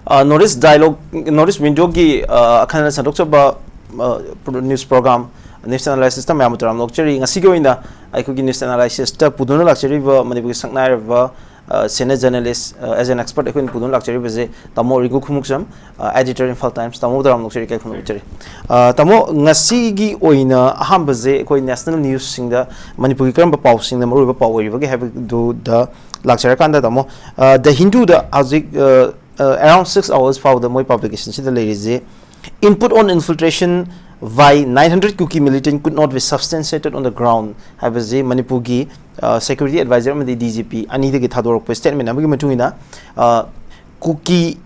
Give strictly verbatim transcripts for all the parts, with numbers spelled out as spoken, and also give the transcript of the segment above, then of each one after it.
North East Dialogue, North East Window-ꯒꯤ ꯑ, ꯑꯈꯟꯅꯅ ꯁꯟꯗꯣꯛꯆꯕ news programme, news analyst ꯃꯌꯥꯝꯕꯨ ꯇꯔꯥꯝꯅ ꯑꯣꯛꯆꯔꯤ꯫ ꯉꯁꯤꯒꯤ ꯑꯣꯏꯅ ꯑꯩꯈꯣꯏꯒꯤ ꯅ꯭ꯌꯨꯁ ꯑꯦꯅꯥꯂꯥꯏꯁꯤꯁꯇ ꯄꯨꯗꯨꯅ ꯂꯥꯛꯆꯔꯤꯕ ꯃꯅꯤꯄꯨꯔꯒꯤ ꯁꯛꯅꯥꯏꯔꯕ senior journalist, as an expert ꯑꯩꯈꯣꯏꯅ ꯄꯨꯗꯨꯅ ꯂꯥꯛꯆꯔꯤꯕꯁꯦ ꯇꯥꯃꯣ ꯔꯤꯒꯨ ꯈꯨꯃꯨꯛꯆꯝ, ꯑꯦꯗꯤꯇꯔ, ꯏꯝꯐꯥꯜ ꯇꯥꯏꯝꯁ꯫ ꯇꯥꯃꯣ ꯇꯔꯥꯝꯅ ꯑꯣꯛꯆꯔꯤ, ꯏꯀꯥꯏ ꯈꯨꯝꯅꯕ ꯎꯠꯆꯔꯤ꯫ ꯑ, ꯇꯥꯃꯣ, ꯉꯁꯤꯒꯤ ꯑꯣꯏꯅ ꯑꯍꯥꯟꯕꯁꯦ ꯑꯩꯈꯣꯏ ꯅꯦꯁꯅꯦꯜ ꯅ꯭ꯌꯨꯁꯁꯤꯡꯗ ꯃꯅꯤꯄꯨꯔꯒꯤ ꯀꯔꯝꯕ ꯄꯥꯎꯁꯤꯡꯅ ꯃꯔꯨꯑꯣꯏꯕ ꯄꯥꯎ ꯑꯣꯏꯔꯤꯕꯒꯦ ꯍꯥꯏꯕꯗꯨꯗ ꯂꯥꯛꯆꯔꯀꯥꯟꯗ, ꯇꯥꯃꯣ, ꯗ ꯍꯤꯟꯗꯨꯗ ꯍꯧꯖꯤꯛ around six hours ꯐꯥꯎꯗ ꯃꯣꯏ ꯄꯕ꯭ꯂꯤꯀꯦꯁꯟꯁꯤꯗ ꯂꯩꯔꯤꯁꯦ, "Input on infiltration by nine hundred Kuki militant could not be substantiated on the ground" ꯍꯥꯏꯕꯁꯤ ꯃꯅꯤꯄꯨꯔꯒꯤ ꯁꯦꯀ꯭ꯌꯨꯔꯤꯇꯤ ꯑꯦꯗꯚꯥꯏꯖꯔ ꯑꯃꯗꯤ ꯗꯤ ꯖꯤ ꯄꯤ ꯑꯅꯤꯗꯒꯤ ꯊꯥꯗꯣꯔꯛꯄ ꯁ꯭ꯇꯦꯠꯃꯦꯟ ꯑꯃꯒꯤ ꯃꯇꯨꯡ ꯏꯟꯅ, ꯑ, ꯀꯨꯀꯤ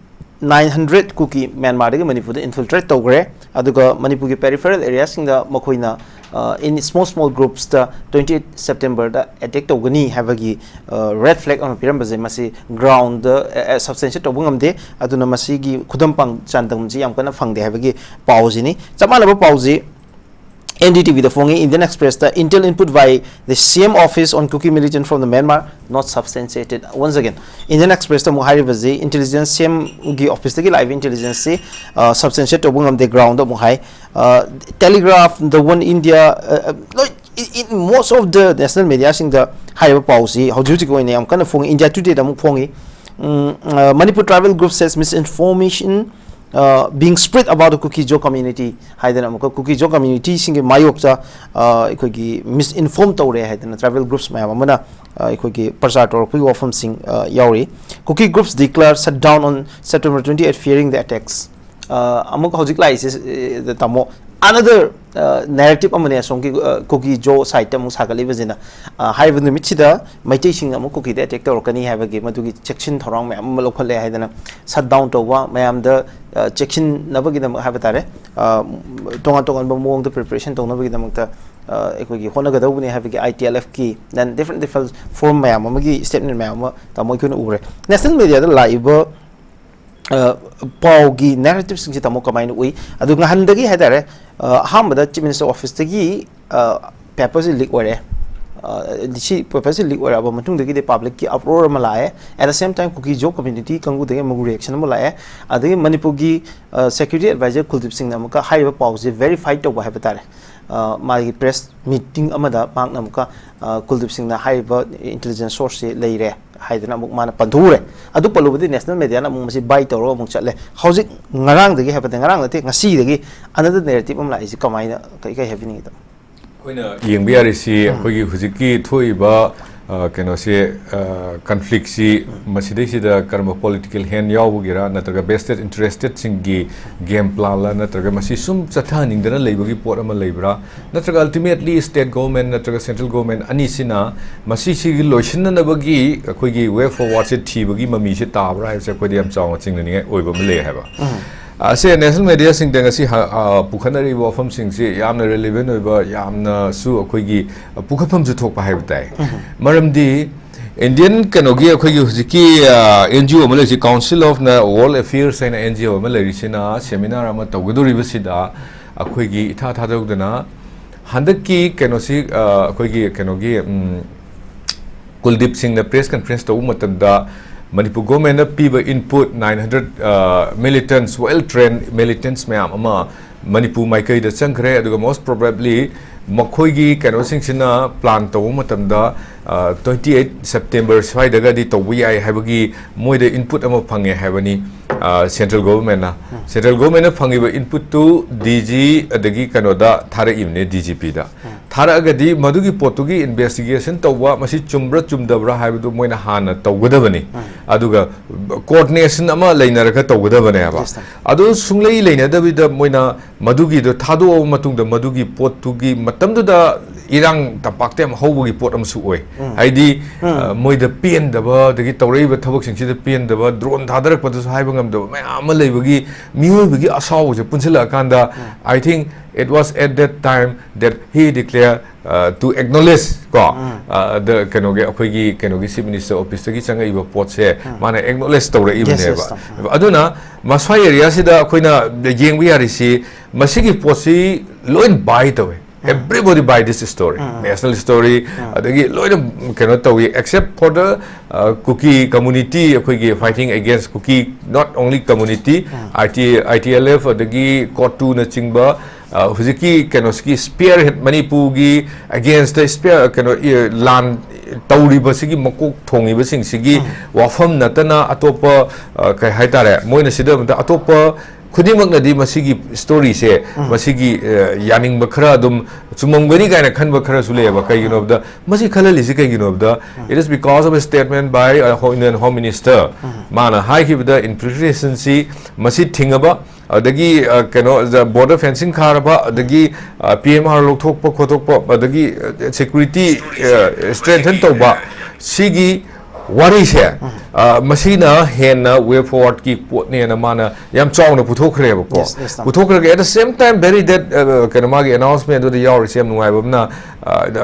ꯅꯥꯏꯟ ꯍꯟꯗ꯭ꯔꯦꯠ ꯀꯨꯀꯤ ꯃ꯭ꯌꯥꯟꯃꯥꯔꯗꯒꯤ ꯃꯅꯤꯄꯨꯔꯗ ꯏꯟꯐꯤꯜꯇ꯭ꯔꯦꯠ ꯇꯧꯈ꯭ꯔꯦ, ꯑꯗꯨꯒ ꯃꯅꯤꯄꯨꯔꯒꯤ ꯄꯦꯔꯤꯐꯦꯔꯦꯜ ꯑꯦꯔꯤꯌꯥꯁꯤꯡꯗ ꯃꯈꯣꯏꯅ, ꯑ, in small small groups-ꯇ twenty eight September-ꯗ ꯑꯦꯇꯦꯛ ꯇꯧꯒꯅꯤ ꯍꯥꯏꯕꯒꯤ ꯔꯦꯗ ꯐ꯭ꯂꯦꯒ ꯑꯃ ꯄꯤꯔꯝꯕꯁꯦ, ꯃꯁꯤ ꯒ꯭ꯔꯥꯎꯟꯗ ꯁꯕꯁꯇꯦꯟꯁꯤꯌꯦꯠ ꯇꯧꯕ ꯉꯝꯗꯦ꯫ ꯑꯗꯨꯅ ꯃꯁꯤꯒꯤ ꯈꯨꯗꯝ ꯄꯥꯡ-, ꯆꯥꯡꯗꯝꯁꯤ ꯌꯥꯝ ꯀꯟꯅ ꯐꯪꯗꯦ ꯍꯥꯏꯕꯒꯤ ꯄꯥꯎꯁꯤꯅꯤ꯫ ꯆꯞ ꯃꯥꯟꯅꯕ ꯄꯥꯎꯁꯤ ꯑꯦꯟ ꯗꯤ ꯇꯤ ꯚꯤꯗ ꯐꯣꯡꯉꯤ꯫ Indian Express-ꯇ "Intel input by the C M office on Kuki militant from the Myanmar not substantiated once again." Indian Express-ꯇ ꯑꯃꯨꯛ ꯍꯥꯏꯔꯤꯕꯁꯤ ꯏꯟꯇꯦꯂꯤꯖꯦꯟꯁ, ꯁꯤ ꯑꯦꯝꯒꯤ ꯑꯣꯐꯤꯁꯇꯒꯤ ꯂꯥꯛꯏꯕ ꯏꯟꯇꯦꯂꯤꯖꯦꯟꯁꯁꯤ ꯁꯕꯁꯇꯦꯟꯁꯤꯌꯦꯠ ꯇꯧꯕ ꯉꯝꯗꯦ, ꯒ꯭ꯔꯥꯎꯟꯗ ꯑꯃꯨꯛ ꯍꯥꯏ꯫ ꯇꯦꯂꯤꯒ꯭ꯔꯥꯐ, ꯗ ꯋꯟ ꯏꯟꯗꯤꯌꯥ, ꯂꯣꯏ, in most of the national media-ꯁꯤꯡꯗ ꯍꯥꯏꯔꯤꯕ ꯄꯥꯎꯁꯤ ꯍꯧꯖꯤꯛ ꯍꯧꯖꯤꯛꯀꯤ ꯑꯣꯏꯅ ꯌꯥꯝ ꯀꯟꯅ ꯐꯣꯡꯉꯤ꯫ ꯏꯟꯗꯤꯌꯥ ꯇꯨꯗꯦꯗ ꯑꯃꯨꯛ ꯐꯣꯡꯉꯤ꯫ ꯎꯝ, ꯑ, "Manipur tribal group says misinformation, uh, being spread about the Kuki-Zo community" ꯍꯥꯏꯗꯅ ꯑꯃꯨꯛꯀ ꯀꯨꯀꯤ-ꯖꯣ ꯀꯝꯃ꯭ꯌꯨꯅꯤꯇꯤꯁꯤꯡꯒꯤ ꯃꯥꯌꯣꯛꯇ, ꯑ, ꯑꯩꯈꯣꯏꯒꯤ ꯃꯤꯁꯏꯟꯐꯣꯔꯝ ꯇꯧꯔꯦ ꯍꯥꯏꯗꯅ ꯇ꯭ꯔꯥꯏꯕꯦꯜ ꯒ꯭ꯔꯨꯞꯁ ꯃꯌꯥꯝ ꯑꯃꯅ, ꯑ, ꯑꯩꯈꯣꯏꯒꯤ ꯄ꯭ꯔꯆꯥꯔ ꯇꯧꯔꯛꯄꯒꯤ ꯋꯥꯐꯝꯁꯤꯡ, ꯑ, ꯌꯥꯎꯔꯤ꯫ "Kuki groups declare shutdown on September twenty eight, fearing the attacks." ꯑ, ꯑꯃꯨꯛ ꯍꯧꯖꯤꯛ ꯂꯥꯛꯏꯁꯦ, ꯑ, ꯇꯥꯃꯣ, another, ꯑ, ꯅꯦꯔꯦꯇꯤꯚ ꯑꯃꯅꯦ ꯑꯁꯣꯝꯒꯤ, ꯑ, ꯀꯨꯀꯤ-ꯖꯣ ꯁꯥꯏꯠꯇ ꯑꯃꯨꯛ ꯁꯥꯒꯠꯂꯤꯕꯁꯤꯅ꯫ ꯑ, ꯍꯥꯏꯔꯤꯕ ꯅꯨꯃꯤꯠꯁꯤꯗ ꯃꯩꯇꯩꯁꯤꯡꯅ ꯑꯃꯨꯛ ꯀꯨꯀꯤꯗ ꯑꯦꯇꯦꯛ ꯇꯧꯔꯛꯀꯅꯤ ꯍꯥꯏꯕꯒꯤ ꯃꯗꯨꯒꯤ ꯆꯦꯛꯁꯤꯟ ꯊꯧꯔꯥꯡ ꯃꯌꯥꯝ ꯑꯃ ꯂꯧꯈꯠꯂꯦ ꯍꯥꯏꯗꯅ, ꯁꯠ ꯗꯥꯎꯟ ꯇꯧꯕ, ꯃꯌꯥꯝꯗ, ꯑ, ꯆꯦꯛꯁꯤꯟꯅꯕꯒꯤꯗꯃꯛ ꯍꯥꯏꯕ ꯇꯥꯔꯦ, ꯑ, ꯇꯣꯉꯥꯟ ꯇꯣꯉꯥꯟꯕ ꯃꯑꯣꯡꯗ ꯄ꯭ꯔꯤꯄꯦꯔꯦꯁꯟ ꯇꯧꯅꯕꯒꯤꯗꯃꯛꯇ, ꯑ, ꯑꯩꯈꯣꯏꯒꯤ ꯍꯣꯠꯅꯒꯗꯧꯕꯅꯤ ꯍꯥꯏꯕꯒꯤ ꯑꯥꯏ ꯇꯤ ꯑꯦꯜ ꯑꯦꯐꯀꯤ, then different different forum ꯃꯌꯥꯝ ꯑꯃꯒꯤ ꯁ꯭ꯇꯦꯠꯃꯦꯟ ꯃꯌꯥꯝ ꯑꯃ ꯇꯥꯃꯣ ꯑꯩꯈꯣꯏꯅ ꯎꯔꯦ꯫ ꯅꯦꯁꯅꯦꯜ ꯃꯦꯗꯤꯌꯥꯗ ꯂꯥꯛꯏꯕ ꯑ, ꯄꯥꯎꯒꯤ ꯅꯦꯔꯦꯇꯤꯚꯁꯤꯡꯁꯦ ꯇꯥꯃꯣ ꯀꯃꯥꯏꯅ ꯎꯏ? ꯑꯗꯨ ꯉꯍꯥꯟꯗꯒꯤ ꯍꯥꯏꯇꯥꯔꯦ, ꯑ, ꯑꯍꯥꯟꯕꯗ ꯆꯤꯐ ꯃꯤꯅꯤꯁꯇꯔ ꯑꯣꯐꯤꯁꯇꯒꯤ, ꯑ, ꯄꯦꯄꯔꯁꯤ ꯂꯤꯛ ꯑꯣꯏꯔꯦ꯫ ꯑ, ꯁꯤ ꯄꯦꯄꯔꯁꯤ ꯂꯤꯛ ꯑꯣꯏꯔꯛꯑꯕ ꯃꯇꯨꯡꯗꯒꯤꯗꯤ ꯄꯕ꯭ꯂꯤꯛꯀꯤ ꯑꯞꯔꯣꯔ ꯑꯃ ꯂꯥꯛꯑꯦ꯫ At the same time, Kuki Zo community ꯀꯥꯡꯕꯨꯗꯒꯤ ꯑꯃꯨꯛ ꯔꯤꯌꯦꯛꯁꯟ ꯑꯃ ꯂꯥꯛꯑꯦ꯫ ꯑꯗꯒꯤ ꯃꯅꯤꯄꯨꯔꯒꯤ, ꯑ, ꯁꯦꯀ꯭ꯌꯨꯔꯤꯇꯤ ꯑꯦꯗꯚꯥꯏꯖꯔ ꯀꯨꯜꯗꯤꯞ ꯁꯤꯡꯅ ꯑꯃꯨꯛꯀ ꯍꯥꯏꯔꯤꯕ ꯄꯥꯎꯁꯦ ꯚꯦꯔꯤꯐꯥꯏ ꯇꯧꯕ ꯍꯥꯏꯕ ꯇꯥꯔꯦ꯫ ꯑ, ꯃꯥꯒꯤ ꯄ꯭ꯔꯦꯁ ꯃꯤꯇꯤꯡ ꯑꯃꯗ ꯃꯍꯥꯛꯅ ꯑꯃꯨꯛꯀ, ꯑ, ꯀꯨꯜꯗꯤꯞ ꯁꯤꯡꯅ ꯍꯥꯏꯔꯤꯕ ꯏꯟꯇꯦꯂꯤꯖꯦꯟꯁ ꯁꯣꯔꯁꯁꯦ ꯂꯩꯔꯦ ꯍꯥꯏꯗꯅ ꯑꯃꯨꯛ ꯃꯥꯅ ꯄꯟꯊꯣꯛꯎꯔꯦ꯫ ꯑꯗꯨ ꯄꯜꯂꯨꯕꯗꯤ ꯅꯦꯁꯅꯦꯜ ꯃꯦꯗꯤꯌꯥꯅ ꯑꯃꯨꯛ ꯃꯁꯤ ꯕꯥꯏ ꯇꯧꯔꯒ ꯑꯃꯨꯛ ꯆꯠꯂꯦ꯫ ꯍꯧꯖꯤꯛ ꯉꯔꯥꯡꯗꯒꯤ ꯍꯥꯏꯕꯗꯤ, ꯉꯔꯥꯡ ꯅꯠꯇꯦ, ꯉꯁꯤꯗꯒꯤ another narrative ꯑꯃ ꯂꯥꯛꯏꯁꯤ ꯀꯃꯥꯏꯅ, ꯀꯩ, ꯀꯩ ꯍꯥꯏꯕꯤꯅꯤꯡꯉꯤꯗꯣ? ꯑꯩꯈꯣꯏꯅ ꯌꯦꯡꯕ ꯌꯥꯔꯤꯁꯤ, ꯎꯝ꯫ ꯑꯩꯈꯣꯏꯒꯤ ꯍꯧꯖꯤꯛꯀꯤ ꯊꯣꯛꯏꯕ, ꯑ, ꯀꯩꯅꯣꯁꯦ, ꯑ, ꯀꯟꯐ꯭ꯂꯤꯛꯁꯤ, ꯃꯁꯤꯗꯩꯁꯤꯗ ꯀꯔꯝꯕ ꯄꯣꯂꯤꯇꯤꯀꯦꯜ ꯍꯦꯟ ꯌꯥꯎꯕꯒꯤꯔꯥ, ꯅꯠꯇ꯭ꯔꯒ ꯚꯦꯁꯇꯦꯠ ꯏꯟꯇꯔꯦꯁꯇꯦꯠꯁꯤꯡꯒꯤ ꯒꯦꯝ ꯄ꯭ꯂꯥꯟꯂ, ꯅꯠꯇ꯭ꯔꯒ ꯃꯁꯤ ꯁꯨꯝ ꯆꯠꯊꯍꯟꯅꯤꯡꯗꯅ ꯂꯩꯕꯒꯤ ꯄꯣꯠ ꯑꯃ ꯂꯩꯕ꯭ꯔꯥ, ꯅꯠꯇ꯭ꯔꯒ ꯑꯜꯇꯤꯃꯦꯠꯂꯤ ꯁ꯭ꯇꯦꯠ ꯒꯣꯚꯔꯟꯃꯦꯟꯠ ꯅꯠꯇ꯭ꯔꯒ ꯁꯦꯟꯇ꯭ꯔꯦꯜ ꯒꯣꯚꯔꯟꯃꯦꯟꯠ ꯑꯅꯤꯁꯤꯅ ꯃꯁꯤꯁꯤꯒꯤ ꯂꯣꯏꯁꯤꯟꯅꯅꯕꯒꯤ ꯑꯩꯈꯣꯏꯒꯤ ꯋꯦ ꯐꯣꯔꯋꯥꯔꯗꯁꯦ ꯊꯤꯕꯒꯤ ꯃꯃꯤꯁꯦ ꯇꯥꯕ꯭ꯔꯥ ꯍꯥꯏꯕꯁꯦ ꯑꯩꯈꯣꯏꯗ ꯌꯥꯝ ꯆꯥꯎꯅ ꯆꯤꯡꯅꯅꯤꯡꯉꯥꯏ ꯑꯣꯏꯕ ꯑꯃ ꯂꯩ ꯍꯥꯏꯕ꯫ ꯎꯝ꯫ ꯑꯁꯦ ꯅꯦꯁꯅꯦꯜ ꯃꯦꯗꯤꯌꯥꯁꯤꯡꯗ ꯉꯁꯤ ꯍ-, ꯑ, ꯄꯨꯈꯠꯅꯔꯤꯕ ꯋꯥꯐꯝꯁꯤꯡꯁꯤ ꯌꯥꯝꯅ ꯔꯤꯂꯤꯚꯦꯟ ꯑꯣꯏꯕ, ꯌꯥꯝꯅꯁꯨ ꯑꯩꯈꯣꯏꯒꯤ, ꯑ, ꯄꯨꯈꯠꯐꯝꯁꯨ ꯊꯣꯛꯄ ꯍꯥꯏꯕ ꯇꯥꯏ꯫ ꯎꯝ꯫ ꯃꯔꯝꯗꯤ ꯏꯟꯗꯤꯌꯟ ꯀꯩꯅꯣꯒꯤ ꯑꯩꯈꯣꯏꯒꯤ ꯍꯧꯖꯤꯛꯀꯤ, ꯑ, ꯑꯦꯟ ꯖꯤ ꯑꯣ ꯑꯃ ꯂꯩꯔꯤꯁꯤ, Council of World Affairs ꯍꯥꯏꯅ ꯑꯦꯟ ꯖꯤ ꯑꯣ ꯑꯃ ꯂꯩꯔꯤꯁꯤꯅ ꯁꯦꯃꯤꯅꯥꯔ ꯑꯃ ꯇꯧꯒꯗꯧꯔꯤꯕꯁꯤꯗ ꯑꯩꯈꯣꯏꯒꯤ ꯏꯊꯥ ꯊꯥꯖꯧꯗꯅ ꯍꯟꯗꯛꯀꯤ ꯀꯩꯅꯣꯁꯤ, ꯑ, ꯑꯩꯈꯣꯏꯒꯤ ꯀꯩꯅꯣꯒꯤ, ꯎꯝ, ꯀꯨꯜꯗꯤꯞ ꯁꯤꯡꯅ ꯄ꯭ꯔꯦꯁ ꯀꯟꯐ꯭ꯔꯦꯟꯁ ꯇꯧꯕ ꯃꯇꯝꯗ ꯃꯅꯤꯄꯨꯔ ꯒꯣꯔꯃꯦꯟꯅ ꯄꯤꯕ ꯏꯟꯄꯨꯠ ꯅꯥꯏꯟ ꯍꯟꯗ꯭ꯔꯦꯠ, ꯑ, ꯃꯤꯂꯤꯇꯦꯟꯠꯁ, ꯋꯦꯜ ꯇ꯭ꯔꯦꯟ ꯃꯤꯂꯤꯇꯦꯟꯠꯁ ꯃꯌꯥꯝ ꯑꯃ ꯃꯅꯤꯄꯨꯔ ꯃꯥꯏꯀꯩꯗ ꯆꯪꯈ꯭ꯔꯦ꯫ ꯑꯗꯨꯒ most probably ꯃꯈꯣꯏꯒꯤ ꯀꯩꯅꯣꯁꯤꯡꯁꯤꯅ ꯄ꯭ꯂꯥꯟ ꯇꯧꯕ ꯃꯇꯝꯗ, ꯑ, twenty eight September ꯁ꯭ꯋꯥꯏꯗꯒꯗꯤ ꯇꯧꯕ ꯌꯥꯏ ꯍꯥꯏꯕꯒꯤ ꯃꯣꯏꯗ ꯏꯟꯄꯨꯠ ꯑꯃ ꯐꯪꯉꯦ ꯍꯥꯏꯕꯅꯤ, ꯑ, ꯁꯦꯟꯇ꯭ꯔꯦꯜ ꯒꯣꯚꯔꯟꯃꯦꯟꯠꯅ꯫ ꯎꯝ꯫ ꯁꯦꯟꯇ꯭ꯔꯦꯜ ꯒꯣꯚꯔꯟꯃꯦꯟꯠꯅ ꯐꯪꯉꯤꯕ ꯏꯟꯄꯨꯠꯇꯨ ꯗꯤ ꯖꯤ ꯑꯗꯒꯤ ꯀꯩꯅꯣꯗ ꯊꯥꯔꯛꯏꯕꯅꯦ, ꯗꯤ ꯖꯤ ꯄꯤꯗ꯫ ꯎꯝ꯫ ꯊꯥꯔꯛꯑꯒꯗꯤ ꯃꯗꯨꯒꯤ ꯄꯣꯠꯇꯨꯒꯤ ꯏꯟꯚꯦꯁꯇꯤꯒꯦꯁꯟ ꯇꯧꯕ, ꯃꯁꯤ ꯆꯨꯝꯕ꯭ꯔꯥ ꯆꯨꯝꯗꯕ꯭ꯔꯥ ꯍꯥꯏꯕꯗꯨ ꯃꯣꯏꯅ ꯍꯥꯟꯅ ꯇꯧꯒꯗꯕꯅꯤ꯫ ꯎꯝ꯫ ꯑꯗꯨꯒ ꯀꯣꯑꯣꯔꯗꯤꯅꯦꯁꯟ ꯑꯃ ꯂꯩꯅꯔꯒ ꯇꯧꯒꯗꯕꯅꯦꯕ꯫ Yes, sir. ꯑꯗꯨ ꯁꯨꯡꯂꯩ ꯂꯩꯅꯗꯕꯤꯗ ꯃꯣꯏꯅ ꯃꯗꯨꯒꯤꯗꯣ ꯊꯥꯗꯣꯛꯑꯕ ꯃꯇꯨꯡꯗ, ꯃꯗꯨꯒꯤ ꯄꯣꯠꯇꯨꯒꯤ ꯃꯇꯝꯗꯨꯗ ꯏꯔꯥꯡ ꯇꯝꯄꯥꯛꯇ ꯌꯥꯝ ꯍꯧꯕꯒꯤ ꯄꯣꯠ ꯑꯃꯁꯨ ꯑꯣꯏ꯫ ꯎꯝ꯫ ꯍꯥꯏꯗꯤ, ꯎꯝ꯫ ꯑ, ꯃꯣꯏꯗ ꯄꯦꯟꯗꯕ, ꯑꯗꯒꯤ ꯇꯧꯔꯛꯏꯕ ꯊꯕꯛꯁꯤꯡꯁꯤꯗ ꯄꯦꯟꯗꯕ, ꯗ꯭ꯔꯣꯟ ꯊꯥꯗꯔꯛꯄꯗꯁꯨ ꯍꯥꯏꯕ ꯉꯝꯗꯕ ꯃꯌꯥꯝ ꯑꯃ ꯂꯩꯕꯒꯤ, ꯃꯤꯑꯣꯏꯕꯒꯤ ꯑꯁꯥꯎꯕꯁꯦ ꯄꯨꯟꯁꯤꯜꯂꯛꯑꯀꯥꯟꯗ, ꯎꯝ꯫ I think it was at that time that he declare, uh, to acknowledge, ꯀꯣ, ꯎꯝ꯫ Uh, the, ꯀꯩꯅꯣꯒꯤ, ꯑꯩꯈꯣꯏꯒꯤ ꯀꯩꯅꯣꯒꯤ ꯆꯤꯐ ꯃꯤꯅꯤꯁꯇꯔ ꯑꯣꯐꯤꯁꯇꯒꯤ ꯆꯪꯉꯛꯏꯕ ꯄꯣꯠꯁꯦ, ꯎꯝ꯫ ꯃꯥꯅ ꯑꯦꯛꯅꯣꯂꯦꯖ ꯇꯧꯔꯛꯏꯕꯅꯦꯕ꯫ Yes, yes, sir. ꯎꯝ꯫ ꯑꯗꯨꯅ ꯃꯁ꯭ꯋꯥꯏ ꯑꯦꯔꯤꯌꯥꯁꯤꯗ ꯑꯩꯈꯣꯏꯅ ꯌꯦꯡꯕ ꯌꯥꯔꯤꯁꯤ, ꯃꯁꯤꯒꯤ ꯄꯣꯠꯁꯤ ꯂꯣꯏ ꯕꯥꯏ ꯇꯧꯋꯦ꯫ Everybody buy this story, national story, ꯑꯗꯒꯤ ꯂꯣꯏꯅ ꯀꯩꯅꯣ ꯇꯧꯏ, except for the Kuki community, ꯑꯩꯈꯣꯏꯒꯤ fighting against Kuki, not only community, I T, I T L F ꯑꯗꯒꯤ COTUꯅꯆꯤꯡꯕ, ꯍꯧꯖꯤꯛꯀꯤ ꯀꯩꯅꯣꯁꯤꯒꯤ spearhead, ꯃꯅꯤꯄꯨꯔꯒꯤ against spear ꯀꯩꯅꯣ ꯂꯥꯟ ꯇꯧꯔꯤꯕꯁꯤꯒꯤ ꯃꯀꯣꯛ ꯊꯣꯡꯉꯤꯕꯁꯤꯡꯁꯤꯒꯤ ꯋꯥꯐꯝ ꯅꯠꯇꯅ ꯑꯇꯣꯞꯄ, ꯀꯩ ꯍꯥꯏꯇꯥꯔꯦ, ꯃꯣꯏꯅ ꯁꯤꯗ ꯑꯇꯣꯞꯄ ꯈꯨꯗꯤꯡꯃꯛꯅꯗꯤ ꯃꯁꯤꯒꯤ storyꯁꯦ, ꯃꯁꯤꯒꯤ ꯌꯥꯅꯤꯡꯕ ꯈꯔ ꯑꯗꯨꯝ ꯆꯨꯝꯃꯝꯒꯅꯤ ꯀꯥꯏꯅ ꯈꯟꯕ ꯈꯔꯁꯨ ꯂꯩꯌꯦꯕ꯫ ꯀꯩꯒꯤꯅꯣ ꯍꯥꯏꯕꯗ ꯃꯁꯤ ꯈꯜꯍꯜꯂꯤꯁꯤ ꯀꯩꯒꯤꯅꯣ ꯍꯥꯏꯕꯗ, it is because of a statement by Indian Home Minister꯫ ꯃꯥꯅ ꯍꯥꯏꯈꯤꯕꯗ interpretationꯁꯤ ꯃꯁꯤ ꯊꯤꯡꯉꯕ, ꯑꯗꯒꯤ ꯀꯩꯅꯣ border fencing ꯈꯥꯔꯕ, ꯑꯗꯒꯤ P M R ꯂꯧꯊꯣꯛꯄ ꯈꯣꯠꯇꯣꯛꯄ, ꯑꯗꯒꯤ security strengthen ꯇꯧꯕ, ꯁꯤꯒꯤ ꯋꯥꯔꯤꯁꯦ, ꯃꯁꯤꯅ ꯍꯦꯟꯅ way forwardꯀꯤ ꯄꯣꯠꯅꯦꯅ ꯃꯥꯅ ꯌꯥꯝ ꯆꯥꯎꯅ ꯄꯨꯊꯣꯛꯈ꯭ꯔꯦꯕꯀꯣ꯫ Yes, yes, sir꯫ ꯄꯨꯊꯣꯛꯈ꯭ꯔꯒ at the same time very that, ꯀꯩꯅꯣ, ꯃꯥꯒꯤ announcementꯗꯨꯗ ꯌꯥꯎꯔꯤꯁꯦ ꯌꯥꯝ ꯅꯨꯡꯉꯥꯏꯕ ꯑꯃꯅ,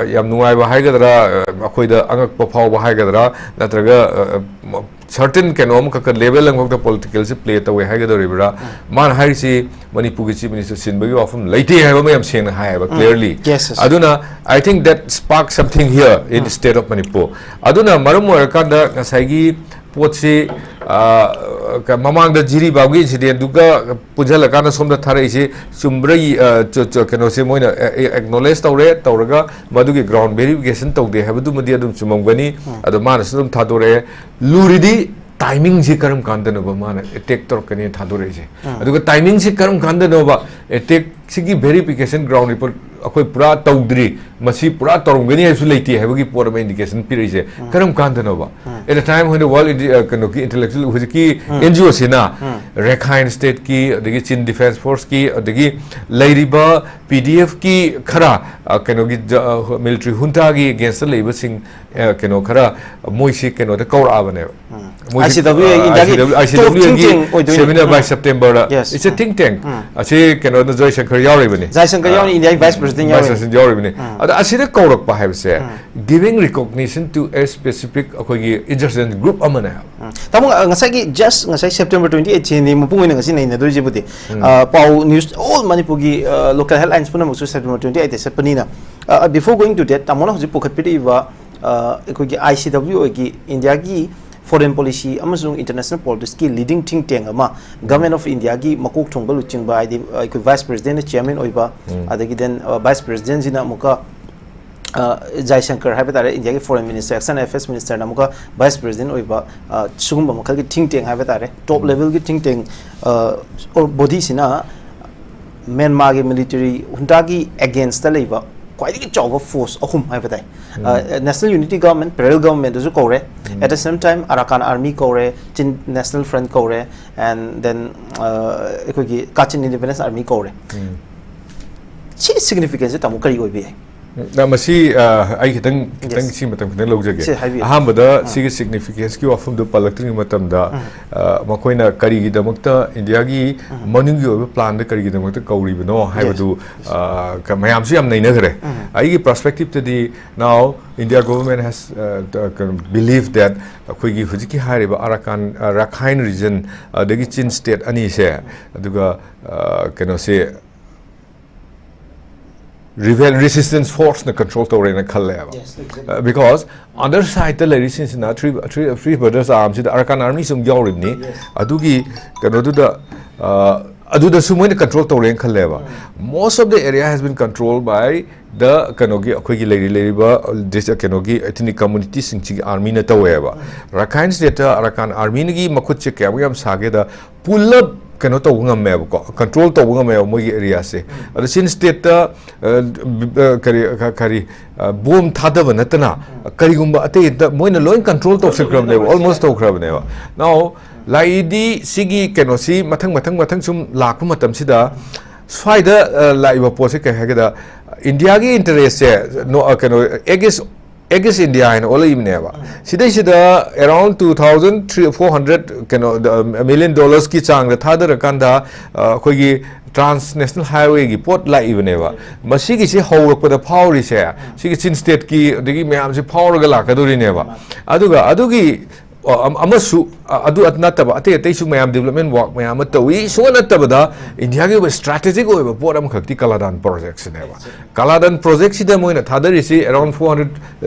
ꯌꯥꯝ ꯅꯨꯡꯉꯥꯏꯕ ꯍꯥꯏꯒꯗ꯭ꯔꯥ, ꯑꯩꯈꯣꯏꯗ ꯑꯉꯛꯄ ꯐꯥꯎꯕ ꯍꯥꯏꯒꯗ꯭ꯔꯥ, ꯅꯠꯇ꯭ꯔꯒ certain ꯀꯩꯅꯣ ꯑꯃꯈꯛꯀ level ꯑꯃꯈꯛꯇ politicalꯁꯦ play ꯇꯧꯋꯦ ꯍꯥꯏꯒꯗꯧꯔꯤꯕ꯭ꯔꯥ? ꯃꯥꯅ ꯍꯥꯏꯔꯤꯁꯤ ꯃꯅꯤꯄꯨꯔꯒꯤ Chief Minister ꯁꯤꯟꯕꯒꯤ ꯋꯥꯐꯝ ꯂꯩꯇꯦ ꯍꯥꯏꯕ ꯑꯃ ꯌꯥꯝ ꯁꯦꯡꯅ ꯍꯥꯏꯌꯦꯕ, clearly꯫ Yes, yes꯫ ꯑꯗꯨꯅ I think that spark something here in state of Manipur꯫ ꯑꯗꯨꯅ ꯃꯔꯝ ꯑꯣꯏꯔꯀꯥꯟꯗ ꯉꯁꯥꯏꯒꯤ ꯄꯣꯠꯁꯤ, ꯃꯃꯥꯡꯗ ꯖꯤꯔꯤꯕꯥꯝꯒꯤ incidentꯗꯨꯒ ꯄꯨꯟꯁꯤꯜꯂꯀꯥꯟꯗ ꯁꯣꯝꯗ ꯊꯥꯔꯛꯏꯁꯤ ꯆꯨꯝꯕ꯭ꯔꯥ? ꯀꯩꯅꯣꯁꯦ ꯃꯣꯏꯅ acknowledge ꯇꯧꯔꯦ, ꯇꯧꯔꯒ ꯃꯗꯨꯒꯤ ground verification ꯇꯧꯗꯦ ꯍꯥꯏꯕꯗꯨꯃꯗꯤ ꯑꯗꯨꯝ ꯆꯨꯝꯃꯝꯒꯅꯤ꯫ ꯑꯗꯣ ꯃꯥꯅꯁꯨ ꯑꯗꯨꯝ ꯊꯥꯗꯣꯔꯛꯑꯦ꯫ ꯂꯨꯔꯤꯗꯤ timingꯁꯤ ꯀꯔꯝ ꯀꯥꯟꯗꯅꯣꯕ ꯃꯥꯅ attack ꯇꯧꯔꯛꯀꯅꯤ ꯊꯥꯗꯣꯔꯛꯏꯁꯦ? ꯑꯗꯨꯒ timingꯁꯤ ꯀꯔꯝ ꯀꯥꯟꯗꯅꯣꯕ attackꯁꯤꯒꯤ verification, ground report ꯑꯩꯈꯣꯏ ꯄꯨꯔꯥ ꯇꯧꯗ꯭ꯔꯤ, ꯃꯁꯤ ꯄꯨꯔꯥ ꯇꯧꯔꯝꯒꯅꯤ ꯍꯥꯏꯕꯁꯨ ꯂꯩꯇꯦ ꯍꯥꯏꯕꯒꯤ ꯄꯣꯠ ꯑꯃ indication ꯄꯤꯔꯛꯏꯁꯦ ꯀꯔꯝ ꯀꯥꯟꯗꯅꯣꯕ? At a time when the world, ꯀꯩꯅꯣꯒꯤ intellectual, ꯍꯧꯖꯤꯛꯀꯤ NGOꯁꯤꯅ Rakhine Stateꯀꯤ, ꯑꯗꯒꯤ Chin Defence Forceꯀꯤ, ꯑꯗꯒꯤ ꯂꯩꯔꯤꯕ PDFꯀꯤ ꯈꯔ, ꯀꯩꯅꯣꯒꯤ military juntaꯒꯤ againstꯇ ꯂꯩꯕꯁꯤꯡ, ꯀꯩꯅꯣ ꯈꯔ ꯃꯣꯏꯁꯤ ꯀꯩꯅꯣꯗ ꯀꯧꯔꯛꯑꯕꯅꯦꯕ꯫ ICW, Indiaꯒꯤ ICW, ICW ꯒꯤ seminar by September the. It's a think tank. ꯑꯁꯤ ꯀꯩꯅꯣꯗ ꯖꯌꯁꯪꯀꯔ ꯌꯥꯎꯔꯤꯕꯅꯤ꯫ ꯖꯌꯁꯪꯀꯔ ꯌꯥꯎꯔꯤ, Indiaꯒꯤ vice president ꯌꯥꯎꯔꯤ꯫ Vice president ꯌꯥꯎꯔꯤꯕꯅꯤ꯫ ꯑꯗ ꯑꯁꯤꯗ ꯀꯧꯔꯛꯄ ꯍꯥꯏꯕꯁꯦ, giving recognition to a specific ꯑꯩꯈꯣꯏꯒꯤ insurgent group ꯑꯃꯅꯦ ꯍꯥꯏꯕ꯫ ꯇꯥꯃꯣ, ꯉꯁꯥꯏꯒꯤ just ꯉꯁꯥꯏ September twenty eight ꯁꯤꯅꯤ ꯃꯄꯨꯡ ꯑꯣꯏꯅ ꯉꯁꯤ ꯅꯩꯅꯗꯣꯏꯁꯤꯕꯨꯗꯤ꯫ ꯄꯥꯎ news all ꯃꯅꯤꯄꯨꯔꯒꯤ local headlines ꯄꯨꯝꯅꯃꯛꯁꯨ September twenty eight ꯇ ꯆꯠꯄꯅꯤꯅ꯫ Before going to that, ꯇꯥꯃꯣꯅ ꯍꯧꯖꯤꯛ ꯄꯨꯈꯠꯄꯤꯔꯛꯏꯕ ꯑꯩꯈꯣꯏꯒꯤ ICWA ꯒꯤ Indiaꯒꯤ foreign policy ꯑꯃꯁꯨꯡ international politics ꯀꯤ leading think tank ꯑꯃ, Government of Indiaꯒꯤ ꯃꯀꯣꯛ ꯊꯣꯡꯕ ꯂꯨꯆꯤꯡꯕ, ꯍꯥꯏꯗꯤ ꯑꯩꯈꯣꯏ vice president ꯅ chairman ꯑꯣꯏꯕ, ꯑꯗꯒꯤ then vice president ꯁꯤꯅ ꯑꯃꯨꯛꯀ ꯖꯌꯁꯪꯀꯔ ꯍꯥꯏꯕ ꯇꯥꯔꯦ, Indiaꯒꯤ foreign minister, external affairs minister ꯅ ꯑꯃꯨꯛꯀ vice president ꯑꯣꯏꯕ, ꯁꯤꯒꯨꯝꯕ ꯃꯈꯜꯒꯤ think tank ꯍꯥꯏꯕ ꯇꯥꯔꯦ, top level ꯒꯤ think tank body ꯁꯤꯅ ꯃ꯭ꯌꯥꯟꯃꯥꯔꯒꯤ military junta ꯒꯤ against ꯇ ꯂꯩꯕ ꯈ꯭ꯋꯥꯏꯗꯒꯤ ꯆꯥꯎꯕ force ꯑꯍꯨꯝ ꯍꯥꯏꯕ ꯇꯥꯏ꯫ National unity government, parallel government ꯗꯁꯨ ꯀꯧꯔꯦ, at the same time Arakan Army ꯀꯧꯔꯦ, Chin National Front ꯀꯧꯔꯦ, and then ꯑꯩꯈꯣꯏꯒꯤ Kachin Independence Army ꯀꯧꯔꯦ꯫ ꯁꯤ significance ꯁꯦ ꯇꯥꯃꯣ ꯀꯔꯤ ꯑꯣꯏꯕ ꯌꯥꯏ? ꯃꯁꯤ ꯑꯩ ꯈꯤꯇꯪ ꯈꯤꯇꯪ ꯁꯤ ꯃꯇꯝ ꯈꯤꯇꯪ ꯂꯧꯖꯒꯦ꯫ ꯑꯍꯥꯟꯕꯗ ꯁꯤꯒꯤ significance ꯀꯤ ꯋꯥꯐꯝꯗꯨ ꯄꯜꯂꯛꯇ꯭ꯔꯤꯉꯩ ꯃꯇꯝꯗ, ꯃꯈꯣꯏꯅ ꯀꯔꯤꯒꯤꯗꯃꯛꯇ India ꯒꯤ ꯃꯅꯨꯡꯒꯤ ꯑꯣꯏꯕ plan ꯗ ꯀꯔꯤꯒꯤꯗꯃꯛꯇ ꯀꯧꯔꯤꯕꯅꯣ ꯍꯥꯏꯕꯗꯨ ꯃꯌꯥꯝꯁꯨ ꯌꯥꯝ ꯅꯩꯅꯈ꯭ꯔꯦ꯫ ꯑꯩꯒꯤ perspective ꯇꯗꯤ, now India government has believe that ꯑꯩꯈꯣꯏꯒꯤ ꯍꯧꯖꯤꯛꯀꯤ ꯍꯥꯏꯔꯤꯕ Arakan, Rakhine region, ꯑꯗꯒꯤ Chin state ꯑꯅꯤꯁꯦ, ꯑꯗꯨꯒ ꯀꯩꯅꯣꯁꯦ, rebel resistance force ꯅ control ꯇꯧꯔꯦꯅ ꯈꯜꯂꯦꯕ꯫ Because other side ꯇ ꯂꯩꯔꯤꯁꯤꯡꯁꯤꯅ, three, three, three brothers arm ꯁꯤꯗ Arakan Army ꯁꯨ ꯑꯃꯨꯛ ꯌꯥꯎꯔꯤꯕꯅꯤ꯫ ꯑꯗꯨꯒꯤ ꯀꯩꯅꯣꯗꯨꯗ, ꯑꯗꯨꯗꯁꯨ ꯃꯣꯏꯅ control ꯇꯧꯔꯦꯅ ꯈꯜꯂꯦꯕ꯫ Most of the area has been controlled by the ꯀꯩꯅꯣꯒꯤ, ꯑꯩꯈꯣꯏꯒꯤ ꯂꯩꯔꯤ, ꯂꯩꯔꯤꯕ ꯀꯩꯅꯣꯒꯤ ethnic community ꯁꯤꯡꯁꯤꯒꯤ army ꯅ ꯇꯧꯋꯦꯕ꯫ Rakhine state ꯇ Arakan Army ꯒꯤ ꯃꯈꯨꯠꯁꯦ ꯀꯌꯥꯃꯨꯛ ꯌꯥꯝ ꯁꯥꯒꯦꯗ, ꯄꯨꯂꯞ ꯀꯩꯅꯣ ꯇꯧꯕ ꯉꯝꯃꯦꯕꯀꯣ, control ꯇꯧꯕ ꯉꯝꯃꯦꯕ ꯃꯣꯏꯒꯤ area ꯁꯦ꯫ ꯑꯗꯣ Chin state ꯇ ꯀꯔꯤ, ꯀꯔꯤ, bomb ꯊꯥꯗꯕ ꯅꯠꯇꯅ ꯀꯔꯤꯒꯨꯝꯕ ꯑꯇꯩ ꯑꯝꯇ ꯃꯣꯏꯅ ꯂꯣꯏ control ꯇꯧꯁꯤꯟꯈ꯭ꯔꯕꯅꯦꯕ, almost ꯇꯧꯈ꯭ꯔꯕꯅꯦꯕ꯫ Now ꯂꯥꯛꯏꯗꯤ ꯁꯤꯒꯤ ꯀꯩꯅꯣꯁꯤ ꯃꯊꯪ ꯃꯊꯪ ꯃꯊꯪ ꯁꯨꯝ ꯂꯥꯛꯄ ꯃꯇꯝꯁꯤꯗ, ꯁ꯭ꯋꯥꯏꯗ ꯂꯥꯛꯏꯕ ꯄꯣꯠꯁꯦ ꯀꯩ ꯍꯥꯏꯒꯦꯗ, India ꯒꯤ interest ꯁꯦ, ꯀꯩꯅꯣ, against ꯑꯦꯛꯁ ꯏꯟꯗꯤꯌꯥ ꯍꯥꯏꯅ ꯑꯣꯜꯂꯛꯏꯕꯅꯦꯕ꯫ ꯁꯤꯗꯩꯁꯤꯗ around two thousand three four hundred ꯀꯩꯅꯣ million dollarski ꯆꯥꯡꯗ ꯊꯥꯗꯔꯀꯥꯟꯗ ꯑ, ꯑꯩꯈꯣꯏꯒꯤ transnational highwayꯒꯤ ꯄꯣꯠ ꯂꯥꯛꯏꯕꯅꯦꯕ꯫ ꯃꯁꯤꯒꯤꯁꯤ ꯍꯧꯔꯛꯄꯗ ꯐꯥꯎꯔꯤꯁꯦ ꯁꯤꯒꯤ ꯆꯤꯟ stateꯀꯤ ꯑꯗꯒꯤ ꯃꯌꯥꯝꯁꯤ ꯐꯥꯎꯔꯒ ꯂꯥꯛꯀꯗꯣꯔꯤꯅꯦꯕ꯫ ꯑꯗꯨꯒ ꯑꯗꯨꯒꯤ ꯑ, ꯑꯝ-, ꯑꯃꯁꯨ ꯑ, ꯑꯗꯨ ꯅꯠꯇꯕ ꯑꯇꯩ ꯑꯇꯩꯁꯨ ꯃꯌꯥꯝ development work ꯃꯌꯥꯝ ꯑꯃ ꯇꯧꯏ꯫ ꯁꯨꯡꯅ ꯅꯠꯇꯕꯗ ꯏꯟꯗꯤꯌꯥꯒꯤ ꯑꯣꯏꯕ strategic ꯑꯣꯏꯕ ꯄꯣꯠ ꯑꯃꯈꯛꯇꯤ ꯀꯂꯥꯗꯥꯟ projectꯁꯤꯅꯦꯕ꯫ ꯀꯂꯥꯗꯥꯟ projectꯁꯤꯗ ꯃꯣꯏꯅ ꯊꯥꯗꯔꯤꯁꯤ around four hundred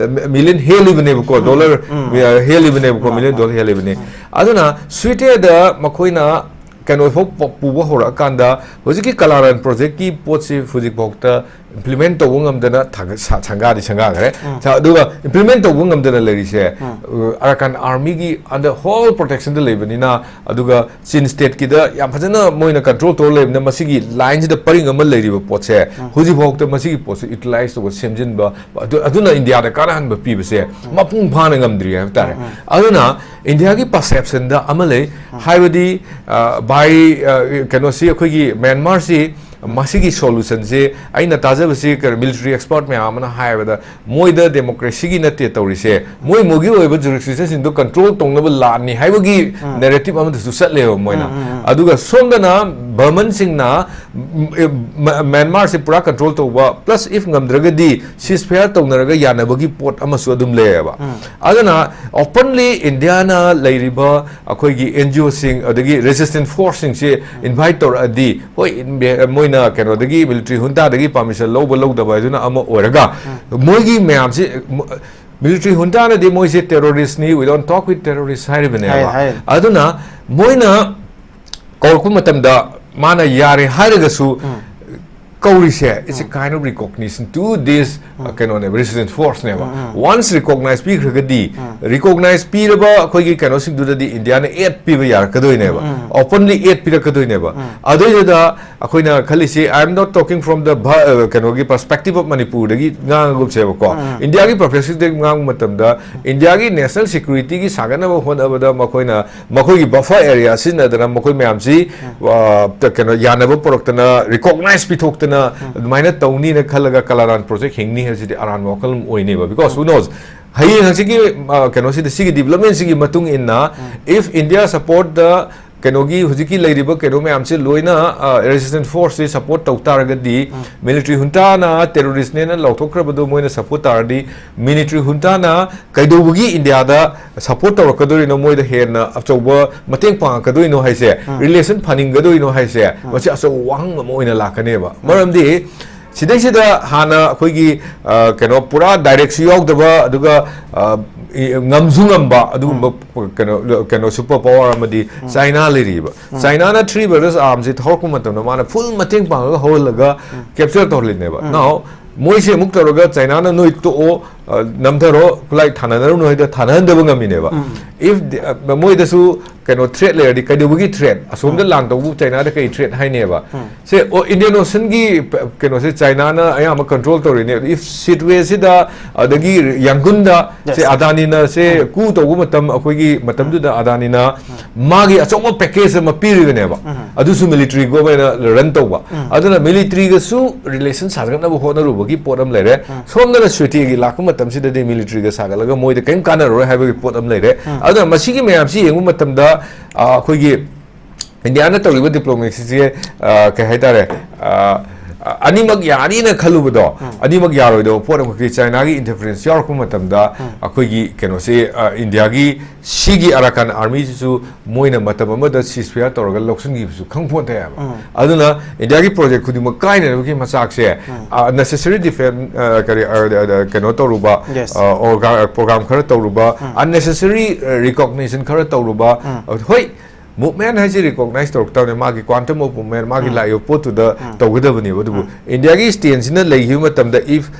million ꯍꯦꯜꯂꯤꯕꯅꯦꯕꯀꯣ, dollar ꯍꯦꯜꯂꯤꯕꯅꯦꯕꯀꯣ, million dollar ꯍꯦꯜꯂꯤꯕꯅꯦ꯫ ꯑꯗꯨꯅ ꯁ꯭ꯋꯤꯇꯦꯗ ꯃꯈꯣꯏꯅ ꯀꯩꯅꯣ ꯐꯥꯎ ꯄ-, ꯄꯨꯕ ꯍꯧꯔꯛꯑꯀꯥꯟꯗ ꯍꯧꯖꯤꯛꯀꯤ ꯀꯂꯥꯔꯥꯟ projectꯀꯤ ꯄꯣꯠꯁꯤ ꯍꯧꯖꯤꯛꯐꯥꯎꯗ implement ꯇꯧꯕ ꯉꯝꯗꯅ ꯊꯥꯒꯠ-, ꯁꯥ-, ꯁꯪꯒꯥꯗꯤ ꯁꯪꯒꯥꯈ꯭ꯔꯦ꯫ ꯁꯥ-, ꯑꯗꯨꯒ implement ꯇꯧꯕ ꯉꯝꯗꯅ ꯂꯩꯔꯤꯁꯦ, ꯑ, Arakan Armyꯒꯤ under whole protectionꯗ ꯂꯩꯕꯅꯤꯅ, ꯑꯗꯨꯒ ꯆꯤꯟ stateꯀꯤꯗ ꯌꯥꯝ ꯐꯖꯅ ꯃꯣꯏꯅ control ꯇꯧꯔ ꯂꯩꯕꯅꯤꯅ, ꯃꯁꯤꯒꯤ lineꯁꯤꯗ ꯄꯔꯤꯡ ꯑꯃ ꯂꯩꯔꯤꯕ ꯄꯣꯠꯁꯦ ꯍꯧꯖꯤꯛꯐꯥꯎꯗ ꯃꯁꯤꯒꯤ ꯄꯣꯠꯁꯦ utilize ꯇꯧꯕ, ꯁꯦꯝꯖꯤꯟꯕ, ꯑꯗꯨ, ꯑꯗꯨꯅ ꯏꯟꯗꯤꯌꯥꯗ ꯀꯥꯟꯅꯍꯟꯕ ꯄꯤꯕꯁꯦ ꯃꯄꯨꯡ ꯐꯥꯅ ꯉꯝꯗ꯭ꯔꯤ ꯍꯥꯏꯕ ꯇꯥꯔꯦ꯫ ꯑꯗꯨꯅ ꯏꯟꯗꯤꯌꯥꯒꯤ perceptionꯗ ꯑꯃ ꯂꯩ, ꯍꯥꯏꯕꯗꯤ, ꯑ, by, ꯑ, ꯀꯩꯅꯣꯁꯤ, ꯑꯩꯈꯣꯏꯒꯤ ꯃ꯭ꯌꯥꯟꯃꯥꯔꯁꯤ ꯃꯁꯤꯒꯤ solutionꯁꯦ, ꯑꯩꯅ ꯇꯥꯖꯕꯁꯤ, ꯀꯩꯅꯣ, military expert ꯃꯌꯥꯝ ꯑꯃꯅ ꯍꯥꯏꯕꯗ, ꯃꯣꯏꯗ democracyꯒꯤ ꯅꯠꯇꯦ ꯇꯧꯔꯤꯁꯦ, ꯃꯣꯏ ꯃꯣꯏꯒꯤ ꯑꯣꯏꯕ jurisdictionꯁꯤꯡꯗꯣ control ꯇꯧꯅꯕ ꯂꯥꯟꯅꯤ ꯍꯥꯏꯕꯒꯤ narrative ꯑꯃꯗꯁꯨ ꯆꯠꯂꯦꯕ ꯃꯣꯏꯅ꯫ ꯑꯗꯨꯒ ꯁꯣꯝꯗꯅ ꯕꯔꯃꯟꯁꯤꯡꯅ, ꯎꯝ, ꯑꯦ, ꯃ-, ꯃ꯭ꯌꯥꯟꯃꯥꯔꯁꯦ ꯄꯨꯔꯥ control ꯇꯧꯕ, plus if ꯉꯝꯗ꯭ꯔꯒꯗꯤ ceasefire ꯇꯧꯅꯔꯒ ꯌꯥꯅꯕꯒꯤ ꯄꯣꯠ ꯑꯃꯁꯨ ꯑꯗꯨꯝ ꯂꯩꯌꯦꯕ꯫ ꯑꯗꯨꯅ openly ꯏꯟꯗꯤꯌꯥꯅ ꯂꯩꯔꯤꯕ ꯑꯩꯈꯣꯏꯒꯤ NGOꯁꯤꯡ ꯑꯗꯒꯤ resistance forceꯁꯤꯡꯁꯦ invite ꯇꯧꯔꯛꯑꯗꯤ, ꯍꯣꯏ, ꯏꯟ-, ꯃꯣꯏꯅ ꯀꯩꯅꯣꯗꯒꯤ, military juntaꯗꯒꯤ permission ꯂꯧꯕ ꯂꯧꯗꯕ ꯍꯥꯏꯗꯨꯅ ꯑꯃ ꯑꯣꯏꯔꯒ, ꯃꯣꯏꯒꯤ ꯃꯌꯥꯝꯁꯤ, ꯃ-, military juntaꯅꯗꯤ ꯃꯣꯏꯁꯦ terroristꯅꯤ, "We don't talk with terrorists" ꯍꯥꯏꯔꯤꯕꯅꯦꯕ꯫ ꯍꯥꯏ, ꯍꯥꯏ꯫ ꯑꯗꯨꯅ ꯃꯣꯏꯅ ꯀꯧꯔꯛꯄ ꯃꯇꯝꯗ ꯃꯥꯅ ꯌꯥꯔꯦ ꯍꯥꯏꯔꯒꯁꯨ, ꯀꯧꯔꯤꯁꯦ, it's a kind of recognition to this, uh, ꯀꯩꯅꯣꯅꯦꯕ, resistance forceꯅꯦꯕ꯫ Once recognize ꯄꯤꯈ꯭ꯔꯒꯗꯤ, recognize ꯄꯤꯔꯕ ꯑꯩꯈꯣꯏꯒꯤ ꯀꯩꯅꯣꯁꯤꯡꯗꯨꯗꯗꯤ ꯏꯟꯗꯤꯌꯥꯅ aid ꯄꯤꯕ ꯌꯥꯔꯛꯀꯗꯣꯏꯅꯦꯕ, openly aid ꯄꯤꯔꯛꯀꯗꯣꯏꯅꯦꯕ꯫ ꯑꯗꯨꯏꯗꯨꯗ ꯑꯩꯈꯣꯏꯅ ꯈꯜꯂꯤꯁꯤ, I am not talking from the ꯚ-, ꯑ, ꯀꯩꯅꯣꯒꯤ perspective of ꯃꯅꯤꯄꯨꯔꯗꯒꯤ ꯉꯥꯡꯉꯒꯨꯝꯁꯦꯕꯀꯣ꯫ ꯏꯟꯗꯤꯌꯥꯒꯤ perspectiveꯗꯒꯤ ꯉꯥꯡꯕ ꯃꯇꯝꯗ, ꯏꯟꯗꯤꯌꯥꯒꯤ national securityꯒꯤ ꯁꯥꯒꯠꯅꯕ ꯍꯣꯠꯅꯕꯗ ꯃꯈꯣꯏꯅ ꯃꯈꯣꯏꯒꯤ buffer area ꯁꯤꯖꯤꯟꯅꯗꯅ ꯃꯈꯣꯏ ꯃꯌꯥꯝꯁꯤ, ꯑ, ꯀꯩꯅꯣ, ꯌꯥꯅꯕ ꯄꯨꯔꯛꯇꯅ, recognize ꯄꯤꯊꯣꯛꯇꯅ, ꯅ ꯑꯗꯨꯃꯥꯏꯅ ꯇꯧꯅꯤꯅ ꯈꯜꯂꯒ ꯀꯂꯥꯔꯥꯟ ꯄ꯭ꯔꯣꯖꯦꯛ ꯍꯤꯡꯅꯤ ꯍꯥꯏꯕꯁꯤꯗꯤ ꯑꯔꯥꯟꯕ ꯋꯥꯈꯜ ꯑꯃ ꯑꯣꯏꯅꯦꯕ, because who knows, ꯍꯌꯦꯡ ꯍꯪꯆꯤꯠꯀꯤ, ꯑ, ꯀꯩꯅꯣꯁꯤꯗ, ꯁꯤꯒꯤ ꯗꯤꯕ꯭ꯂꯞꯃꯦꯟꯁꯤꯒꯤ ꯃꯇꯨꯡ ꯏꯟꯅ, if India support the ꯀꯩꯅꯣꯒꯤ ꯍꯧꯖꯤꯛꯀꯤ ꯂꯩꯔꯤꯕ ꯀꯩꯅꯣ ꯃꯌꯥꯝꯁꯦ ꯂꯣꯏꯅ, ꯑ, ꯔꯦꯁꯤꯁꯇꯦꯟꯁ ꯐꯣꯔꯁꯁꯤ ꯁꯞꯄꯣꯔꯠ ꯇꯧ ꯇꯥꯔꯒꯗꯤ, ꯃꯤꯂꯤꯇ꯭ꯔꯤ ꯍꯨꯟꯇꯥꯅ ꯇꯦꯔꯣꯔꯤꯁꯅꯦꯅ ꯂꯥꯎꯊꯣꯛꯈ꯭ꯔꯕꯗꯣ ꯃꯣꯏꯅ ꯁꯞꯄꯣꯔꯠ ꯇꯥꯔꯗꯤ, ꯃꯤꯂꯤꯇ꯭ꯔꯤ ꯍꯨꯟꯇꯥꯅ ꯀꯩꯗꯧꯕꯒꯤ ꯏꯟꯗꯤꯌꯥꯗ ꯁꯞꯄꯣꯔꯠ ꯇꯧꯔꯛꯀꯗꯣꯏꯅꯣ, ꯃꯣꯏꯗ ꯍꯦꯟꯅ ꯑꯆꯧꯕ ꯃꯇꯦꯡ ꯄꯥꯡꯉꯛꯀꯗꯣꯏꯅꯣ ꯍꯥꯏꯁꯦ, ꯔꯤꯂꯦꯁꯟ ꯐꯅꯤꯡꯒꯗꯣꯏꯅꯣ ꯍꯥꯏꯁꯦ, ꯃꯁꯤ ꯑꯆꯧꯕ ꯋꯥꯍꯪ ꯑꯃ ꯑꯣꯏꯅ ꯂꯥꯛꯀꯅꯦꯕ꯫ ꯃꯔꯝꯗꯤ ꯁꯤꯗꯩꯁꯤꯗ ꯍꯥꯟꯅ ꯑꯩꯈꯣꯏꯒꯤ, ꯑ, ꯀꯩꯅꯣ, ꯄꯨꯔꯥ ꯗꯥꯏꯔꯦꯛꯁꯨ ꯌꯥꯎꯗꯕ, ꯑꯗꯨꯒ, ꯑ, ꯏ-, ꯉꯝꯁꯨ ꯉꯝꯕ ꯑꯗꯨꯒꯨꯝꯕ ꯀꯩꯅꯣ, ꯀꯩꯅꯣ, ꯁꯨꯄꯔ ꯄꯥꯋꯔ ꯑꯃꯗꯤ ꯆꯥꯏꯅꯥ ꯂꯩꯔꯤꯕ꯫ ꯆꯥꯏꯅꯥꯅ ꯊ꯭ꯔꯤ ꯕ꯭ꯔꯗꯔꯁ ꯑꯥꯔꯝꯁꯤ ꯊꯧꯔꯛꯄ ꯃꯇꯝꯗ ꯃꯥꯅ ꯐꯨꯜ ꯃꯇꯦꯡ ꯄꯥꯡꯉꯒ ꯍꯧꯍꯜꯂꯒ ꯀꯦꯞꯆꯔ ꯇꯧꯍꯜꯂꯤꯅꯦꯕ꯫ Now, ꯃꯣꯏꯁꯦ ꯑꯃꯨꯛ ꯇꯧꯔꯒ ꯆꯥꯏꯅꯥꯅ ꯅꯣꯏ ꯇꯣꯛꯑꯣ, ꯑ, ꯅꯝꯊꯔꯣ, ꯈꯨꯠꯂꯥꯏ ꯊꯥꯅꯔꯨꯅꯨ ꯍꯥꯏꯗ ꯊꯥꯅꯍꯟꯗꯕ ꯉꯝꯃꯤꯅꯦꯕ꯫ If the, ꯑ, ꯃꯣꯏꯗꯁꯨ ꯀꯩꯅꯣ ꯊ꯭ꯔꯦꯠ ꯂꯩꯔꯗꯤ, ꯀꯩꯗꯧꯕꯒꯤ ꯊ꯭ꯔꯦꯠ? ꯑꯁꯣꯝꯗ ꯂꯥꯟ ꯇꯧꯕ ꯆꯥꯏꯅꯥꯗ ꯀꯩ ꯊ꯭ꯔꯦꯠ ꯍꯥꯏꯅꯦꯕ? ꯁꯦ, ꯑꯣ, ꯏꯟꯗꯤꯌꯟ ꯑꯣꯁꯟꯒꯤ ꯄ-, ꯀꯩꯅꯣꯁꯦ ꯆꯥꯏꯅꯥꯅ ꯑꯌꯥꯝꯕ ꯀꯟꯇ꯭ꯔꯣꯜ ꯇꯧꯔꯤꯅꯦ꯫ If ꯁꯤꯠꯋꯦꯁꯤꯗ, ꯑꯗꯒꯤ ꯌꯥꯡꯒꯨꯟꯗ, ꯁꯦ, ꯑꯗꯥꯅꯤꯅ ꯁꯦ ꯀꯨ ꯇꯧꯕ ꯃꯇꯝ, ꯑꯩꯈꯣꯏꯒꯤ ꯃꯇꯝꯗꯨꯗ ꯑꯗꯥꯅꯤꯅ ꯃꯥꯒꯤ ꯑꯆꯧꯕ ꯄꯦꯀꯦꯖ ꯑꯃ ꯄꯤꯔꯤꯕꯅꯦꯕ꯫ ꯑꯗꯨꯁꯨ ꯃꯤꯂꯤꯇ꯭ꯔꯤꯒ ꯑꯣꯏꯅ ꯔꯟ ꯇꯧꯕ꯫ ꯑꯗꯨꯅ ꯃꯤꯂꯤꯇ꯭ꯔꯤꯒꯁꯨ ꯔꯤꯂꯦꯁꯟ ꯁꯥꯒꯠꯅꯕ ꯍꯣꯠꯅꯔꯨꯕꯒꯤ ꯄꯣꯠ ꯑꯃ ꯂꯩꯔꯦ꯫ ꯁꯣꯝꯗꯅ ꯁ꯭ꯋꯦꯇꯤꯒꯤ ꯂꯥꯛꯄ ꯃꯇꯝꯁꯤꯗꯗꯤ ꯃꯤꯂꯤꯇ꯭ꯔꯤꯒ ꯁꯥꯒꯠꯂꯒ ꯃꯣꯏꯗ ꯀꯔꯤꯝ ꯀꯥꯟꯅꯔꯔꯣꯏ ꯍꯥꯏꯕꯒꯤ ꯄꯣꯠ ꯑꯃ ꯂꯩꯔꯦ꯫ ꯑꯗꯨꯅ ꯃꯁꯤꯒꯤ ꯃꯌꯥꯝꯁꯤ ꯌꯦꯡꯕ ꯃꯇꯝꯗ, ꯑ, ꯑꯩꯈꯣꯏꯒꯤ ꯏꯟꯗꯤꯌꯥꯅ ꯇꯧꯔꯤꯕ ꯗꯤꯄ꯭ꯂꯣꯃꯦꯁꯤꯁꯦ, ꯑ, ꯀꯩ ꯍꯥꯏꯇꯥꯔꯦ, ꯑ, ꯑꯅꯤꯃꯛ ꯌꯥꯅꯤꯅ ꯈꯜꯂꯨꯕꯗꯣ, ꯑꯅꯤꯃꯛ ꯌꯥꯔꯣꯏꯗꯕ ꯄꯣꯠ ꯑꯃꯈꯛꯀꯤ ꯆꯥꯏꯅꯥꯒꯤ ꯏꯟꯇꯔꯐꯤꯌꯔꯦꯟꯁ ꯌꯥꯎꯔꯛꯄ ꯃꯇꯝꯗ, ꯑꯩꯈꯣꯏꯒꯤ ꯀꯩꯅꯣꯁꯤ, ꯑ, ꯏꯟꯗꯤꯌꯥꯒꯤ ꯁꯤꯒꯤ ꯑꯔꯥꯀꯥꯟ ꯑꯥꯔꯃꯤꯁꯤꯁꯨ ꯃꯣꯏꯅ ꯃꯇꯝ ꯑꯃꯗ ꯁꯤꯁꯐꯤꯌꯥꯔ ꯇꯧꯔꯒ ꯂꯧꯁꯤꯟꯈꯤꯕꯁꯨ ꯈꯪꯄꯣꯟꯇꯦ ꯍꯥꯏꯕ꯫ ꯑꯗꯨꯅ ꯏꯟꯗꯤꯌꯥꯒꯤ ꯄ꯭ꯔꯣꯖꯦꯛ ꯈꯨꯗꯤꯡꯃꯛ ꯀꯥꯏꯅꯅꯕꯒꯤ ꯃꯆꯥꯛꯁꯦ, ꯑ, ꯅꯦꯁꯦꯁꯔꯤ ꯗꯤꯐꯦꯟ-, ꯑ, ꯀꯔꯤ, ꯑ, ꯑ, ꯀꯩꯅꯣ ꯇꯧꯔꯨꯕ, ꯑ, ꯑꯣꯔꯒꯥ-, ꯄ꯭ꯔꯣꯒ꯭ꯔꯥꯝ ꯈꯔ ꯇꯧꯔꯨꯕ, ꯑꯟꯅꯦꯁꯦꯁꯔꯤ, ꯑ, ꯔꯤꯀꯣꯒꯅꯤꯁꯟ ꯈꯔ ꯇꯧꯔꯨꯕ, ꯑ, ꯍꯣꯏ, ꯃꯨꯚꯃꯦꯟ ꯍꯥꯏꯁꯦ ꯔꯤꯀꯣꯒꯅꯥꯏꯁ ꯇꯧꯔꯛꯇꯕꯅꯤ, ꯃꯥꯒꯤ ꯀ꯭ꯋꯥꯟꯇꯝ ꯑꯣꯐ ꯃꯨꯚꯃꯦꯟ, ꯃꯥꯒꯤ ꯂꯥꯛꯏꯕ ꯄꯣꯠꯇꯨꯗ ꯇꯧꯒꯗꯕꯅꯦꯕ꯫ ꯑꯗꯨꯕꯨ ꯏꯟꯗꯤꯌꯥꯒꯤ ꯁ꯭ꯇꯦꯟꯁꯤꯅ ꯂꯩꯈꯤꯕ ꯃꯇꯝꯗ, if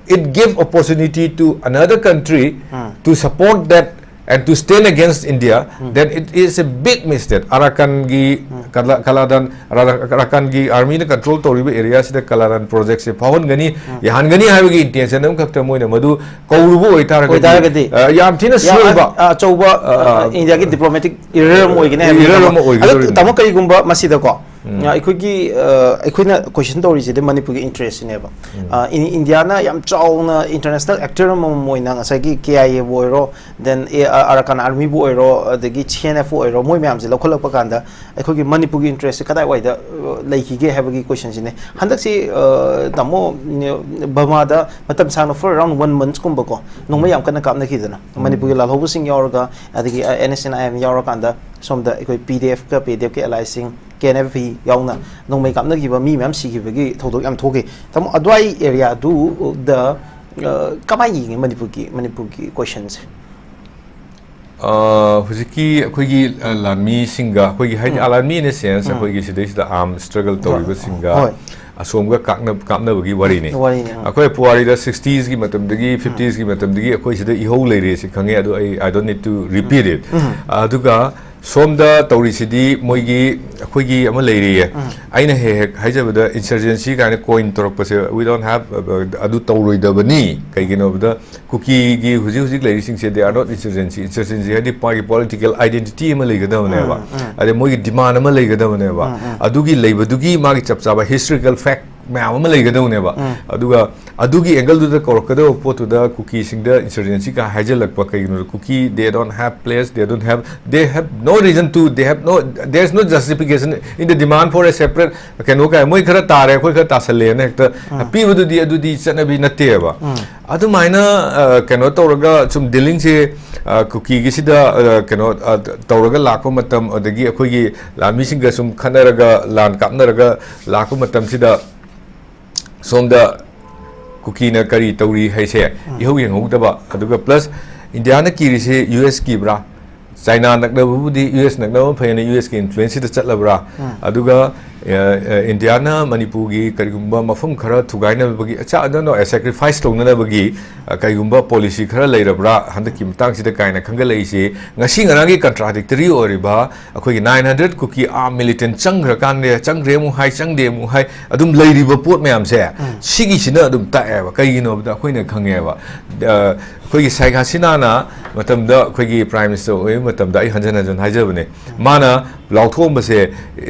it give opportunity to another country to support that and to stand against India, then it is a big mistake. ꯑꯔꯥꯀꯥꯟꯒꯤ ꯀꯂꯥ-, ꯀꯂꯥꯗꯥꯟ, ꯑꯔꯥ-, ꯑꯔꯥꯀꯥꯟꯒꯤ ꯑꯥꯔꯃꯤꯅ ꯀꯟꯇ꯭ꯔꯣꯜ ꯇꯧꯔꯤꯕ ꯑꯦꯔꯤꯌꯥꯁꯤꯗ ꯀꯂꯥꯗꯥꯟ ꯄ꯭ꯔꯣꯖꯦꯛꯁꯦ ꯐꯥꯎꯍꯟꯒꯅꯤ, ꯌꯥꯍꯟꯒꯅꯤ ꯍꯥꯏꯕꯒꯤ ꯏꯟꯇꯦꯟꯁꯟ ꯑꯃꯈꯛꯇ ꯃꯣꯏꯅ ꯃꯗꯨ ꯀꯧꯔꯨꯕ ꯑꯣꯏꯇꯥꯔꯒꯗꯤ, ꯑꯣꯏꯇꯥꯔꯒꯗꯤ, ꯑ, ꯌꯥꯝ ꯊꯤꯅ ꯌꯥꯝ ꯁꯣꯏꯕ, ꯑ-, ꯑꯆꯧꯕ, ꯑ, ꯑ, ꯏꯟꯗꯤꯌꯥꯒꯤ ꯗꯤꯄ꯭ꯂꯣꯃꯦꯇꯤꯛ ꯏꯔꯔ ꯑꯃ ꯑꯣꯏꯒꯅꯤ ꯍꯥꯏꯕꯅꯦꯕ꯫ ꯏꯔꯔ ꯑꯃ ꯑꯗꯣ ꯑꯣꯏꯒꯗꯧꯔꯤꯕꯅꯤ꯫ ꯇꯥꯃꯣ, ꯀꯔꯤꯒꯨꯝꯕ ꯃꯁꯤꯗꯀꯣ, ꯑꯩꯈꯣꯏꯒꯤ ꯑꯩꯈꯣꯏꯅ ꯀꯣꯏꯁꯟ ꯇꯧꯔꯤꯁꯤꯗꯤ ꯃꯅꯤꯄꯨꯔꯒꯤ ꯏꯟꯇꯔꯦꯁꯁꯤꯅꯦꯕ꯫ ꯏꯟꯗꯤꯌꯥꯅ ꯌꯥꯝ ꯆꯥꯎꯅ ꯏꯟꯇꯔꯅꯦꯁꯅꯦꯜ ꯑꯦꯛꯇꯔ ꯑꯃꯃꯝ ꯑꯣꯏꯅ ꯉꯁꯥꯏꯒꯤ ꯀꯦ ꯑꯥꯏ ꯑꯦꯕꯨ ꯑꯣꯏꯔꯣ, ꯗꯦꯟ ꯑꯔꯀꯥꯟ ꯑꯥꯔꯃꯤꯕꯨ ꯑꯣꯏꯔꯣ, ꯑꯗꯒꯤ ꯁꯤ ꯑꯦꯟ ꯑꯦꯐꯄꯨ ꯑꯣꯏꯔꯣ, ꯃꯣꯏ ꯃꯌꯥꯝꯁꯦ ꯂꯧꯈꯠꯂꯛꯄ ꯀꯥꯟꯗ ꯑꯩꯈꯣꯏꯒꯤ ꯃꯅꯤꯄꯨꯔꯒꯤ ꯏꯟꯇꯔꯦꯁꯁꯦ ꯀꯗꯥꯏꯋꯥꯏꯗ ꯂꯩꯈꯤꯒꯦ ꯍꯥꯏꯕꯒꯤ ꯀꯣꯏꯁꯟꯁꯤꯅꯦ꯫ ꯍꯟꯗꯛꯁꯤ ꯇꯥꯃꯣ, ꯕꯔꯃꯥꯗ ꯃꯇꯝ ꯁꯥꯡꯅ for around one monthꯁꯀꯨꯝꯕꯀꯣ, ꯅꯣꯡꯃꯩ ꯌꯥꯝ ꯀꯟꯅ ꯀꯥꯞꯅꯈꯤꯗꯅ, ꯃꯅꯤꯄꯨꯔꯒꯤ ꯂꯥꯜꯍꯧꯕꯁꯤꯡ ꯌꯥꯎꯔꯒ, ꯑꯗꯒꯤ N S N I M ꯌꯥꯎꯔꯀꯥꯟꯗ, ꯁꯣꯝꯗ ꯑꯩꯈꯣꯏ ꯄꯤ ꯗꯤ ꯑꯦꯐꯀ ꯄꯤ ꯗꯤ ꯑꯦꯐꯀꯤ ꯑꯦꯂꯥꯏꯁꯤꯡ, ꯀꯦ ꯑꯦꯟ ꯑꯦꯐ ꯌꯥꯎꯅ ꯅꯣꯡꯃꯩ ꯀꯥꯞꯅꯈꯤꯕ, ꯃꯤ ꯃꯌꯥꯝ ꯁꯤꯈꯤꯕꯒꯤ ꯊꯧꯗꯣꯛ ꯌꯥꯝ ꯊꯣꯛꯈꯤ꯫ ꯇꯥꯃꯣ, ꯑꯗꯨꯋꯥꯏ ꯑꯦꯔꯤꯌꯥꯗꯨꯗ ꯀꯃꯥꯏꯅ ꯌꯦꯡꯉꯤ ꯃꯅꯤꯄꯨꯔꯒꯤ, ꯃꯅꯤꯄꯨꯔꯒꯤ ꯀꯣꯏꯁꯟꯁꯦ? ꯍꯧꯖꯤꯛꯀꯤ ꯑꯩꯈꯣꯏꯒꯤ ꯂꯥꯟꯃꯤꯁꯤꯡꯒ, ꯑꯩꯈꯣꯏꯒꯤ ꯍꯥꯏꯗꯤ, ꯂꯥꯟꯃꯤ in a sense, ꯑꯩꯈꯣꯏꯒꯤ ꯁꯤꯗꯩꯁꯤꯗ ꯑꯥꯔꯝ ꯁ꯭ꯇ꯭ꯔꯒꯜ ꯇꯧꯔꯤꯕꯁꯤꯡꯒ, ꯍꯣꯏ꯫ ꯑꯁꯣꯝꯒ ꯀꯥꯞꯅ ꯀꯥꯞꯅꯕꯒꯤ ꯋꯥꯔꯤꯅꯤ꯫ ꯋꯥꯔꯤꯅꯤ, ꯑꯥ꯫ ꯑꯩꯈꯣꯏ ꯄꯨꯋꯥꯔꯤꯗ ꯁꯤꯛꯁꯇꯤꯁꯀꯤ ꯃꯇꯝꯗꯒꯤ, ꯐꯤꯐꯇꯤꯁꯀꯤ ꯃꯇꯝꯗꯒꯤ ꯑꯩꯈꯣꯏ ꯁꯤꯗ ꯏꯍꯧ ꯂꯩꯔꯦ ꯁꯤ ꯈꯪꯉꯦ, ꯑꯗꯣ ꯑꯩ, I don't need to repeat it꯫ ꯑꯗꯨꯒ ꯁꯣꯝꯗ ꯇꯧꯔꯤꯁꯤꯗꯤ ꯃꯣꯏꯒꯤ, ꯑꯩꯈꯣꯏꯒꯤ ꯑꯃ ꯂꯩꯔꯤꯌꯦ, ꯑꯩꯅ ꯍꯦꯛ ꯍꯦꯛ ꯍꯥꯏꯖꯕꯗ, ꯏꯟꯁꯔꯖꯦꯟꯁꯤ ꯀꯥꯏꯅ ꯀꯣꯏꯟ ꯇꯧꯔꯛꯄꯁꯦ, we don't have, ꯑꯗꯨ ꯇꯧꯔꯣꯏꯗꯕꯅꯤ꯫ ꯀꯩꯒꯤꯅꯣꯗ, ꯀꯨꯀꯤꯒꯤ ꯍꯧꯖꯤꯛ ꯍꯧꯖꯤꯛ ꯂꯩꯔꯤꯁꯤꯡꯁꯦ, they are not insurgency꯫ Insurgency ꯍꯥꯏꯗꯤ ꯃꯥꯒꯤ ꯄꯣꯂꯤꯇꯤꯀꯦꯜ ꯑꯥꯏꯗꯦꯟꯇꯤꯇꯤ ꯑꯃ ꯂꯩꯒꯗꯕꯅꯦꯕ, ꯑꯗꯩ ꯃꯣꯏꯒꯤ ꯗꯤꯃꯥꯟ ꯑꯃ ꯂꯩꯒꯗꯕꯅꯦꯕ꯫ ꯑꯗꯨꯒꯤ ꯂꯩꯕꯗꯨꯒꯤ ꯃꯥꯒꯤ ꯆꯞ ꯆꯥꯕ ꯍꯤꯁꯇꯣꯔꯤꯀꯦꯜ ꯐꯦꯛ ꯃꯌꯥꯝ ꯑꯃ ꯂꯩꯒꯗꯕꯅꯦꯕ꯫ ꯑꯗꯨꯒ ꯑꯗꯨꯒꯤ ꯑꯦꯡꯒꯜꯗꯨꯗ ꯀꯧꯔꯛꯀꯗꯕ ꯄꯣꯠꯇꯨꯗ ꯀꯨꯀꯤꯁꯤꯡꯗ ꯏꯟꯁꯔꯖꯦꯟꯁꯤ ꯀꯥ ꯍꯥꯏꯖꯜꯂꯛꯄ ꯀꯩꯒꯤꯅꯣꯗ, Kuki, they don't have place, they don't have, they have no reason to, they have no, there is no justification in the demand for a separate ꯀꯩꯅꯣ ꯀꯥꯏ, ꯃꯣꯏ ꯈꯔ ꯇꯥꯔꯦ, ꯑꯩꯈꯣꯏ ꯈꯔ ꯇꯥꯁꯜꯂꯦꯅ ꯍꯦꯛꯇ ꯄꯤꯕꯗꯨꯗꯤ, ꯑꯗꯨꯗꯤ ꯆꯠꯅꯕꯤ ꯅꯠꯇꯦꯕ꯫ ꯑꯗꯨꯃꯥꯏꯅ, ꯑ, ꯀꯩꯅꯣ ꯇꯧꯔꯒ ꯁꯨꯝ ꯗꯤꯂꯤꯡꯁꯦ, ꯑ, ꯀꯨꯀꯤꯒꯤꯁꯤꯗ, ꯑ, ꯀꯩꯅꯣ, ꯑ, ꯇꯧꯔꯒ ꯂꯥꯛꯄ ꯃꯇꯝ, ꯑꯗꯒꯤ ꯑꯩꯈꯣꯏꯒꯤ ꯂꯥꯟꯃꯤꯁꯤꯡꯒ ꯁꯨꯝ ꯈꯠꯅꯔꯒ, ꯂꯥꯟ ꯀꯥꯞꯅꯔꯒ ꯂꯥꯛꯄ ꯃꯇꯝꯁꯤꯗ, ꯁꯣꯝꯗ ꯀꯨꯀꯤꯅ ꯀꯔꯤ ꯇꯧꯔꯤ ꯍꯥꯏꯁꯦ ꯏꯍꯧ ꯌꯦꯡꯍꯧꯗꯕ, ꯑꯗꯨꯒ ꯄ꯭ꯂꯁ ꯏꯟꯗꯤꯌꯥꯅ ꯀꯤꯔꯤꯁꯦ ꯌꯨ ꯑꯦꯁ ꯀꯤꯕ꯭ꯔꯥ? ꯆꯥꯏꯅꯥ ꯅꯛꯅꯕꯕꯨꯗꯤ, ꯌꯨ ꯑꯦꯁ ꯅꯛꯅꯕ ꯐꯩꯅ ꯌꯨ ꯑꯦꯁꯀꯤ ꯏꯟꯐ꯭ꯂꯨꯌꯦꯟꯁꯁꯤꯗ ꯆꯠꯂꯕ꯭ꯔꯥ? ꯑꯗꯨꯒ, ꯑ, ꯑ, ꯏꯟꯗꯤꯌꯥꯅ ꯃꯅꯤꯄꯨꯔꯒꯤ ꯀꯔꯤꯒꯨꯝꯕ ꯃꯐꯝ ꯈꯔ ꯊꯨꯒꯥꯏꯅꯕꯒꯤ, ꯑꯆꯥ, ꯑꯗꯨꯅ ꯁꯦꯀ꯭ꯔꯤꯐꯥꯏꯁ ꯇꯧꯅꯅꯕꯒꯤ, ꯑ, ꯀꯔꯤꯒꯨꯝꯕ ꯄꯣꯂꯤꯁꯤ ꯈꯔ ꯂꯩꯔꯕ꯭ꯔꯥ ꯍꯟꯗꯛꯀꯤ ꯃꯇꯥꯡꯁꯤꯗ ꯀꯥꯏꯅ ꯈꯟꯒꯠꯂꯛꯏꯁꯤ, ꯉꯁꯤ ꯉꯔꯥꯡꯒꯤ ꯀꯟꯇ꯭ꯔꯥꯗꯤꯛꯇꯔꯤ ꯑꯣꯏꯔꯤꯕ, ꯑꯩꯈꯣꯏꯒꯤ ꯅꯥꯏꯟ ꯍꯟꯗ꯭ꯔꯦꯗ ꯀꯨꯀꯤ ꯑꯥꯔꯝ ꯃꯤꯂꯤꯇꯦꯟ ꯆꯪꯈ꯭ꯔꯀꯥꯟꯗ, ꯆꯪꯈ꯭ꯔꯦ ꯑꯃꯨꯛ ꯍꯥꯏ, ꯆꯪꯗꯦ ꯑꯃꯨꯛ ꯍꯥꯏ, ꯑꯗꯨꯝ ꯂꯩꯔꯤꯕ ꯄꯣꯠ ꯃꯌꯥꯝꯁꯦ, ꯁꯤꯒꯤꯁꯤꯅ ꯑꯗꯨꯝ ꯇꯥꯛꯑꯦꯕ꯫ ꯀꯩꯒꯤꯅꯣ ꯍꯥꯏꯕꯗ, ꯑꯩꯈꯣꯏꯅ ꯈꯪꯉꯦꯕ, ꯑ, ꯑꯩꯈꯣꯏꯒꯤ ꯁꯥꯏꯈ ꯍꯁꯤꯅꯥꯅ ꯃꯇꯝꯗ, ꯑꯩꯈꯣꯏꯒꯤ ꯄ꯭ꯔꯥꯏꯝ ꯃꯤꯅꯤꯁꯇꯔ ꯑꯣꯏꯕ ꯃꯇꯝꯗ, ꯑꯩ ꯍꯟꯖꯟ ꯍꯟꯖꯟ ꯍꯥꯏꯖꯕꯅꯦ, ꯃꯥꯅ ꯂꯥꯎꯊꯣꯛꯑꯝꯕꯁꯦ,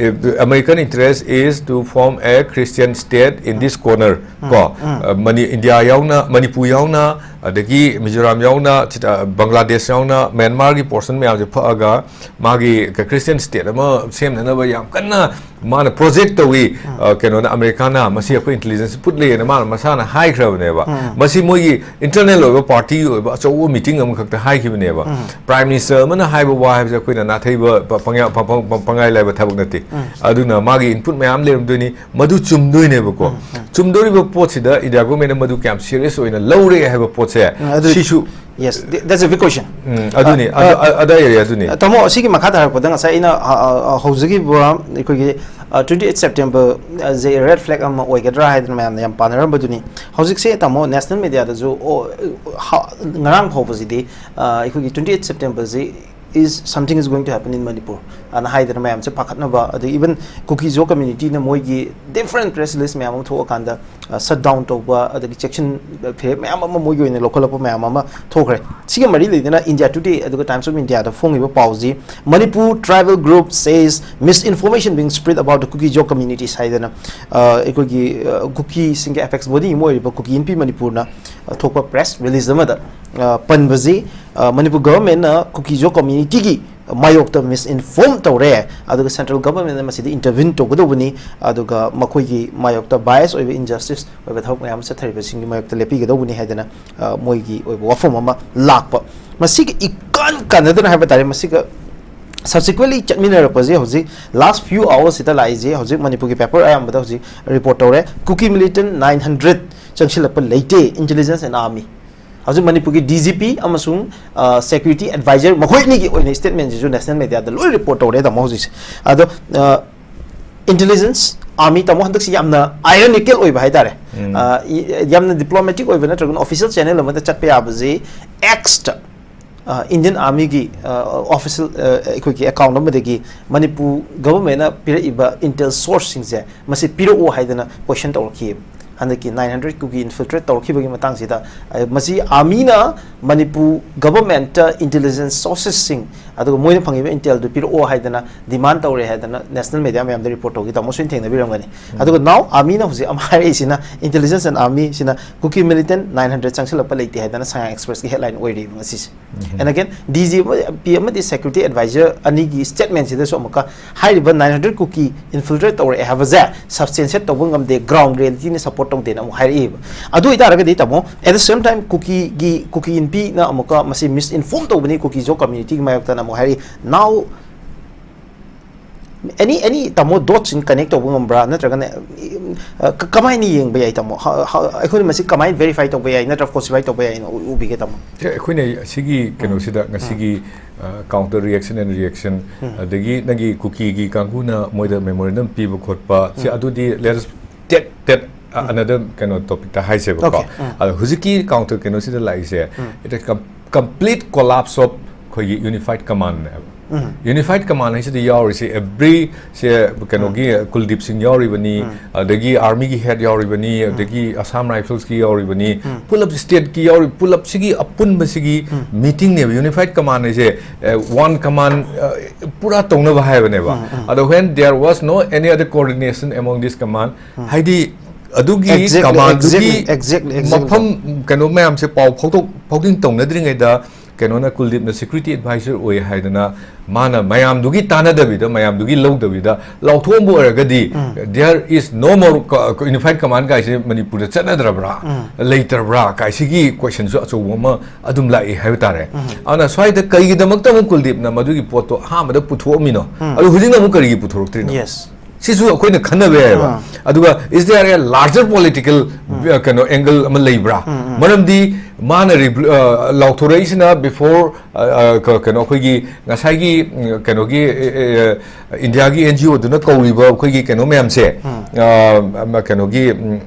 "American interest is to form a Christian state in this corner", ꯀꯣ, ꯑ, ꯃꯅꯤ-, ꯏꯟꯗꯤꯌꯥ ꯌꯥꯎꯅ, ꯃꯅꯤꯄꯨꯔ ꯌꯥꯎꯅ, ꯑꯗꯒꯤ ꯃꯤꯖꯣꯔꯥꯝ ꯌꯥꯎꯅ, ꯆꯤꯇꯥ-, ꯕꯪꯒ꯭ꯂꯥꯗꯦꯁ ꯌꯥꯎꯅ, ꯃ꯭ꯌꯥꯟꯃꯥꯔꯒꯤ ꯄꯣꯔꯁꯟ ꯃꯌꯥꯝꯁꯦ ꯐꯛꯑꯒ ꯃꯥꯒꯤ ꯈ꯭ꯔꯤꯁꯇꯤꯌꯟ ꯁ꯭ꯇꯦꯠ ꯑꯃ ꯁꯦꯝꯅꯅꯕ ꯌꯥꯝ ꯀꯟꯅ ꯃꯥꯅ ꯄ꯭ꯔꯣꯖꯦꯛ ꯇꯧꯏ꯫ ꯑ, ꯀꯩꯅꯣꯅ, ꯑꯃꯦꯔꯤꯀꯥꯅ, ꯃꯁꯤ ꯑꯩꯈꯣꯏ ꯏꯟꯇꯦꯂꯤꯖꯦꯟꯁ ꯄꯨꯠꯂꯦꯅ ꯃꯥꯅ ꯃꯁꯥꯅ ꯍꯥꯏꯈ꯭ꯔꯕꯅꯦꯕ꯫ ꯃꯁꯤ ꯃꯣꯏꯒꯤ ꯏꯟꯇꯔꯅꯦꯜ ꯑꯣꯏꯕ ꯄꯥꯔꯇꯤꯒꯤ ꯑꯣꯏꯕ ꯑꯆꯧꯕ ꯃꯤꯇꯤꯡ ꯑꯃꯈꯛꯇ ꯍꯥꯏꯈꯤꯕꯅꯦꯕ꯫ ꯄ꯭ꯔꯥꯏꯝ ꯃꯤꯅꯤꯁꯇꯔ ꯑꯃꯅ ꯍꯥꯏꯕ ꯋꯥ ꯍꯥꯏꯕꯁꯦ ꯑꯩꯈꯣꯏꯅ ꯅꯥꯊꯩꯕ ꯄ-, ꯄꯪꯌꯥ-, ꯄ-, ꯄ-, ꯄ-, ꯄꯪꯌꯥꯏ ꯂꯥꯏꯕ ꯊꯕꯛ ꯅꯠꯇꯦ꯫ ꯑꯗꯨꯅ ꯃꯥꯒꯤ ꯏꯟꯄꯨꯠ ꯃꯌꯥꯝ ꯂꯩꯔꯝꯗꯣꯏꯅꯤ꯫ ꯃꯗꯨ ꯆꯨꯝꯗꯣꯏꯅꯦꯕꯀꯣ꯫ ꯆꯨꯝꯗꯣꯔꯤꯕ ꯄꯣꯠꯁꯤꯗ ꯏꯟꯗꯤꯌꯥ ꯒꯣꯔꯃꯦꯟꯅ ꯃꯗꯨ ꯀꯌꯥꯝ ꯁꯤꯔꯤꯌꯁ ꯑꯣꯏꯅ ꯂꯧꯔꯦ ꯍꯥꯏꯕ ꯄꯣꯠꯁꯦ, ꯎꯝ, ꯑꯗꯨ ꯁꯤꯁꯨ Yes, th-, that's a big question. ꯎꯝ, ꯑꯗꯨꯅꯤ, ꯑ, ꯑꯗꯨ, ꯑ, ꯑ, ꯑꯗꯨ area ꯑꯗꯨꯅꯤ꯫ ꯇꯥꯃꯣ, ꯑꯁꯤꯒꯤ ꯃꯈꯥ ꯇꯥꯔꯛꯄꯗ ꯉꯁꯥꯏ ꯑꯩꯅ, ꯑ, ꯑ, ꯑ, ꯍꯧꯖꯈꯤꯕ ꯑꯩꯈꯣꯏꯒꯤ, ꯑ, twenty eight September, ꯑ, ꯁꯦ red flag ꯑꯃ ꯑꯣꯏꯒꯗ꯭ꯔꯥ ꯍꯥꯏꯗꯅ ꯃꯌꯥꯝꯅ ꯌꯥꯝ ꯄꯥꯅꯔꯝꯕꯗꯨꯅꯤ꯫ ꯍꯧꯖꯤꯛꯁꯦ, ꯇꯥꯃꯣ, ꯅꯦꯁꯅꯦꯜ ꯃꯦꯗꯤꯌꯥꯗꯁꯨ, ꯑꯣ, ꯍ-, ꯉꯔꯥꯡ ꯐꯥꯎꯕꯁꯤꯗꯤ, ꯑ, ꯑꯩꯈꯣꯏꯒꯤ twenty eight September ꯁꯤ is something is going to happen in Manipur ꯑꯅ ꯍꯥꯏꯗꯅ ꯃꯌꯥꯝꯁꯦ ꯄꯥꯈꯠꯅꯕ, ꯑꯗꯩ even ꯀꯨꯀꯤꯖꯣ ꯀꯝꯃ꯭ꯌꯨꯅꯤꯇꯤꯅ ꯃꯣꯏꯒꯤ different press release ꯃꯌꯥꯝ ꯑꯃ ꯊꯣꯛꯑꯀꯥꯟꯗ, ꯑ, shut down ꯇꯧꯕ, ꯑꯗꯒꯤ ꯆꯦꯛꯁꯤꯟ ꯐꯤꯔꯦꯞ ꯃꯌꯥꯝ ꯑꯃ ꯃꯣꯏꯒꯤ ꯑꯣꯏꯅ ꯂꯧꯈꯠꯂꯛꯄ ꯃꯌꯥꯝ ꯑꯃ ꯊꯣꯛꯈ꯭ꯔꯦ꯫ ꯁꯤꯒ ꯃꯔꯤ ꯂꯩꯅꯅ India Today ꯑꯗꯨꯒ Times of Indiaꯗ ꯐꯣꯡꯉꯤꯕ ꯄꯥꯎꯁꯤ, "Manipur tribal group says misinformation being spread about the Kuki-Zo communities" ꯍꯥꯏꯗꯅ, ꯑ, ꯑꯩꯈꯣꯏꯒꯤ, ꯑ, ꯀꯨꯀꯤꯁꯤꯡꯒꯤ apex body ꯑꯃ ꯑꯣꯏꯔꯤꯕ ꯀꯨꯀꯤ ꯏꯟꯄꯤ ꯃꯅꯤꯄꯨꯔꯅ, ꯑ, ꯊꯣꯛꯄ press release ꯑꯃꯗ, ꯑ, ꯄꯟꯕꯁꯤ, ꯑ, ꯃꯅꯤꯄꯨꯔ ꯒꯚꯔꯟꯃꯦꯟꯅ ꯀꯨꯀꯤꯖꯣ ꯀꯝꯃ꯭ꯌꯨꯅꯤꯇꯤꯒꯤ ꯃꯥꯌꯣꯛꯇ misinform ꯇꯧꯔꯦ, ꯑꯗꯨꯒ central governmentꯅ ꯃꯁꯤꯗ intervene ꯇꯧꯒꯗꯧꯕꯅꯤ, ꯑꯗꯨꯒ ꯃꯈꯣꯏꯒꯤ ꯃꯥꯌꯣꯛꯇ bias ꯑꯣꯏꯕ, injustice ꯑꯣꯏꯕ ꯊꯕꯛ ꯃꯌꯥꯝ ꯑꯃ ꯆꯠꯊꯔꯤꯕꯁꯤꯡꯒꯤ ꯃꯥꯌꯣꯛꯇ ꯂꯦꯞꯄꯤꯒꯗꯧꯕꯅꯤ ꯍꯥꯏꯗꯅ, ꯑ, ꯃꯣꯏꯒꯤ ꯑꯣꯏꯕ ꯋꯥꯐꯝ ꯑꯃ ꯂꯥꯛꯄ꯫ ꯃꯁꯤꯒ ꯏꯀꯥꯟ ꯀꯥꯟꯅꯗꯅ ꯍꯥꯏꯕ ꯇꯥꯔꯦ, ꯃꯁꯤꯒ subsequently ꯆꯠꯃꯤꯟꯅꯔꯛꯄꯁꯦ ꯍꯧꯖꯤꯛ last few hours ꯁꯤꯗ ꯂꯥꯛꯏꯁꯦ, ꯍꯧꯖꯤꯛ ꯃꯅꯤꯄꯨꯔꯒꯤ paper ꯑꯌꯥꯝꯕꯗ ꯍꯧꯖꯤꯛ report ꯇꯧꯔꯦ, ꯀꯨꯀꯤ militant nine hundred ꯆꯪꯁꯤꯜꯂꯛꯄ ꯂꯩꯇꯦ, intelligence and army꯫ ꯍꯧꯖꯤꯛ ꯃꯅꯤꯄꯨꯔꯒꯤ D G P ꯑꯃꯁꯨꯡ, ꯑ, security advisor ꯃꯈꯣꯏ ꯑꯅꯤꯒꯤ ꯑꯣꯏꯅ statement ꯁꯤꯁꯨ national media ꯗ ꯂꯣꯏ report ꯇꯧꯔꯦ, ꯇꯥꯃꯣ, ꯍꯧꯖꯤꯛꯁꯦ꯫ ꯑꯗꯣ, ꯑ, intelligence, army, ꯇꯥꯃꯣ, ꯍꯟꯗꯛꯁꯤ ꯌꯥꯝꯅ ironical ꯑꯣꯏꯕ ꯍꯥꯏꯇꯥꯔꯦ꯫ ꯎꯝ꯫ ꯑ, ꯏ-, ꯌꯥꯝꯅ diplomatic ꯑꯣꯏꯕ ꯅꯠꯇ꯭ꯔꯒꯅ official channel ꯑꯃꯗ ꯆꯠꯄ ꯌꯥꯕꯁꯤ X ꯇ, ꯑ, Indian Army ꯒꯤ, ꯑ, official, ꯑ, ꯑꯩꯈꯣꯏꯒꯤ account ꯑꯃꯗꯒꯤ ꯃꯅꯤꯄꯨꯔ government ꯅ ꯄꯤꯔꯛꯏꯕ intel source ꯁꯤꯡꯁꯦ ꯃꯁꯤ ꯄꯤꯔꯛꯑꯣ ꯍꯥꯏꯗꯅ question ꯇꯧꯔꯛꯈꯤꯑꯕ꯫ ꯍꯟꯗꯛꯀꯤ ꯅꯥꯏꯟ ꯍꯟꯗ꯭ꯔꯦꯠ ꯀꯨꯀꯤ ꯏꯟꯐꯤꯜꯇ꯭ꯔꯦꯠ ꯇꯧꯔꯛꯈꯤꯕꯒꯤ ꯃꯇꯥꯡꯁꯤꯗ, ꯑ, ꯃꯁꯤ ꯑꯥꯔꯃꯤꯅ ꯃꯅꯤꯄꯨꯔ ꯒꯚꯔꯟꯃꯦꯟꯠꯇ ꯏꯟꯇꯦꯂꯤꯖꯦꯟꯁ ꯁꯣꯔꯁꯦꯁꯁꯤꯡ, ꯑꯗꯨꯒ ꯃꯣꯏꯅ ꯐꯪꯉꯤꯕ ꯏꯟꯇꯦꯜꯗꯨ ꯄꯤꯔꯛꯑꯣ ꯍꯥꯏꯗꯅ ꯗꯤꯃꯥꯟ ꯇꯧꯔꯦ ꯍꯥꯏꯗꯅ ꯅꯦꯁꯅꯦꯜ ꯃꯦꯗꯤꯌꯥ ꯃꯌꯥꯝꯗ ꯔꯤꯄꯣꯔꯠ ꯇꯧꯈꯤ꯫ ꯇꯥꯃꯣꯁꯨ ꯊꯦꯡꯅꯕꯤꯔꯝꯒꯅꯤ꯫ ꯑꯗꯨꯒ now ꯑꯥꯔꯃꯤꯅ ꯍꯧꯖꯤꯛ ꯑꯃ ꯍꯥꯏꯔꯛꯏꯁꯤꯅ, ꯏꯟꯇꯦꯂꯤꯖꯦꯟꯁ ꯑꯦꯟ ꯑꯥꯔꯃꯤꯁꯤꯅ ꯀꯨꯀꯤ ꯃꯤꯂꯤꯇꯦꯟꯠ ꯅꯥꯏꯟ ꯍꯟꯗ꯭ꯔꯦꯠ ꯆꯪꯁꯤꯜꯂꯛꯄ ꯂꯩꯇꯦ ꯍꯥꯏꯗꯅ ꯁꯉꯥꯏ ꯑꯦꯛꯁꯄ꯭ꯔꯦꯁꯀꯤ ꯍꯦꯗꯂꯥꯏꯟ ꯑꯣꯏꯔꯤꯕ ꯉꯁꯤꯁꯦ꯫ And again, D G P ꯑꯃꯗꯤ ꯁꯦꯀ꯭ꯌꯨꯔꯤꯇꯤ ꯑꯦꯗꯚꯥꯏꯖꯔ ꯑꯅꯤꯒꯤ ꯁ꯭ꯇꯦꯠꯃꯦꯟꯠꯁꯤꯗꯁꯨ ꯑꯃꯨꯛꯀ ꯍꯥꯏꯔꯤꯕ ꯅꯥꯏꯟ ꯍꯟꯗ꯭ꯔꯦꯠ ꯀꯨꯀꯤ ꯏꯟꯐꯤꯜꯇ꯭ꯔꯦꯠ ꯇꯧꯔꯛꯑꯦ ꯍꯥꯏꯕꯁꯦ ꯁꯕꯁ꯭ꯇꯦꯟꯁꯤꯌꯦꯠ ꯇꯧꯕ ꯉꯝꯗꯦ, ꯒ꯭ꯔꯥꯎꯟ ꯔꯤꯌꯦꯂꯤꯇꯤꯅ ꯁꯄꯣꯔꯠ ꯇꯧꯗꯦꯅ ꯑꯃꯨꯛ ꯍꯥꯏꯔꯛꯏꯕ꯫ ꯑꯗꯨ ꯑꯣꯏꯇꯥꯔꯒꯗꯤ ꯇꯥꯃꯣ, at the same time ꯀꯨꯀꯤꯒꯤ, ꯀꯨꯀꯤ ꯏꯟꯄꯤꯅ ꯑꯃꯨꯛꯀ ꯃꯁꯤ ꯃꯤꯁ ꯏꯟꯐꯣꯔꯝ ꯇꯧꯕꯅꯤ ꯀꯨꯀꯤ ꯖꯣ ꯀꯝꯃ꯭ꯌꯨꯅꯤꯇꯤꯒꯤ ꯃꯥꯌꯣꯛꯇꯅ ꯑꯃꯨꯛ ꯍꯥꯏꯔꯛꯏ꯫ Now any, any ꯇꯥꯃꯣ, ꯗꯣꯠꯁꯤꯡ ꯀꯅꯦꯛ ꯇꯧꯕ ꯉꯝꯕ꯭ꯔꯥ, ꯅꯠꯇ꯭ꯔꯒꯅ, ꯑ, ꯀ-, ꯀꯃꯥꯏꯅ ꯌꯦꯡꯕ ꯌꯥꯏ ꯇꯥꯃꯣ? ꯍ-, ꯍ-, ꯑꯩꯈꯣꯏꯅ ꯃꯁꯤ ꯀꯃꯥꯏꯅ ꯚꯦꯔꯤꯐꯥꯏ ꯇꯧꯕ ꯌꯥꯏ, ꯅꯠꯇ꯭ꯔꯒ ꯐꯣꯜꯁꯤꯐꯥꯏ ꯇꯧꯕ ꯌꯥꯏꯅ ꯎ-, ꯎꯕꯤꯒꯦ ꯇꯥꯃꯣ? ꯑꯦ, ꯑꯩꯈꯣꯏꯅ ꯑꯁꯤꯒꯤ ꯀꯩꯅꯣꯁꯤꯗ ꯉꯁꯤꯒꯤ, ꯑ, counter reaction and reaction, ꯑꯗꯒꯤ ꯅꯪꯒꯤ ꯀꯨꯀꯤꯒꯤ ꯀꯥꯡꯕꯨꯅ ꯃꯣꯏꯗ memorandum ꯄꯤꯕ ꯈꯣꯠꯄ, ꯁꯤ ꯑꯗꯨꯗꯤ let us take that, uh, another ꯀꯩꯅꯣ ꯇꯣꯄꯤꯛꯇ ꯍꯥꯏꯁꯦꯕꯀꯣ꯫ Okay. ꯑꯗꯣ ꯍꯧꯖꯤꯛꯀꯤ counter ꯀꯩꯅꯣꯁꯤꯗ ꯂꯥꯛꯏꯁꯦ, it is com-, complete collapse of ꯑꯩꯈꯣꯏꯒꯤ unified command ꯅꯦꯕ꯫ Unified command ꯍꯥꯏꯁꯤꯗ ꯌꯥꯎꯔꯤꯁꯦ every ꯁꯦ ꯀꯩꯅꯣꯒꯤ ꯀꯨꯜꯗꯤꯞ ꯁꯤꯡ ꯌꯥꯎꯔꯤꯕꯅꯤ, ꯑꯗꯒꯤ ꯑꯥꯔꯃꯤꯒꯤ ꯍꯦꯗ ꯌꯥꯎꯔꯤꯕꯅꯤ, ꯑꯗꯒꯤ ꯑꯁꯥꯝ ꯔꯥꯏꯐꯜꯁꯀꯤ ꯌꯥꯎꯔꯤꯕꯅꯤ, ꯄꯨꯂꯞ ꯁ꯭ꯇꯦꯠꯀꯤ ꯌꯥꯎꯔꯤ, ꯄꯨꯂꯞꯁꯤꯒꯤ ꯑꯄꯨꯟꯕꯁꯤꯒꯤ meeting ꯅꯦꯕ꯫ Unified command ꯍꯥꯏꯁꯦ, ꯑ, one command, ꯑ, ꯄꯨꯔꯥ ꯇꯧꯅꯕ ꯍꯥꯏꯕꯅꯦꯕ꯫ ꯑꯗꯣ when there was no any other coordination among this command, ꯍꯥꯏꯗꯤ ꯑꯗꯨꯒꯤ Exactly, command ꯗꯨꯒꯤ exactly, exactly, exactly. ꯃꯐꯝ ꯀꯩꯅꯣ ꯃꯌꯥꯝꯁꯦ ꯄꯥꯎ ꯐꯥꯎꯗꯣꯛ ꯐꯥꯎꯖꯤꯟ ꯇꯧꯅꯗ꯭ꯔꯤꯉꯩꯗ ꯀꯩꯅꯣꯅ ꯀꯨꯜꯗꯤꯞꯅ security advisor ꯑꯣꯏ ꯍꯥꯏꯗꯅ ꯃꯥꯅ ꯃꯌꯥꯝꯗꯨꯒꯤ ꯇꯥꯟꯅꯗꯕꯤꯗ, ꯃꯌꯥꯝꯗꯨꯒꯤ ꯂꯧꯗꯕꯤꯗ ꯂꯥꯎꯊꯣꯛꯑꯝꯕ ꯑꯣꯏꯔꯒꯗꯤ, there is no more co-, unified command ꯀꯥꯏꯁꯦ ꯃꯅꯤꯄꯨꯔꯗ ꯆꯠꯅꯗ꯭ꯔꯕ꯭ꯔꯥ, ꯂꯩꯇ꯭ꯔꯕ꯭ꯔꯥ ꯀꯥꯏꯁꯤꯒꯤ question ꯁꯨ ꯑꯆꯧꯕ ꯑꯃ ꯑꯗꯨꯝ ꯂꯥꯛꯏ ꯍꯥꯏꯕ ꯇꯥꯔꯦ꯫ ꯑꯗꯨꯅ ꯁ꯭ꯋꯥꯏꯗ ꯀꯩꯒꯤꯗꯃꯛꯇ ꯑꯃꯨꯛ ꯀꯨꯜꯗꯤꯞꯅ ꯃꯗꯨꯒꯤ ꯄꯣꯠꯇꯣ ꯑꯍꯥꯟꯕꯗ ꯄꯨꯊꯣꯛꯑꯝꯃꯤꯅꯣ? ꯑꯗꯨ ꯍꯧꯖꯤꯛꯅ ꯑꯃꯨꯛ ꯀꯔꯤꯒꯤ ꯄꯨꯊꯣꯔꯛꯇ꯭ꯔꯤꯅꯣ? Yes. ꯁꯤꯁꯨ ꯑꯩꯈꯣꯏꯅ ꯈꯟꯅꯕ ꯌꯥꯏꯑꯕ꯫ ꯑꯗꯨꯒ is there a larger political, ꯑ, ꯀꯩꯅꯣ, angle ꯑꯃ ꯂꯩꯕ꯭ꯔꯥ? ꯃꯔꯝꯗꯤ ꯃꯥꯅ ꯔꯤꯕ꯭ꯂꯨ-, ꯑ, ꯂꯥꯎꯊꯣꯔꯛꯏꯁꯤꯅ before, ꯑ, ꯑ, ꯀ-, ꯀꯩꯅꯣ, ꯑꯩꯈꯣꯏꯒꯤ ꯉꯁꯥꯏꯒꯤ, ꯎꯝ, ꯀꯩꯅꯣꯒꯤ, ꯑꯦ, ꯑꯦ, ꯑ, ꯏꯟꯗꯤꯌꯥꯒꯤ NGO ꯗꯨꯅ ꯀꯧꯔꯤꯕ ꯑꯩꯈꯣꯏꯒꯤ ꯀꯩꯅꯣ ꯃꯌꯥꯝꯁꯦ, ꯑ, ꯑꯃ ꯀꯩꯅꯣꯒꯤ, ꯎꯝ,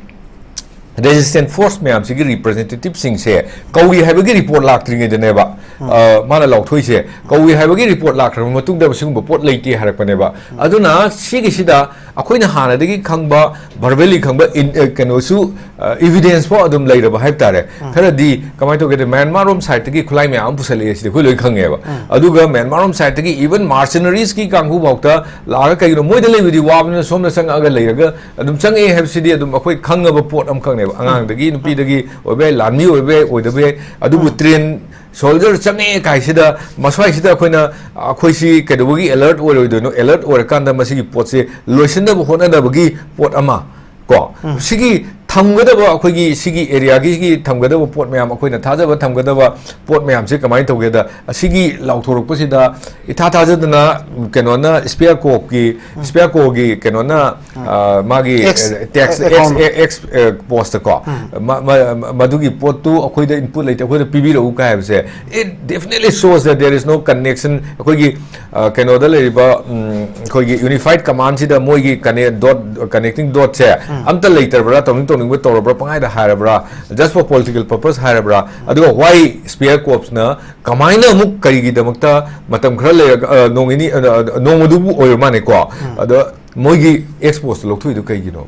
resistance force ꯃꯌꯥꯝꯁꯤꯒꯤ representative ꯁꯤꯡꯁꯦ ꯀꯧꯏ ꯍꯥꯏꯕꯒꯤ ꯔꯤꯄꯣꯔꯠ ꯂꯥꯛꯇ꯭ꯔꯤꯉꯩꯗꯅꯦꯕ, ꯑ, ꯃꯥꯅ ꯂꯥꯎꯊꯣꯛꯏꯁꯦ꯫ ꯀꯧꯏ ꯍꯥꯏꯕꯒꯤ ꯔꯤꯄꯣꯔꯠ ꯂꯥꯛꯈ꯭ꯔꯕ ꯃꯇꯨꯡꯗ ꯃꯁꯤꯒꯨꯝꯕ ꯄꯣꯠ ꯂꯩꯇꯦ ꯍꯥꯏꯔꯛꯄꯅꯦꯕ꯫ ꯑꯗꯨꯅ ꯁꯤꯒꯤꯁꯤꯗ ꯑꯩꯈꯣꯏꯅ ꯍꯥꯟꯅꯗꯒꯤ ꯈꯪꯕ, verbally ꯈꯪꯕ, in- ꯑ, ꯀꯩꯅꯣꯁꯨ, ꯑ, evidence ꯐꯥꯎ ꯑꯗꯨꯝ ꯂꯩꯔꯕ ꯍꯥꯏꯕ ꯇꯥꯔꯦ꯫ ꯈꯔꯗꯤ ꯀꯃꯥꯏꯅ ꯇꯧꯒꯦꯗ, ꯃ꯭ꯌꯥꯟꯃꯥꯔ ꯔꯣꯝ ꯁꯥꯏꯠꯇꯒꯤ ꯈꯨꯠꯂꯥꯏ ꯃꯌꯥꯝ ꯑꯃ ꯄꯨꯁꯜꯂꯛꯑꯦ, ꯁꯤꯗꯤ ꯑꯩꯈꯣꯏ ꯂꯣꯏ ꯈꯪꯉꯦꯕ꯫ ꯑꯗꯨꯒ ꯃ꯭ꯌꯥꯟꯃꯥꯔ ꯔꯣꯝ ꯁꯥꯏꯠꯇꯒꯤ even mercenariesꯀꯤ ꯀꯥꯡꯕꯨ ꯐꯥꯎꯇ ꯂꯥꯛꯑꯒ, ꯀꯩꯒꯤꯅꯣ ꯃꯣꯏꯗ ꯂꯩꯕꯗꯤ ꯋꯥꯕꯅꯤꯅ ꯁꯣꯝꯗ ꯆꯪꯉꯛꯑꯒ ꯂꯩꯔꯒ ꯑꯗꯨꯝ ꯆꯪꯉꯛꯑꯦ ꯍꯥꯏꯕꯁꯤꯗꯤ ꯑꯗꯨꯝ ꯑꯩꯈꯣꯏ ꯈꯪꯉꯕ ꯄꯣꯠ ꯑꯃꯈꯛꯅꯦꯕ꯫ ꯑꯉꯥꯡꯗꯒꯤ, ꯅꯨꯄꯤꯗꯒꯤ ꯑꯣꯏꯕ ꯌꯥꯏ, ꯂꯥꯟꯃꯤ ꯑꯣꯏꯕ ꯌꯥꯏ, ꯑꯣꯏꯗꯕ ꯌꯥꯏ, ꯑꯗꯨꯕꯨ train soldier ꯆꯪꯉꯛꯑꯦ ꯀꯥꯏꯁꯤꯗ, ꯃꯁ꯭ꯋꯥꯏꯁꯤꯗ ꯑꯩꯈꯣꯏꯅ, ꯑꯩꯈꯣꯏꯁꯤ ꯀꯩꯗꯧꯕꯒꯤ alert ꯑꯣꯏꯔꯣꯏꯗꯣꯏꯅꯣ? Alert ꯑꯣꯏꯔꯀꯥꯟꯗ ꯃꯁꯤꯒꯤ ꯄꯣꯠꯁꯦ ꯂꯣꯏꯁꯤꯟꯅꯕ ꯍꯣꯠꯅꯅꯕꯒꯤ ꯄꯣꯠ ꯑꯃ, ꯀꯣ, ꯁꯤꯒꯤ ꯊꯝꯒꯗꯕ, ꯑꯩꯈꯣꯏꯒꯤ ꯁꯤꯒꯤ areaꯒꯤ ꯊꯝꯒꯗꯕ ꯄꯣꯠ ꯃꯌꯥꯝ, ꯑꯩꯈꯣꯏꯅ ꯊꯥꯖꯕ ꯊꯝꯒꯗꯕ ꯄꯣꯠ ꯃꯌꯥꯝꯁꯦ ꯀꯃꯥꯏꯅ ꯇꯧꯒꯦꯗ, ꯑꯁꯤꯒꯤ ꯂꯥꯎꯊꯣꯔꯛꯄꯁꯤꯗ ꯏꯊꯥ ꯊꯥꯖꯗꯅ ꯀꯩꯅꯣꯅ, ꯁ꯭ꯄꯦꯌꯔ ꯀꯣꯞꯀꯤ, ꯁ꯭ꯄꯦꯌꯔ ꯀꯣꯒꯤ ꯀꯩꯅꯣꯅ, ꯑ, ꯃꯥꯒꯤ, X ꯑ, tax, X, account꯫ X, X, ꯑ, ꯄꯣꯁꯇꯀꯣ, ꯃ-, ꯃ-, ꯃꯗꯨꯒꯤ ꯄꯣꯠꯇꯨ ꯑꯩꯈꯣꯏꯗ input ꯂꯩꯇꯦ, ꯑꯩꯈꯣꯏꯗ ꯄꯤꯕꯤꯔꯛꯎ ꯀꯥꯏ ꯍꯥꯏꯕꯁꯦ, it definitely shows that there is no connection꯫ ꯑꯩꯈꯣꯏꯒꯤ, ꯑ, ꯀꯩꯅꯣꯗ ꯂꯩꯔꯤꯕ, ꯎꯝ, ꯑꯩꯈꯣꯏꯒꯤ unified commandꯁꯤꯗ ꯃꯣꯏꯒꯤ connect-, dot, connecting dotꯁꯦ ꯑꯝꯇ ꯂꯩꯇ꯭ꯔꯕ꯭ꯔꯥ? ꯇꯧꯅꯤꯡ ꯇꯧꯅꯤꯡꯕ ꯇꯧꯔꯕ꯭ꯔꯥ? ꯄꯪꯍꯥꯏꯗ ꯍꯥꯏꯔꯕ꯭ꯔꯥ? Just for political purpose ꯍꯥꯏꯔꯕ꯭ꯔꯥ? ꯑꯗꯨꯒ why ꯁ꯭ꯄꯦꯌꯔ ꯀꯣꯞꯁꯅ ꯀꯃꯥꯏꯅ ꯑꯃꯨꯛ ꯀꯔꯤꯒꯤꯗꯃꯛꯇ ꯃꯇꯝ ꯈꯔ ꯂꯩꯔꯒ, ꯑ, ꯅꯣꯡ ꯅꯤꯅꯤ, ꯑ, ꯑ, ꯅꯣꯡꯃꯗꯨꯕꯨ ꯑꯣꯏꯔ ꯃꯥꯅꯦꯀꯣ, ꯑꯗ ꯃꯣꯏꯒꯤ X ꯄꯣꯁꯇ ꯂꯧꯊꯣꯛꯏꯗꯣ ꯀꯩꯒꯤꯅꯣ?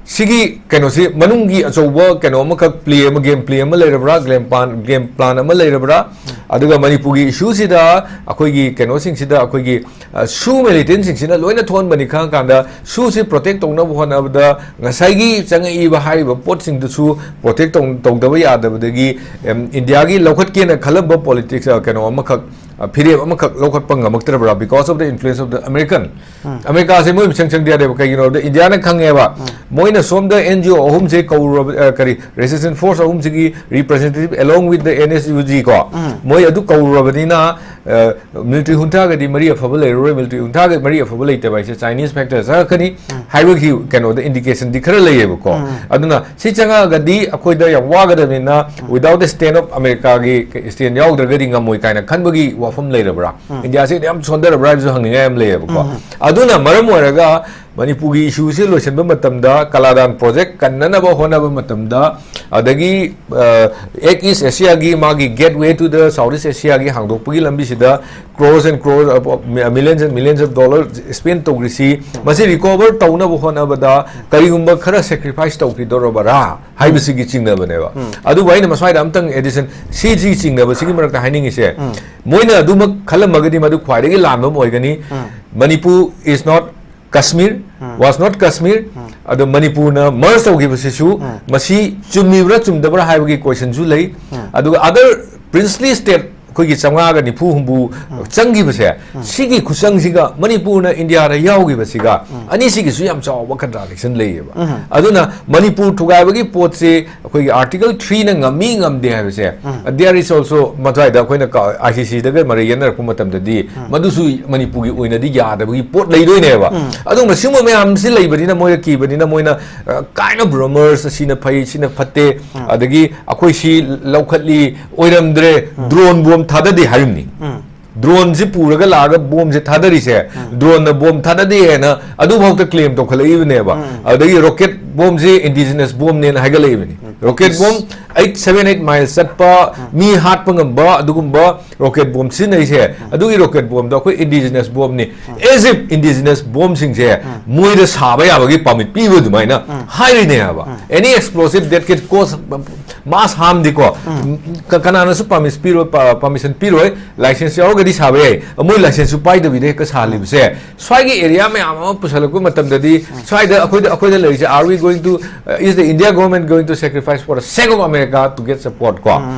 ꯁꯤꯒꯤ ꯀꯩꯅꯣꯁꯤ ꯃꯅꯨꯡꯒꯤ ꯑꯆꯧꯕ ꯀꯩꯅꯣ ꯑꯃꯈꯛ, play ꯑꯃ, game play ꯑꯃ ꯂꯩꯔꯕ꯭ꯔꯥ, game plan, game plan ꯑꯃ ꯂꯩꯔꯕ꯭ꯔꯥ? ꯑꯗꯨꯒ ꯃꯅꯤꯄꯨꯔꯒꯤ issueꯁꯤꯗ ꯑꯩꯈꯣꯏꯒꯤ ꯀꯩꯅꯣꯁꯤꯡꯁꯤꯗ, ꯑꯩꯈꯣꯏꯒꯤ, ꯑ, ꯁꯨ militantꯁꯤꯡꯁꯤꯅ ꯂꯣꯏꯅ ꯊꯣꯛꯍꯟꯕꯅꯤ ꯈꯪꯉꯀꯥꯟꯗ, ꯁꯨꯁꯤ protect ꯇꯧꯅꯕ ꯍꯣꯠꯅꯕꯗ ꯉꯁꯥꯏꯒꯤ ꯆꯪꯉꯛꯏꯕ ꯍꯥꯏꯔꯤꯕ ꯄꯣꯠꯁꯤꯡꯗꯨꯁꯨ protect ꯇꯧ-, ꯇꯧꯗꯕ ꯌꯥꯗꯕꯗꯒꯤ, ꯑꯦꯝ, ꯏꯟꯗꯤꯌꯥꯒꯤ ꯂꯧꯈꯠꯀꯦꯅ ꯈꯜꯂꯝꯕ politics, ꯑ, ꯀꯩꯅꯣ ꯑꯃꯈꯛ, ꯑ, ꯐꯤꯔꯦꯞ ꯑꯃꯈꯛ ꯂꯧꯈꯠꯄ ꯉꯝꯃꯛꯇ꯭ꯔꯕ꯭ꯔꯥ? Because of the influence of the American꯫ ꯑꯃꯦꯔꯤꯀꯥꯁꯦ ꯃꯣꯏ ꯃꯤꯆꯪ ꯆꯪꯗ ꯌꯥꯗꯦꯕ꯫ ꯀꯩꯒꯤꯅꯣ ꯍꯥꯏꯕꯗ ꯏꯟꯗꯤꯌꯥꯅ ꯈꯪꯉꯦꯕ, ꯃꯣꯏꯅ ꯁꯣꯝꯗ N G O ꯑꯍꯨꯝꯁꯦ ꯀꯧꯔꯨꯔꯕ-, ꯑ, ꯀꯔꯤ, resistance force ꯑꯍꯨꯝꯁꯤꯒꯤ representative along with the N S U G ꯀꯣ, ꯃꯣꯏ ꯑꯗꯨ ꯀꯧꯔꯨꯔꯕꯅꯤꯅ, ꯑ, military juntaꯒꯗꯤ ꯃꯔꯤ ꯑꯐꯕ ꯂꯩꯔꯔꯣꯏ, military juntaꯒ ꯃꯔꯤ ꯑꯐꯕ ꯂꯩꯇꯕ ꯍꯥꯏꯁꯦ Chinese factor ꯆꯪꯉꯛꯀꯅꯤ ꯍꯥꯏꯕꯒꯤ ꯀꯩꯅꯣꯗ indicationꯗꯤ ꯈꯔ ꯂꯩꯌꯦꯕꯀꯣ꯫ ꯑꯗꯨꯅ ꯁꯤ ꯆꯪꯉꯛꯑꯒꯗꯤ ꯑꯩꯈꯣꯏꯗ ꯌꯥꯝ ꯋꯥꯒꯗꯕꯅꯤꯅ, without the stand of Americaꯒꯤ stand ꯌꯥꯎꯗ꯭ꯔꯒꯗꯤ ꯉꯝꯃꯣꯏ ꯀꯥꯏꯅ ꯈꯟꯕꯒꯤ ꯋꯥꯐꯝ ꯂꯩꯔꯕ꯭ꯔꯥ? ꯏꯟꯗꯤꯌꯥꯁꯦ ꯌꯥꯝ ꯁꯣꯟꯊꯔꯕ꯭ꯔꯥ ꯍꯥꯏꯕꯁꯨ ꯍꯪꯅꯤꯡꯉꯥꯏ ꯌꯥꯝ ꯂꯩꯌꯦꯕꯀꯣ꯫ ꯑꯗꯨꯅ ꯃꯔꯝ ꯑꯣꯏꯔꯒ ꯃꯅꯤꯄꯨꯔꯒꯤ ꯏꯁꯨꯁꯤ ꯂꯣꯏꯁꯤꯟꯕ ꯃꯇꯝꯗ, ꯀꯂꯥꯗꯥꯟ ꯄ꯭ꯔꯣꯖꯦꯛ ꯀꯟꯅꯅꯕ ꯍꯣꯠꯅꯕ ꯃꯇꯝꯗ, ꯑꯗꯒꯤ ꯑꯦꯛ ꯏꯁ ꯑꯦꯁꯤꯌꯥꯒꯤ ꯃꯥꯒꯤ ꯒꯦꯠꯋꯦ ꯇꯨ ꯗ ꯁꯥꯎꯠ ꯏꯁ ꯑꯦꯁꯤꯌꯥꯒꯤ ꯍꯥꯡꯗꯣꯛꯄꯒꯤ ꯂꯝꯕꯤꯁꯤꯗ crores and crores, millions and millions of dollar spend ꯇꯧꯈ꯭ꯔꯤꯁꯤ, ꯃꯁꯤ ꯔꯤꯀꯣꯚꯔ ꯇꯧꯅꯕ ꯍꯣꯠꯅꯕꯗ ꯀꯔꯤꯒꯨꯝꯕ ꯈꯔ ꯁꯦꯀ꯭ꯔꯤꯐꯥꯏꯁ ꯇꯧꯈꯤꯗꯧꯔꯕꯔꯥ ꯍꯥꯏꯕꯁꯤꯒꯤ ꯆꯤꯡꯅꯕꯅꯦꯕ꯫ ꯑꯗꯨꯕꯨ ꯑꯩꯅ ꯃꯁ꯭ꯋꯥꯏꯗ ꯑꯝꯇꯪ ꯑꯦꯗꯤꯁꯟ, ꯁꯤꯁꯤ ꯆꯤꯡꯅꯕꯁꯤꯒꯤ ꯃꯔꯛꯇ ꯍꯥꯏꯅꯤꯡꯉꯤꯁꯦ, ꯃꯣꯏꯅ ꯑꯗꯨꯃꯛ ꯈꯜꯂꯝꯃꯒꯗꯤ ꯃꯗꯨ ꯈ꯭ꯋꯥꯏꯗꯒꯤ ꯂꯥꯟꯕ ꯑꯃ ꯑꯣꯏꯒꯅꯤ꯫ Manipur is not Kashmir, was not Kashmir꯫ ꯑꯗꯣ ꯃꯅꯤꯄꯨꯔꯅ ꯃꯔꯖ ꯇꯧꯈꯤꯕꯁꯤꯁꯨ ꯃꯁꯤ ꯆꯨꯝꯃꯤꯕ꯭ꯔꯥ ꯆꯨꯝꯗꯕ꯭ꯔꯥ ꯍꯥꯏꯕꯒꯤ ꯀꯣꯏꯁꯟꯁꯨ ꯂꯩ꯫ ꯑꯗꯨꯒ ꯑꯗꯔ ꯄ꯭ꯔꯤꯟꯁꯂꯤ ꯁ꯭ꯇꯦꯠ ꯑꯩꯈꯣꯏꯒꯤ ꯆꯥꯝꯃꯉꯥꯒ ꯅꯤꯐꯨ ꯍꯨꯝꯐꯨ ꯆꯪꯈꯤꯕꯁꯦ, ꯁꯤꯒꯤ ꯈꯨꯆꯪꯁꯤꯒ ꯃꯅꯤꯄꯨꯔꯅ ꯏꯟꯗꯤꯌꯥꯗ ꯌꯥꯎꯈꯤꯕꯁꯤꯒ ꯑꯅꯤꯁꯤꯒꯤꯁꯨ ꯌꯥꯝ ꯆꯥꯎꯕ ꯀꯟꯇ꯭ꯔꯥꯗꯤꯛꯁꯟ ꯂꯩꯌꯦꯕ꯫ ꯑꯗꯨꯅ ꯃꯅꯤꯄꯨꯔ ꯊꯨꯒꯥꯏꯕꯒꯤ ꯄꯣꯠꯁꯤ ꯑꯩꯈꯣꯏꯒꯤ ꯑꯥꯔꯇꯤꯀꯜ ꯊ꯭ꯔꯤꯅ ꯉꯝꯃꯤ ꯉꯝꯗꯦ ꯍꯥꯏꯕꯁꯦ, there is also ꯃꯗ꯭ꯋꯥꯏꯗ ꯑꯩꯈꯣꯏꯅ ꯑꯥꯏ ꯁꯤ ꯁꯤꯗꯒ ꯃꯔꯩ ꯌꯦꯠꯅꯔꯛꯄ ꯃꯇꯝꯗꯗꯤ ꯃꯗꯨꯁꯨ ꯃꯅꯤꯄꯨꯔꯒꯤ ꯑꯣꯏꯅꯗꯤ ꯌꯥꯗꯕꯒꯤ ꯄꯣꯠ ꯂꯩꯗꯣꯏꯅꯦꯕ꯫ ꯑꯗꯨꯒꯨꯝꯕ ꯁꯤꯒꯨꯝꯕ ꯃꯌꯥꯝꯁꯤ ꯂꯩꯕꯅꯤꯅ, ꯃꯣꯏꯅ ꯀꯤꯕꯅꯤꯅ, ꯃꯣꯏꯅ ꯀꯥꯏꯅ ꯔꯨꯃꯔꯁ, ꯁꯤꯅ ꯐꯩ, ꯁꯤꯅ ꯐꯠꯇꯦ, ꯑꯗꯒꯤ ꯑꯩꯈꯣꯏ ꯁꯤ ꯂꯧꯈꯠꯂꯤ, ꯑꯣꯏꯔꯝꯗ꯭ꯔꯦ, ꯗ꯭ꯔꯣꯟ ꯕꯣꯝ ꯊꯥꯗꯗꯦ ꯍꯥꯏꯔꯤꯕꯅꯤ꯫ ꯗ꯭ꯔꯣꯟꯁꯤ ꯄꯨꯔꯒ ꯂꯥꯛꯑꯒ ꯕꯣꯝꯁꯦ ꯊꯥꯗꯔꯤꯁꯦ, ꯗ꯭ꯔꯣꯟꯅ ꯕꯣꯝ ꯊꯥꯗꯗꯦ ꯍꯥꯏꯅ ꯑꯗꯨꯐꯥꯎꯗ ꯀ꯭ꯂꯦꯝ ꯇꯧꯈꯠꯂꯛꯏꯕꯅꯦꯕ꯫ ꯑꯗꯒꯤ ꯔꯣꯀꯦꯠ ꯕꯣꯝꯁꯦ ꯏꯟꯗꯤꯖꯤꯅꯁ ꯕꯣꯝꯅꯦꯅ ꯍꯥꯏꯒꯠꯂꯛꯏꯕꯅꯤ꯫ Rocket bomb eight, seven, eight mile ꯆꯠꯄ, ꯃꯤ ꯍꯥꯠꯄ ꯉꯝꯕ ꯑꯗꯨꯒꯨꯝꯕ ꯔꯣꯀꯦꯠ ꯕꯣꯝ ꯁꯤꯖꯤꯟꯅꯩꯁꯦ, ꯑꯗꯨꯒꯤ ꯔꯣꯀꯦꯠ ꯕꯣꯝꯗꯣ ꯑꯩꯈꯣꯏ ꯏꯟꯗꯤꯖꯤꯅꯁ ꯕꯣꯝꯅꯤ꯫ As if ꯏꯟꯗꯤꯖꯤꯅꯁ ꯕꯣꯝꯁꯤꯡꯁꯦ ꯃꯣꯏꯗ ꯁꯥꯕ ꯌꯥꯕꯒꯤ ꯄꯥꯔꯃꯤꯠ ꯄꯤꯕ ꯑꯗꯨꯃꯥꯏꯅ ꯍꯥꯏꯔꯤꯅꯦ ꯍꯥꯏꯕ꯫ Any explosive that can cause mass harm ꯗꯤꯀꯣ, ꯀ-, ꯀꯅꯥꯅꯁꯨ ꯄꯥꯔꯃꯤꯠ ꯄꯤꯔꯣꯏ, ꯄꯥ-, ꯄꯥꯔꯃꯤꯁꯟ ꯄꯤꯔꯣꯏ꯫ ꯂꯥꯏꯁꯦꯟꯁ ꯌꯥꯎꯔꯒꯗꯤ ꯁꯥꯕ ꯌꯥꯏ꯫ ꯃꯣꯏ ꯂꯥꯏꯁꯦꯟꯁꯁꯨ ꯄꯥꯏꯗꯕꯤꯗ ꯍꯦꯛꯇ ꯁꯥꯍꯜꯂꯤꯕꯁꯦ, ꯁ꯭ꯋꯥꯏꯒꯤ ꯑꯦꯔꯤꯌꯥ ꯃꯌꯥꯝ ꯑꯃ ꯄꯨꯁꯜꯂꯛꯄ ꯃꯇꯝꯗꯗꯤ, ꯁ꯭ꯋꯥꯏꯗ ꯑꯩꯈꯣꯏꯗ, ꯑꯩꯈꯣꯏꯗ ꯂꯩꯔꯤꯁꯦ, are we going to, uh, is the India government going to sacrifice for the sake of America to get support ꯀꯣ?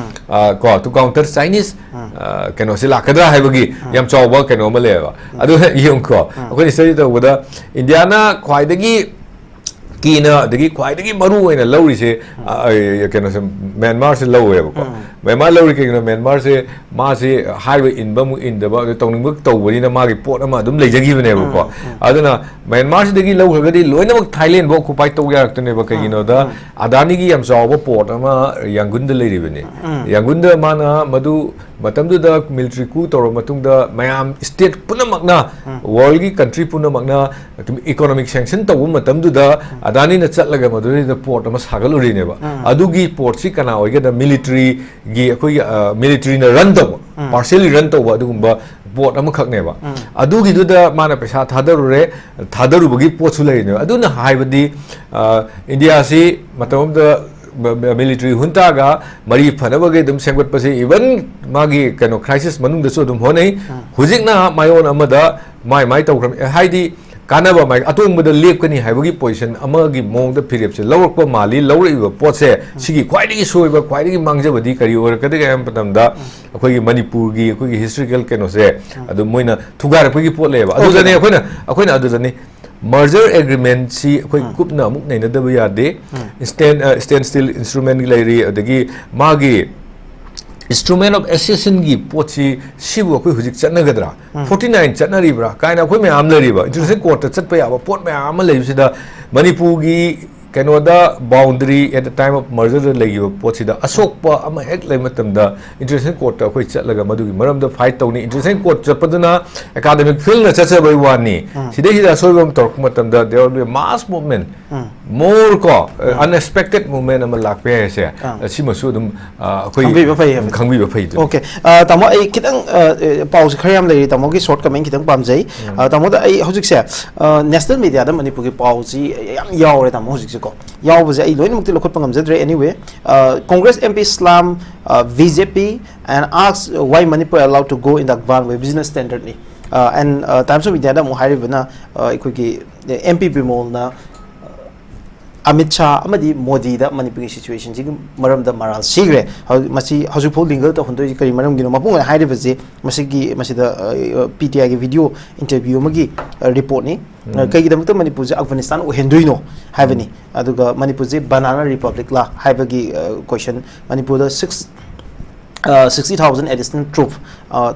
ꯑ, ꯀꯣ, to counter Chinese, ꯑ, ꯀꯩꯅꯣꯁꯤ ꯂꯥꯛꯀꯗ꯭ꯔꯥ ꯍꯥꯏꯕꯒꯤ ꯌꯥꯝ ꯆꯥꯎꯕ ꯀꯩꯅꯣ ꯑꯃ ꯂꯩꯌꯦꯕ꯫ ꯑꯗꯨ ꯌꯦꯡꯉꯨꯀꯣ, ꯑꯩꯈꯣꯏꯅ ꯁ꯭ꯇꯗꯤ ꯇꯧꯕꯗ ꯏꯟꯗꯤꯌꯥꯅ ꯈ꯭ꯋꯥꯏꯗꯒꯤ ꯀꯤꯅ ꯑꯗꯒꯤ ꯈ꯭ꯋꯥꯏꯗꯒꯤ ꯃꯔꯨ ꯑꯣꯏꯅ ꯂꯧꯔꯤꯁꯦ, ꯑ, ꯑ, ꯀꯩꯅꯣꯁꯦ, ꯃ꯭ꯌꯥꯟꯃꯥꯔꯁꯦ ꯂꯧꯋꯦꯕꯀꯣ꯫ ꯃ꯭ꯌꯥꯟꯃꯥꯔ ꯂꯧꯔꯤ ꯀꯩꯒꯤꯅꯣ? ꯃ꯭ꯌꯥꯟꯃꯥꯔꯁꯦ ꯃꯥꯁꯦ ꯍꯥꯏꯕ ꯏꯟꯕ ꯑꯃꯨꯛ ꯏꯟꯗꯕ, ꯑꯗꯨ ꯇꯧꯅꯤꯡꯕ ꯇꯧꯕꯅꯤꯅ ꯃꯥꯒꯤ ꯄꯣꯠ ꯑꯃ ꯑꯗꯨꯝ ꯂꯩꯖꯈꯤꯕꯅꯦꯕꯀꯣ꯫ ꯎꯝ, ꯎꯝ꯫ ꯑꯗꯨꯅ ꯃ꯭ꯌꯥꯟꯃꯥꯔꯁꯤꯗꯒꯤ ꯂꯧꯈ꯭ꯔꯒꯗꯤ ꯂꯣꯏꯅꯃꯛ ꯊꯥꯏꯂꯦꯟꯐꯥꯎ ꯑꯣꯀꯨꯄꯥꯏ ꯇꯧ ꯌꯥꯔꯛꯇꯣꯏꯅꯦꯕ꯫ ꯀꯩꯒꯤꯅꯣꯗ ꯎꯝ꯫ ꯑꯗꯥꯅꯤꯒꯤ ꯌꯥꯝ ꯆꯥꯎꯕ ꯄꯣꯔꯠ ꯑꯃ ꯌꯥꯡꯒꯨꯟꯗ ꯂꯩꯔꯤꯕꯅꯤ꯫ ꯎꯝ꯫ ꯌꯥꯡꯒꯨꯟꯗ ꯃꯥꯅ ꯃꯗꯨ ꯃꯇꯝꯗꯨꯗ ꯃꯤꯂꯤꯇꯔꯤ ꯀꯨ ꯇꯧꯔꯕ ꯃꯇꯨꯡꯗ ꯃꯌꯥꯝ ꯁ꯭ꯇꯦꯠ ꯄꯨꯝꯅꯃꯛꯅ, ꯎꯝ꯫ ꯋꯥꯔꯜꯒꯤ ꯀꯟꯇ꯭ꯔꯤ ꯄꯨꯝꯅꯃꯛꯅ ꯏꯀꯣꯅꯣꯃꯤꯛ ꯁꯦꯡꯁꯟ ꯇꯧꯕ ꯃꯇꯝꯗꯨꯗ ꯑꯗꯥꯅꯤꯅ ꯆꯠꯂꯒ ꯃꯗꯨꯗꯩꯗ ꯄꯣꯔꯠ ꯑꯃ ꯁꯥꯒꯠꯂꯨꯔꯤꯅꯦꯕ꯫ ꯎꯝ꯫ ꯑꯗꯨꯒꯤ ꯄꯣꯔꯠꯁꯤ ꯀꯅꯥ ꯑꯣꯏꯒꯦꯗ? ꯃꯤꯂꯤꯇꯔꯤꯒꯤ, ꯑꯩꯈꯣꯏꯒꯤ, ꯑ, ꯃꯤꯂꯤꯇꯔꯤꯅ ꯔꯟ ꯇꯧꯕ, ꯎꯝ꯫ ꯄꯥꯔꯁꯤꯌꯦꯜꯂꯤ ꯔꯟ ꯇꯧꯕ ꯑꯗꯨꯒꯨꯝꯕ ꯄꯣꯔꯠ ꯑꯃꯈꯛꯅꯦꯕ꯫ ꯎꯝ꯫ ꯑꯗꯨꯒꯤꯗꯨꯗ ꯃꯥꯅ ꯄꯩꯁꯥ ꯊꯥꯗꯔꯨꯔꯦ, ꯊꯥꯗꯔꯨꯕꯒꯤ ꯄꯣꯠꯁꯨ ꯂꯩꯔꯤꯅꯦꯕ꯫ ꯑꯗꯨꯅ ꯍꯥꯏꯕꯗꯤ, ꯑ, ꯏꯟꯗꯤꯌꯥꯁꯤ ꯃꯇꯝ ꯑꯃꯗ ꯃ-, ꯃ-, ꯃꯤꯂꯤꯇꯔꯤ ꯍꯨꯟꯇꯥꯒ ꯃꯔꯤ ꯐꯅꯕꯒꯤ ꯑꯗꯨꯝ ꯁꯦꯝꯒꯠꯄꯁꯦ, ꯏꯚꯟ ꯃꯥꯒꯤ ꯀꯩꯅꯣ ꯀ꯭ꯔꯥꯏꯁꯤꯁ ꯃꯅꯨꯡꯗꯁꯨ ꯑꯗꯨꯝ ꯍꯣꯠꯅꯩ꯫ ꯎꯝ꯫ ꯍꯧꯖꯤꯛꯅ ꯃꯥꯏꯑꯣꯟ ꯑꯃꯗ ꯃꯥꯏ ꯃꯥꯏ ꯇꯧꯈ꯭ꯔꯕꯅꯤ꯫ ꯍꯥꯏꯗꯤ ꯀꯥꯟꯅꯕ ꯃꯥꯏ ꯑꯇꯣꯡꯕꯗ ꯂꯦꯞꯀꯅꯤ ꯍꯥꯏꯕꯒꯤ ꯄꯣꯖꯤꯁꯟ ꯑꯃꯒꯤ ꯃꯑꯣꯡꯗ ꯐꯤꯔꯦꯞꯁꯦ ꯂꯧꯔꯛꯄ ꯃꯥꯜꯂꯤ꯫ ꯂꯧꯔꯛꯏꯕ ꯄꯣꯠꯁꯦ ꯁꯤꯒꯤ ꯈ꯭ꯋꯥꯏꯗꯒꯤ ꯁꯣꯏꯕ, ꯈ꯭ꯋꯥꯏꯗꯒꯤ ꯃꯥꯡꯖꯕꯗꯤ ꯀꯔꯤ ꯑꯣꯏꯔꯛꯀꯗꯒꯦ ꯍꯥꯏꯕ ꯃꯇꯝꯗ, ꯑꯩꯈꯣꯏꯒꯤ ꯃꯅꯤꯄꯨꯔꯒꯤ, ꯑꯩꯈꯣꯏꯒꯤ ꯍꯤꯁꯇꯣꯔꯤꯀꯦꯜ ꯀꯩꯅꯣꯁꯦ ꯑꯗꯨꯝ ꯃꯣꯏꯅ ꯊꯨꯒꯥꯏꯔꯛꯄꯒꯤ ꯄꯣꯠ ꯂꯩꯌꯦꯕ꯫ ꯑꯗꯨꯗꯅꯦ ꯑꯩꯈꯣꯏꯅ, ꯑꯩꯈꯣꯏꯅ ꯑꯗꯨꯗꯅꯤ ꯃꯔꯖꯔ ꯑꯦꯒ꯭ꯔꯤꯃꯦꯟꯁꯤ ꯑꯩꯈꯣꯏ ꯀꯨꯞꯅ ꯑꯃꯨꯛ ꯅꯩꯅꯗꯕ ꯌꯥꯗꯦ꯫ ꯁ꯭ꯇꯦꯟ, ꯑ, ꯁ꯭ꯇꯦꯟ ꯁ꯭ꯇꯤꯜ ꯏꯟꯁꯇ꯭ꯔꯨꯃꯦꯟꯒꯤ ꯂꯩꯔꯤ, ꯑꯗꯒꯤ ꯃꯥꯒꯤ ꯏꯟꯁꯇ꯭ꯔꯨꯃꯦꯟ ꯑꯣꯐ ꯑꯦꯁꯦꯁꯟꯒꯤ ꯄꯣꯠꯁꯤ, ꯁꯤꯕꯨ ꯑꯩꯈꯣꯏ ꯍꯧꯖꯤꯛ ꯆꯠꯅꯒꯗ꯭ꯔꯥ? ꯐꯣꯔꯇꯤ ꯅꯥꯏꯟ ꯆꯠꯅꯔꯤꯕ꯭ꯔꯥ ꯀꯥꯏꯅ ꯑꯩꯈꯣꯏ ꯃꯌꯥꯝ ꯂꯩꯔꯤꯕ, ꯏꯟꯇꯔꯅꯦꯁꯅꯦꯜ ꯀꯣꯔꯠꯇ ꯆꯠꯄ ꯌꯥꯕ ꯄꯣꯠ ꯃꯌꯥꯝ ꯑꯃ ꯂꯩꯕꯁꯤꯗ, ꯃꯅꯤꯄꯨꯔꯒꯤ ꯀꯩꯅꯣꯗ, boundary, at the time of mergerꯗ ꯂꯩꯈꯤꯕ ꯄꯣꯠꯁꯤꯗ ꯑꯁꯣꯛꯄ ꯑꯃ ꯍꯦꯛ ꯂꯩꯕ ꯃꯇꯝꯗ, ꯏꯟꯇꯔꯅꯦꯁꯅꯦꯜ ꯀꯣꯔꯠꯇ ꯑꯩꯈꯣꯏ ꯆꯠꯂꯒ ꯃꯗꯨꯒꯤ ꯃꯔꯝꯗ ꯐꯥꯏꯠ ꯇꯧꯅꯤ꯫ ꯏꯟꯇꯔꯅꯦꯁꯅꯦꯜ ꯀꯣꯔꯠ ꯆꯠꯄꯗꯨꯅ ꯑꯦꯀꯥꯗꯃꯤꯛ ꯐꯤꯜꯗ ꯆꯠꯆꯕꯩ ꯋꯥꯅꯤ꯫ ꯁꯤꯗꯩꯁꯤꯗ ꯑꯁꯣꯏꯕ ꯑꯃ ꯇꯧꯔꯛꯄ ꯃꯇꯝꯗ, there will be a mass movement, more ꯀꯣ, unexpected movement ꯑꯃ ꯂꯥꯛꯄ ꯌꯥꯏ ꯍꯥꯏꯁꯦ꯫ ꯑꯥ꯫ ꯁꯤꯃꯁꯨ ꯑꯗꯨꯝ, ꯑ, ꯑꯩꯈꯣꯏ ꯈꯪꯕꯤꯕ ꯐꯩ ꯍꯥꯏꯕꯗꯤ꯫ ꯈꯪꯕꯤꯕ ꯐꯩꯗꯨꯅꯤ꯫ ꯑꯣꯀꯦ꯫ ꯑ, ꯇꯥꯃꯣ, ꯑꯩ ꯈꯤꯇꯪ, ꯑ, ꯑ, ꯄꯥꯎꯁꯦ ꯈꯔ ꯌꯥꯝ ꯂꯩꯔꯤ, ꯇꯥꯃꯣꯒꯤ ꯁꯣꯔꯠ ꯀꯃꯦꯟ ꯈꯤꯇꯪ ꯄꯥꯝꯖꯩ꯫ ꯑ, ꯇꯥꯃꯣꯗ ꯑꯩ ꯍꯧꯖꯤꯛꯁꯦ, ꯑ, ꯅꯦꯁꯅꯦꯜ ꯃꯤꯗꯤꯌꯥꯗ ꯃꯅꯤꯄꯨꯔꯒꯤ ꯄꯥꯎꯁꯤ ꯌꯥꯝ ꯌꯥꯎꯔꯦ, ꯇꯥꯃꯣ, ꯍꯧꯖꯤꯛꯁꯦꯀꯣ꯫ ꯌꯥꯎꯕꯁꯦ ꯑꯩ ꯂꯣꯏꯅꯃꯛꯇꯤ ꯂꯧꯈꯠꯄ ꯉꯝꯖꯗ꯭ꯔꯦ꯫ Anyway, ꯑ, Congress M P slum, ꯑ, B J P and ask why Manipur allowed to go in the advance way business standardꯅꯤ꯫ ꯑ, and, ꯑ, Times of Indiaꯗ ꯑꯃꯨꯛ ꯍꯥꯏꯔꯤꯕꯅ, ꯑ, ꯑꯩꯈꯣꯏꯒꯤ M P ꯕꯤꯃꯣꯜꯅ, ꯑ, ꯑꯃꯤꯠ ꯁꯥꯍ ꯑꯃꯗꯤ ꯃꯣꯗꯤꯗ ꯃꯅꯤꯄꯨꯔꯒꯤ ꯁꯤꯆꯨꯋꯦꯁꯟꯁꯤꯒꯤ ꯃꯔꯝꯗ ꯃꯔꯥꯜ ꯁꯤꯈ꯭ꯔꯦ꯫ ꯍꯧ-, ꯃꯁꯤ ꯍꯧꯖꯤꯛꯐꯥꯎ ꯂꯤꯡꯒꯜ ꯇꯧꯍꯟꯗꯣꯏꯁꯤ ꯀꯔꯤ ꯃꯔꯝꯒꯤꯅꯣ? ꯃꯄꯨꯡ ꯑꯣꯏꯅ ꯍꯥꯏꯔꯤꯕꯁꯤ ꯃꯁꯤꯒꯤ, ꯃꯁꯤꯗ, ꯑ, P T Iꯒꯤ ꯚꯤꯗꯤꯑꯣ ꯏꯟꯇꯔꯚ꯭ꯌꯨ ꯑꯃꯒꯤ, ꯑ, ꯔꯤꯄꯣꯔꯠꯅꯤ꯫ ꯑ, ꯀꯩꯒꯤꯗꯃꯛꯇ ꯃꯅꯤꯄꯨꯔꯁꯦ ꯑꯐꯒꯥꯅꯤꯁꯇꯥꯟ ꯑꯣꯏꯍꯟꯗꯣꯏꯅꯣ ꯍꯥꯏꯕꯅꯤ꯫ ꯑꯗꯨꯒ ꯃꯅꯤꯄꯨꯔꯁꯦ ꯕꯅꯥꯅꯥ ꯔꯤꯄꯕ꯭ꯂꯤꯛꯂꯥ ꯍꯥꯏꯕꯒꯤ, ꯑ, ꯀꯣꯏꯁꯟ꯫ ꯃꯅꯤꯄꯨꯔꯗ six sixty thousand additional troop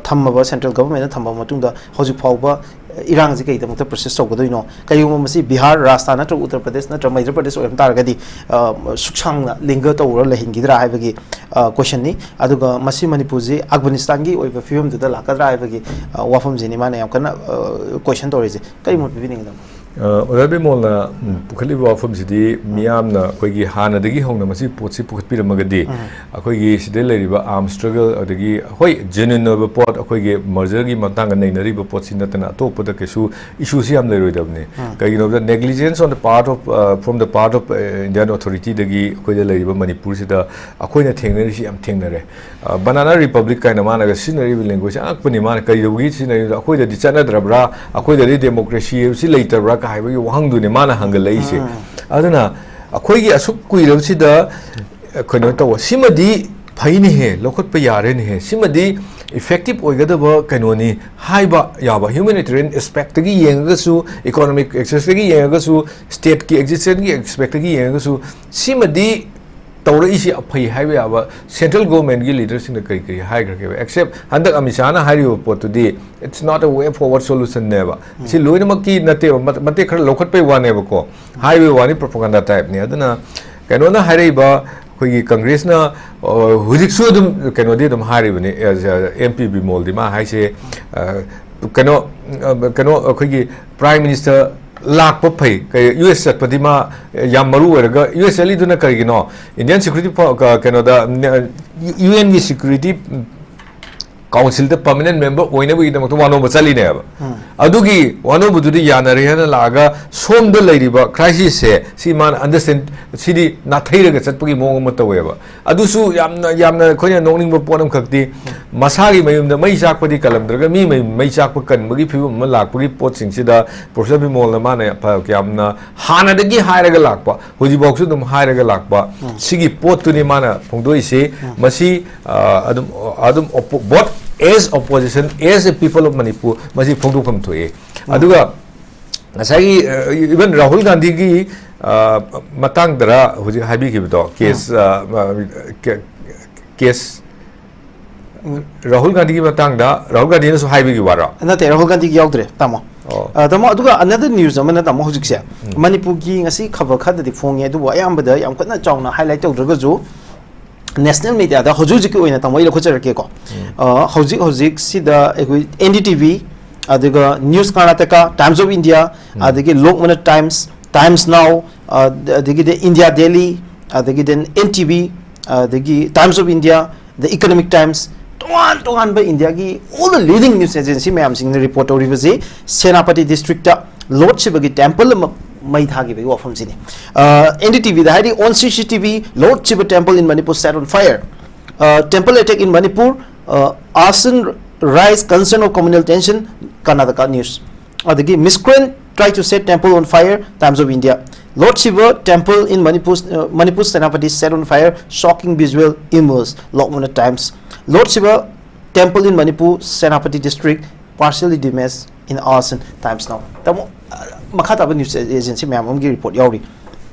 ꯊꯝꯃꯕ, ꯁꯦꯟꯇ꯭ꯔꯦꯜ ꯒꯚꯔꯟꯃꯦꯟꯠꯅ ꯊꯝꯃꯕ ꯃꯇꯨꯡꯗ ꯍꯧꯖꯤꯛ ꯐꯥꯎꯕ ꯏꯔꯥꯡꯁꯤ ꯀꯩꯗꯃꯛꯇ ꯄꯔꯁꯤꯁ ꯇꯧꯒꯗꯣꯏꯅꯣ? ꯀꯔꯤꯒꯨꯝꯕ ꯃꯁꯤ ꯕꯤꯍꯥꯔ, ꯔꯥꯖꯁꯊꯥꯟ ꯅꯠꯇ꯭ꯔꯒ ꯎꯠꯇꯔ ꯄ꯭ꯔꯗꯦꯁ ꯅꯠꯇ꯭ꯔꯒ ꯃꯙ꯭ꯌ ꯄ꯭ꯔꯗꯦꯁ ꯑꯣꯏꯔꯝ ꯇꯥꯔꯒꯗꯤ, ꯑ, ꯁꯨꯛꯁꯥꯡꯅ ꯂꯤꯡꯒ ꯇꯧꯔ ꯂꯩꯍꯟꯈꯤꯗ꯭ꯔꯥ ꯍꯥꯏꯕꯒꯤ, ꯑ, ꯀꯣꯏꯁꯟꯅꯤ꯫ ꯑꯗꯨꯒ ꯃꯁꯤ ꯃꯅꯤꯄꯨꯔꯁꯤ ꯑꯐꯒꯥꯅꯤꯁꯇꯥꯟꯒꯤ ꯑꯣꯏꯕ ꯐꯤꯕꯝꯗꯨꯗ ꯂꯥꯛꯀꯗ꯭ꯔꯥ ꯍꯥꯏꯕꯒꯤ, ꯑ, ꯋꯥꯐꯝꯁꯤꯅꯤ ꯃꯥꯅ ꯌꯥꯝ ꯀꯟꯅ, ꯑ, ꯀꯣꯏꯁꯟ ꯇꯧꯔꯤꯁꯦ꯫ ꯀꯔꯤ ꯃꯣꯠ ꯄꯤꯕꯤꯅꯤꯡꯉꯤ, ꯇꯥꯃꯣ? ꯑ, ꯑꯣꯖꯥ ꯕꯤꯃꯣꯜꯅ, ꯎꯝ, ꯄꯨꯈꯠꯂꯤꯕ ꯋꯥꯐꯝꯁꯤꯗꯤ ꯃꯤꯌꯥꯝꯅ ꯑꯩꯈꯣꯏꯒꯤ ꯍꯥꯟꯅꯗꯒꯤ ꯍꯧꯅ ꯃꯁꯤ ꯄꯣꯠꯁꯤ ꯄꯨꯈꯠꯄꯤꯔꯝꯃꯒꯗꯤ, ꯎꯝ꯫ ꯑꯩꯈꯣꯏꯒꯤ ꯁꯤꯗ ꯂꯩꯔꯤꯕ ꯑꯥꯔꯝ ꯁ꯭ꯇ꯭ꯔꯒꯜ, ꯑꯗꯒꯤ, ꯍꯣꯏ, ꯖꯦꯅ꯭ꯌꯨꯟ ꯑꯣꯏꯕ ꯄꯣꯠ, ꯑꯩꯈꯣꯏꯒꯤ ꯃꯔꯖꯔꯒꯤ ꯃꯇꯥꯡꯗ ꯅꯩꯅꯔꯤꯕ ꯄꯣꯠꯁꯤ ꯅꯠꯇꯅ ꯑꯇꯣꯞꯄꯗ ꯀꯩꯁꯨ ꯏꯁꯨꯁꯤ ꯌꯥꯝ ꯂꯩꯔꯣꯏꯗꯕꯅꯤ꯫ ꯎꯝ꯫ ꯀꯩꯒꯤꯅꯣꯗ, negligence on the part of, uh, from the part of, uh, Indian authorityꯗꯒꯤ ꯑꯩꯈꯣꯏꯗ ꯂꯩꯔꯤꯕ ꯃꯅꯤꯄꯨꯔꯁꯤꯗ ꯑꯩꯈꯣꯏꯅ ꯊꯦꯡꯅꯔꯤꯁꯤ ꯌꯥꯝ ꯊꯦꯡꯅꯔꯦ꯫ ꯑ, ꯕꯅꯥꯅꯥ ꯔꯤꯄꯕ꯭ꯂꯤꯛ ꯀꯥꯏꯅ ꯃꯥꯅꯒ ꯁꯤꯖꯤꯟꯅꯔꯤꯕ ꯂꯦꯡꯒ꯭ꯋꯦꯖꯁꯦ ꯑꯉꯛꯄꯅꯤ꯫ ꯃꯥꯅ ꯀꯔꯤꯗꯧꯕꯒꯤ ꯁꯤꯖꯤꯟꯅꯔꯤꯕꯗꯣ? ꯑꯩꯈꯣꯏꯗꯗꯤ ꯆꯠꯅꯗ꯭ꯔꯕ꯭ꯔꯥ? ꯑꯩꯈꯣꯏꯗꯗꯤ ꯗꯦꯃꯣꯀ꯭ꯔꯦꯁꯤ ꯍꯥꯏꯕꯁꯤ ꯂꯩꯇꯕ꯭ꯔꯥ? ꯀ ꯍꯥꯏꯕꯒꯤ ꯋꯥꯍꯪꯗꯨꯅꯤ ꯃꯥꯅ ꯍꯪꯒꯠꯂꯛꯏꯁꯦ꯫ ꯎꯝ꯫ ꯑꯗꯨꯅ ꯑꯩꯈꯣꯏꯒꯤ ꯑꯁꯨꯛ ꯀꯨꯏꯔꯕꯁꯤꯗ, ꯑ, ꯀꯩꯅꯣ ꯇꯧꯕ, ꯁꯤꯃꯗꯤ ꯐꯩꯅꯦꯍꯦ, ꯂꯧꯈꯠꯄ ꯌꯥꯔꯦꯅꯦꯍꯦ, ꯁꯤꯃꯗꯤ ꯏꯐꯦꯛꯇꯤꯞ ꯑꯣꯏꯒꯗꯕ ꯀꯩꯅꯣꯅꯤ ꯍꯥꯏꯕ ꯌꯥꯕ, humanitarian aspectꯇꯒꯤ ꯌꯦꯡꯉꯒꯁꯨ, economic aspectꯇꯒꯤ ꯌꯦꯡꯉꯒꯁꯨ, stateꯀꯤ existenceꯀꯤ aspectꯇꯒꯤ ꯌꯦꯡꯉꯒꯁꯨ, ꯁꯤꯃꯗꯤ ꯇꯧꯔꯛꯏꯁꯤ ꯐꯩ ꯍꯥꯏꯕ ꯌꯥꯕ ꯁꯦꯟꯇ꯭ꯔꯦꯜ ꯒꯣꯔꯃꯦꯟꯒꯤ ꯂꯤꯗꯔꯁꯤꯡꯅ ꯀꯔꯤ ꯀꯔꯤ ꯍꯥꯏꯈ꯭ꯔꯒꯦꯕ? Except ꯍꯟꯗꯛ ꯑꯃꯤꯠ ꯁꯥꯍꯅ ꯍꯥꯏꯔꯤꯕ ꯄꯣꯠꯇꯨꯗꯤ, it's not a way forward solutionꯅꯦꯕ꯫ ꯁꯤ ꯂꯣꯏꯅꯃꯛꯀꯤ ꯅꯠꯇꯦꯕ, ꯃꯠ-, ꯃꯇꯦꯛ ꯈꯔ ꯂꯧꯈꯠꯄꯩ ꯋꯥꯅꯦꯕꯀꯣ, ꯍꯥꯏꯕꯩ ꯋꯥꯅꯤ, ꯄ꯭ꯔꯣꯄꯒꯥꯟꯗꯥ ꯇꯥꯏꯞꯅꯤ꯫ ꯑꯗꯨꯅ ꯀꯩꯅꯣꯅ ꯍꯥꯏꯔꯛꯏꯕ, ꯑꯩꯈꯣꯏꯒꯤ ꯀꯪꯒ꯭ꯔꯦꯁꯅ, ꯑ, ꯍꯧꯖꯤꯛꯁꯨ ꯑꯗꯨꯝ ꯀꯩꯅꯣꯗꯤ ꯑꯗꯨꯝ ꯍꯥꯏꯔꯤꯕꯅꯤ, ꯑꯦꯝ ꯄꯤ ꯕꯤꯃꯣꯜꯗꯤ ꯃꯥ ꯍꯥꯏꯁꯦ, ꯑ, ꯀꯩꯅꯣ, ꯑ, ꯀꯩꯅꯣ, ꯑꯩꯈꯣꯏꯒꯤ ꯄ꯭ꯔꯥꯏꯝ ꯃꯤꯅꯤꯁꯇꯔ ꯂꯥꯛꯄ ꯐꯩ, ꯀꯩ, ꯌꯨ ꯑꯦꯁ ꯆꯠꯄꯗꯤ ꯃꯥ ꯌꯥꯝ ꯃꯔꯨ ꯑꯣꯏꯔꯒ, ꯌꯨ ꯑꯦꯁ ꯆꯠꯂꯤꯗꯨꯅ ꯀꯔꯤꯒꯤꯅꯣ? ꯏꯟꯗꯤꯌꯟ ꯁꯦꯀ꯭ꯌꯨꯔꯤꯇꯤ ꯐ-, ꯀ-, ꯀꯩꯅꯣꯗ, ꯅ-, ꯌꯨ ꯑꯦꯟꯒꯤ ꯁꯦꯀ꯭ꯌꯨꯔꯤꯇꯤ ꯀꯥꯎꯟꯁꯤꯜꯗ ꯄꯔꯃꯅꯦꯟ ꯃꯦꯝꯕꯔ ꯑꯣꯏꯅꯕꯒꯤꯗꯃꯛꯇ ꯋꯥꯅꯣꯝꯕ ꯆꯠꯂꯤꯅꯦꯕ꯫ ꯎꯝ꯫ ꯑꯗꯨꯒꯤ ꯋꯥꯅꯣꯝꯕꯗꯨꯗꯤ ꯌꯥꯅꯔꯦ ꯍꯥꯏꯅ ꯂꯥꯛꯑꯒ, ꯁꯣꯝꯗ ꯂꯩꯔꯤꯕ ꯀ꯭ꯔꯥꯏꯁꯤꯁꯁꯦ ꯁꯤ ꯃꯥꯅ ꯑꯟꯗꯔꯁ꯭ꯇꯦꯟ, ꯁꯤꯗꯤ ꯅꯥꯊꯩꯔꯒ ꯆꯠꯄꯒꯤ ꯃꯑꯣꯡ ꯑꯃ ꯇꯧꯋꯦꯕ꯫ ꯑꯗꯨꯁꯨ ꯌꯥꯝꯅ, ꯌꯥꯝꯅ ꯑꯩꯈꯣꯏꯅ ꯅꯣꯛꯅꯤꯡꯕ ꯄꯣꯠ ꯑꯃꯈꯛꯇꯤ, ꯃꯁꯥꯒꯤ ꯃꯌꯨꯝꯗ ꯃꯩ ꯆꯥꯛꯄꯗꯤ ꯀꯜꯂꯝꯗ꯭ꯔꯒ, ꯃꯤ ꯃꯌꯨꯝ ꯃꯩ ꯆꯥꯛꯄ ꯀꯟꯕꯒꯤ ꯐꯤꯕꯝ ꯑꯃ ꯂꯥꯛꯄꯒꯤ ꯄꯣꯠꯁꯤꯡꯁꯤꯗ ꯄ꯭ꯔꯣꯐꯦꯁꯔ ꯕꯤꯃꯣꯜꯅ ꯃꯥꯅ ꯐ-, ꯌꯥꯝꯅ ꯍꯥꯟꯅꯗꯒꯤ ꯍꯥꯏꯔꯒ ꯂꯥꯛꯄ, ꯍꯧꯖꯤꯛꯐꯥꯎꯁꯨ ꯑꯗꯨꯝ ꯍꯥꯏꯔꯒ ꯂꯥꯛꯄ, ꯎꯝ꯫ ꯁꯤꯒꯤ ꯄꯣꯠꯇꯨꯅꯤ ꯃꯥꯅ ꯐꯣꯡꯗꯣꯛꯏꯁꯤ꯫ ꯎꯝ꯫ ꯃꯁꯤ, ꯑ, ꯑꯗꯨꯝ, ꯑꯗꯨꯝ oppo-, both as opposition, as a people of Manipur, ꯃꯁꯤ ꯐꯣꯡꯗꯣꯛꯐꯝ ꯊꯣꯛꯏ꯫ ꯎꯝ꯫ ꯑꯗꯨꯒ ꯉꯁꯥꯏꯒꯤ, ꯑ, even ꯔꯥꯍꯨꯜ ꯒꯥꯟꯙꯤꯒꯤ, ꯑ, ꯃꯇꯥꯡꯗꯔ ꯍꯧꯖꯤꯛ ꯍꯥꯏꯕꯤꯈꯤꯕꯗꯣ, ꯀꯦꯁ, ꯎꯝ꯫ ꯑ, ꯑ, ꯀꯦ-, ꯀꯦꯁ ꯔꯥꯍꯨꯜ ꯒꯥꯟꯙꯤꯒꯤ ꯃꯇꯥꯡꯗ ꯔꯥꯍꯨꯜ ꯒꯥꯟꯙꯤꯅꯁꯨ ꯍꯥꯏꯕꯒꯤ ꯋꯥꯔꯣ? ꯅꯠꯇꯦ, ꯔꯥꯍꯨꯜ ꯒꯥꯟꯙꯤꯒꯤ ꯌꯥꯎꯗ꯭ꯔꯦ, ꯇꯥꯃꯣ꯫ ꯑꯣ꯫ ꯑ, ꯇꯥꯃꯣ, ꯑꯗꯨꯒ another news ꯑꯃꯅ, ꯇꯥꯃꯣ, ꯍꯧꯖꯤꯛꯁꯦ ꯃꯅꯤꯄꯨꯔꯒꯤ ꯉꯁꯤ ꯈꯕꯔ ꯈꯔꯗꯗꯤ ꯐꯣꯡꯉꯦ, ꯑꯗꯨꯕꯨ ꯑꯌꯥꯝꯕꯗ ꯌꯥꯝ ꯀꯟꯅ ꯆꯥꯎꯅ highlight ꯇꯧꯗ꯭ꯔꯒꯁꯨ national mediaꯗ ꯍꯧꯖꯤꯛ ꯍꯧꯖꯤꯛꯀꯤ ꯑꯣꯏꯅ, ꯇꯥꯃꯣ, ꯑꯩ ꯂꯧꯈꯠꯆꯔꯛꯀꯦꯀꯣ꯫ ꯑ, ꯍꯧꯖꯤꯛ ꯍꯧꯖꯤꯛꯁꯤꯗ ꯑꯩꯈꯣꯏ N D T V, ꯑꯗꯨꯒ News Karnataka, Times of India, ꯑꯗꯒꯤ Lokmanya Times, Times Now, ꯑ, ꯑꯗꯒꯤꯗꯤ India Daily, ꯑꯗꯒꯤꯗꯤ N T V, ꯑꯗꯒꯤ Times of India, The Economic Times, ꯇꯣꯉꯥꯟ ꯇꯣꯉꯥꯟꯕ ꯏꯟꯗꯤꯌꯥꯒꯤ all the leading news agency ꯃꯌꯥꯝꯁꯤꯡꯅ report ꯇꯧꯔꯤꯕꯁꯤ ꯁꯦꯅꯥꯄꯇꯤ districtꯇ Lord Shivaꯒꯤ temple ꯑꯃ ꯃꯩ ꯊꯥꯈꯤꯕꯒꯤ ꯋꯥꯐꯝꯁꯤꯅꯤ꯫ ꯑ, N D T Vꯗ ꯍꯥꯏꯔꯤ, "On C C T V, Lord Shiva temple in Manipur set on fire." ꯑ, "Temple attack in Manipur, ꯑ, Asan raise concern of communal tension," Karnataka News꯫ ꯑꯗꯒꯤ "Miscreant try to set temple on fire," Times of India꯫ "Lord Shiva temple in Manipur, uh, Manipur Senapati set on fire, shocking visual emerge," Lokmanya Times꯫ "Lord Shiva temple in Manipur Senapati district partially damaged in arson," Times Now꯫ ꯇꯥꯃꯣ, ꯑ, ꯃꯈꯥ ꯇꯥꯕ news agency ꯃꯌꯥꯝ ꯑꯃꯒꯤ report ꯌꯥꯎꯔꯤ꯫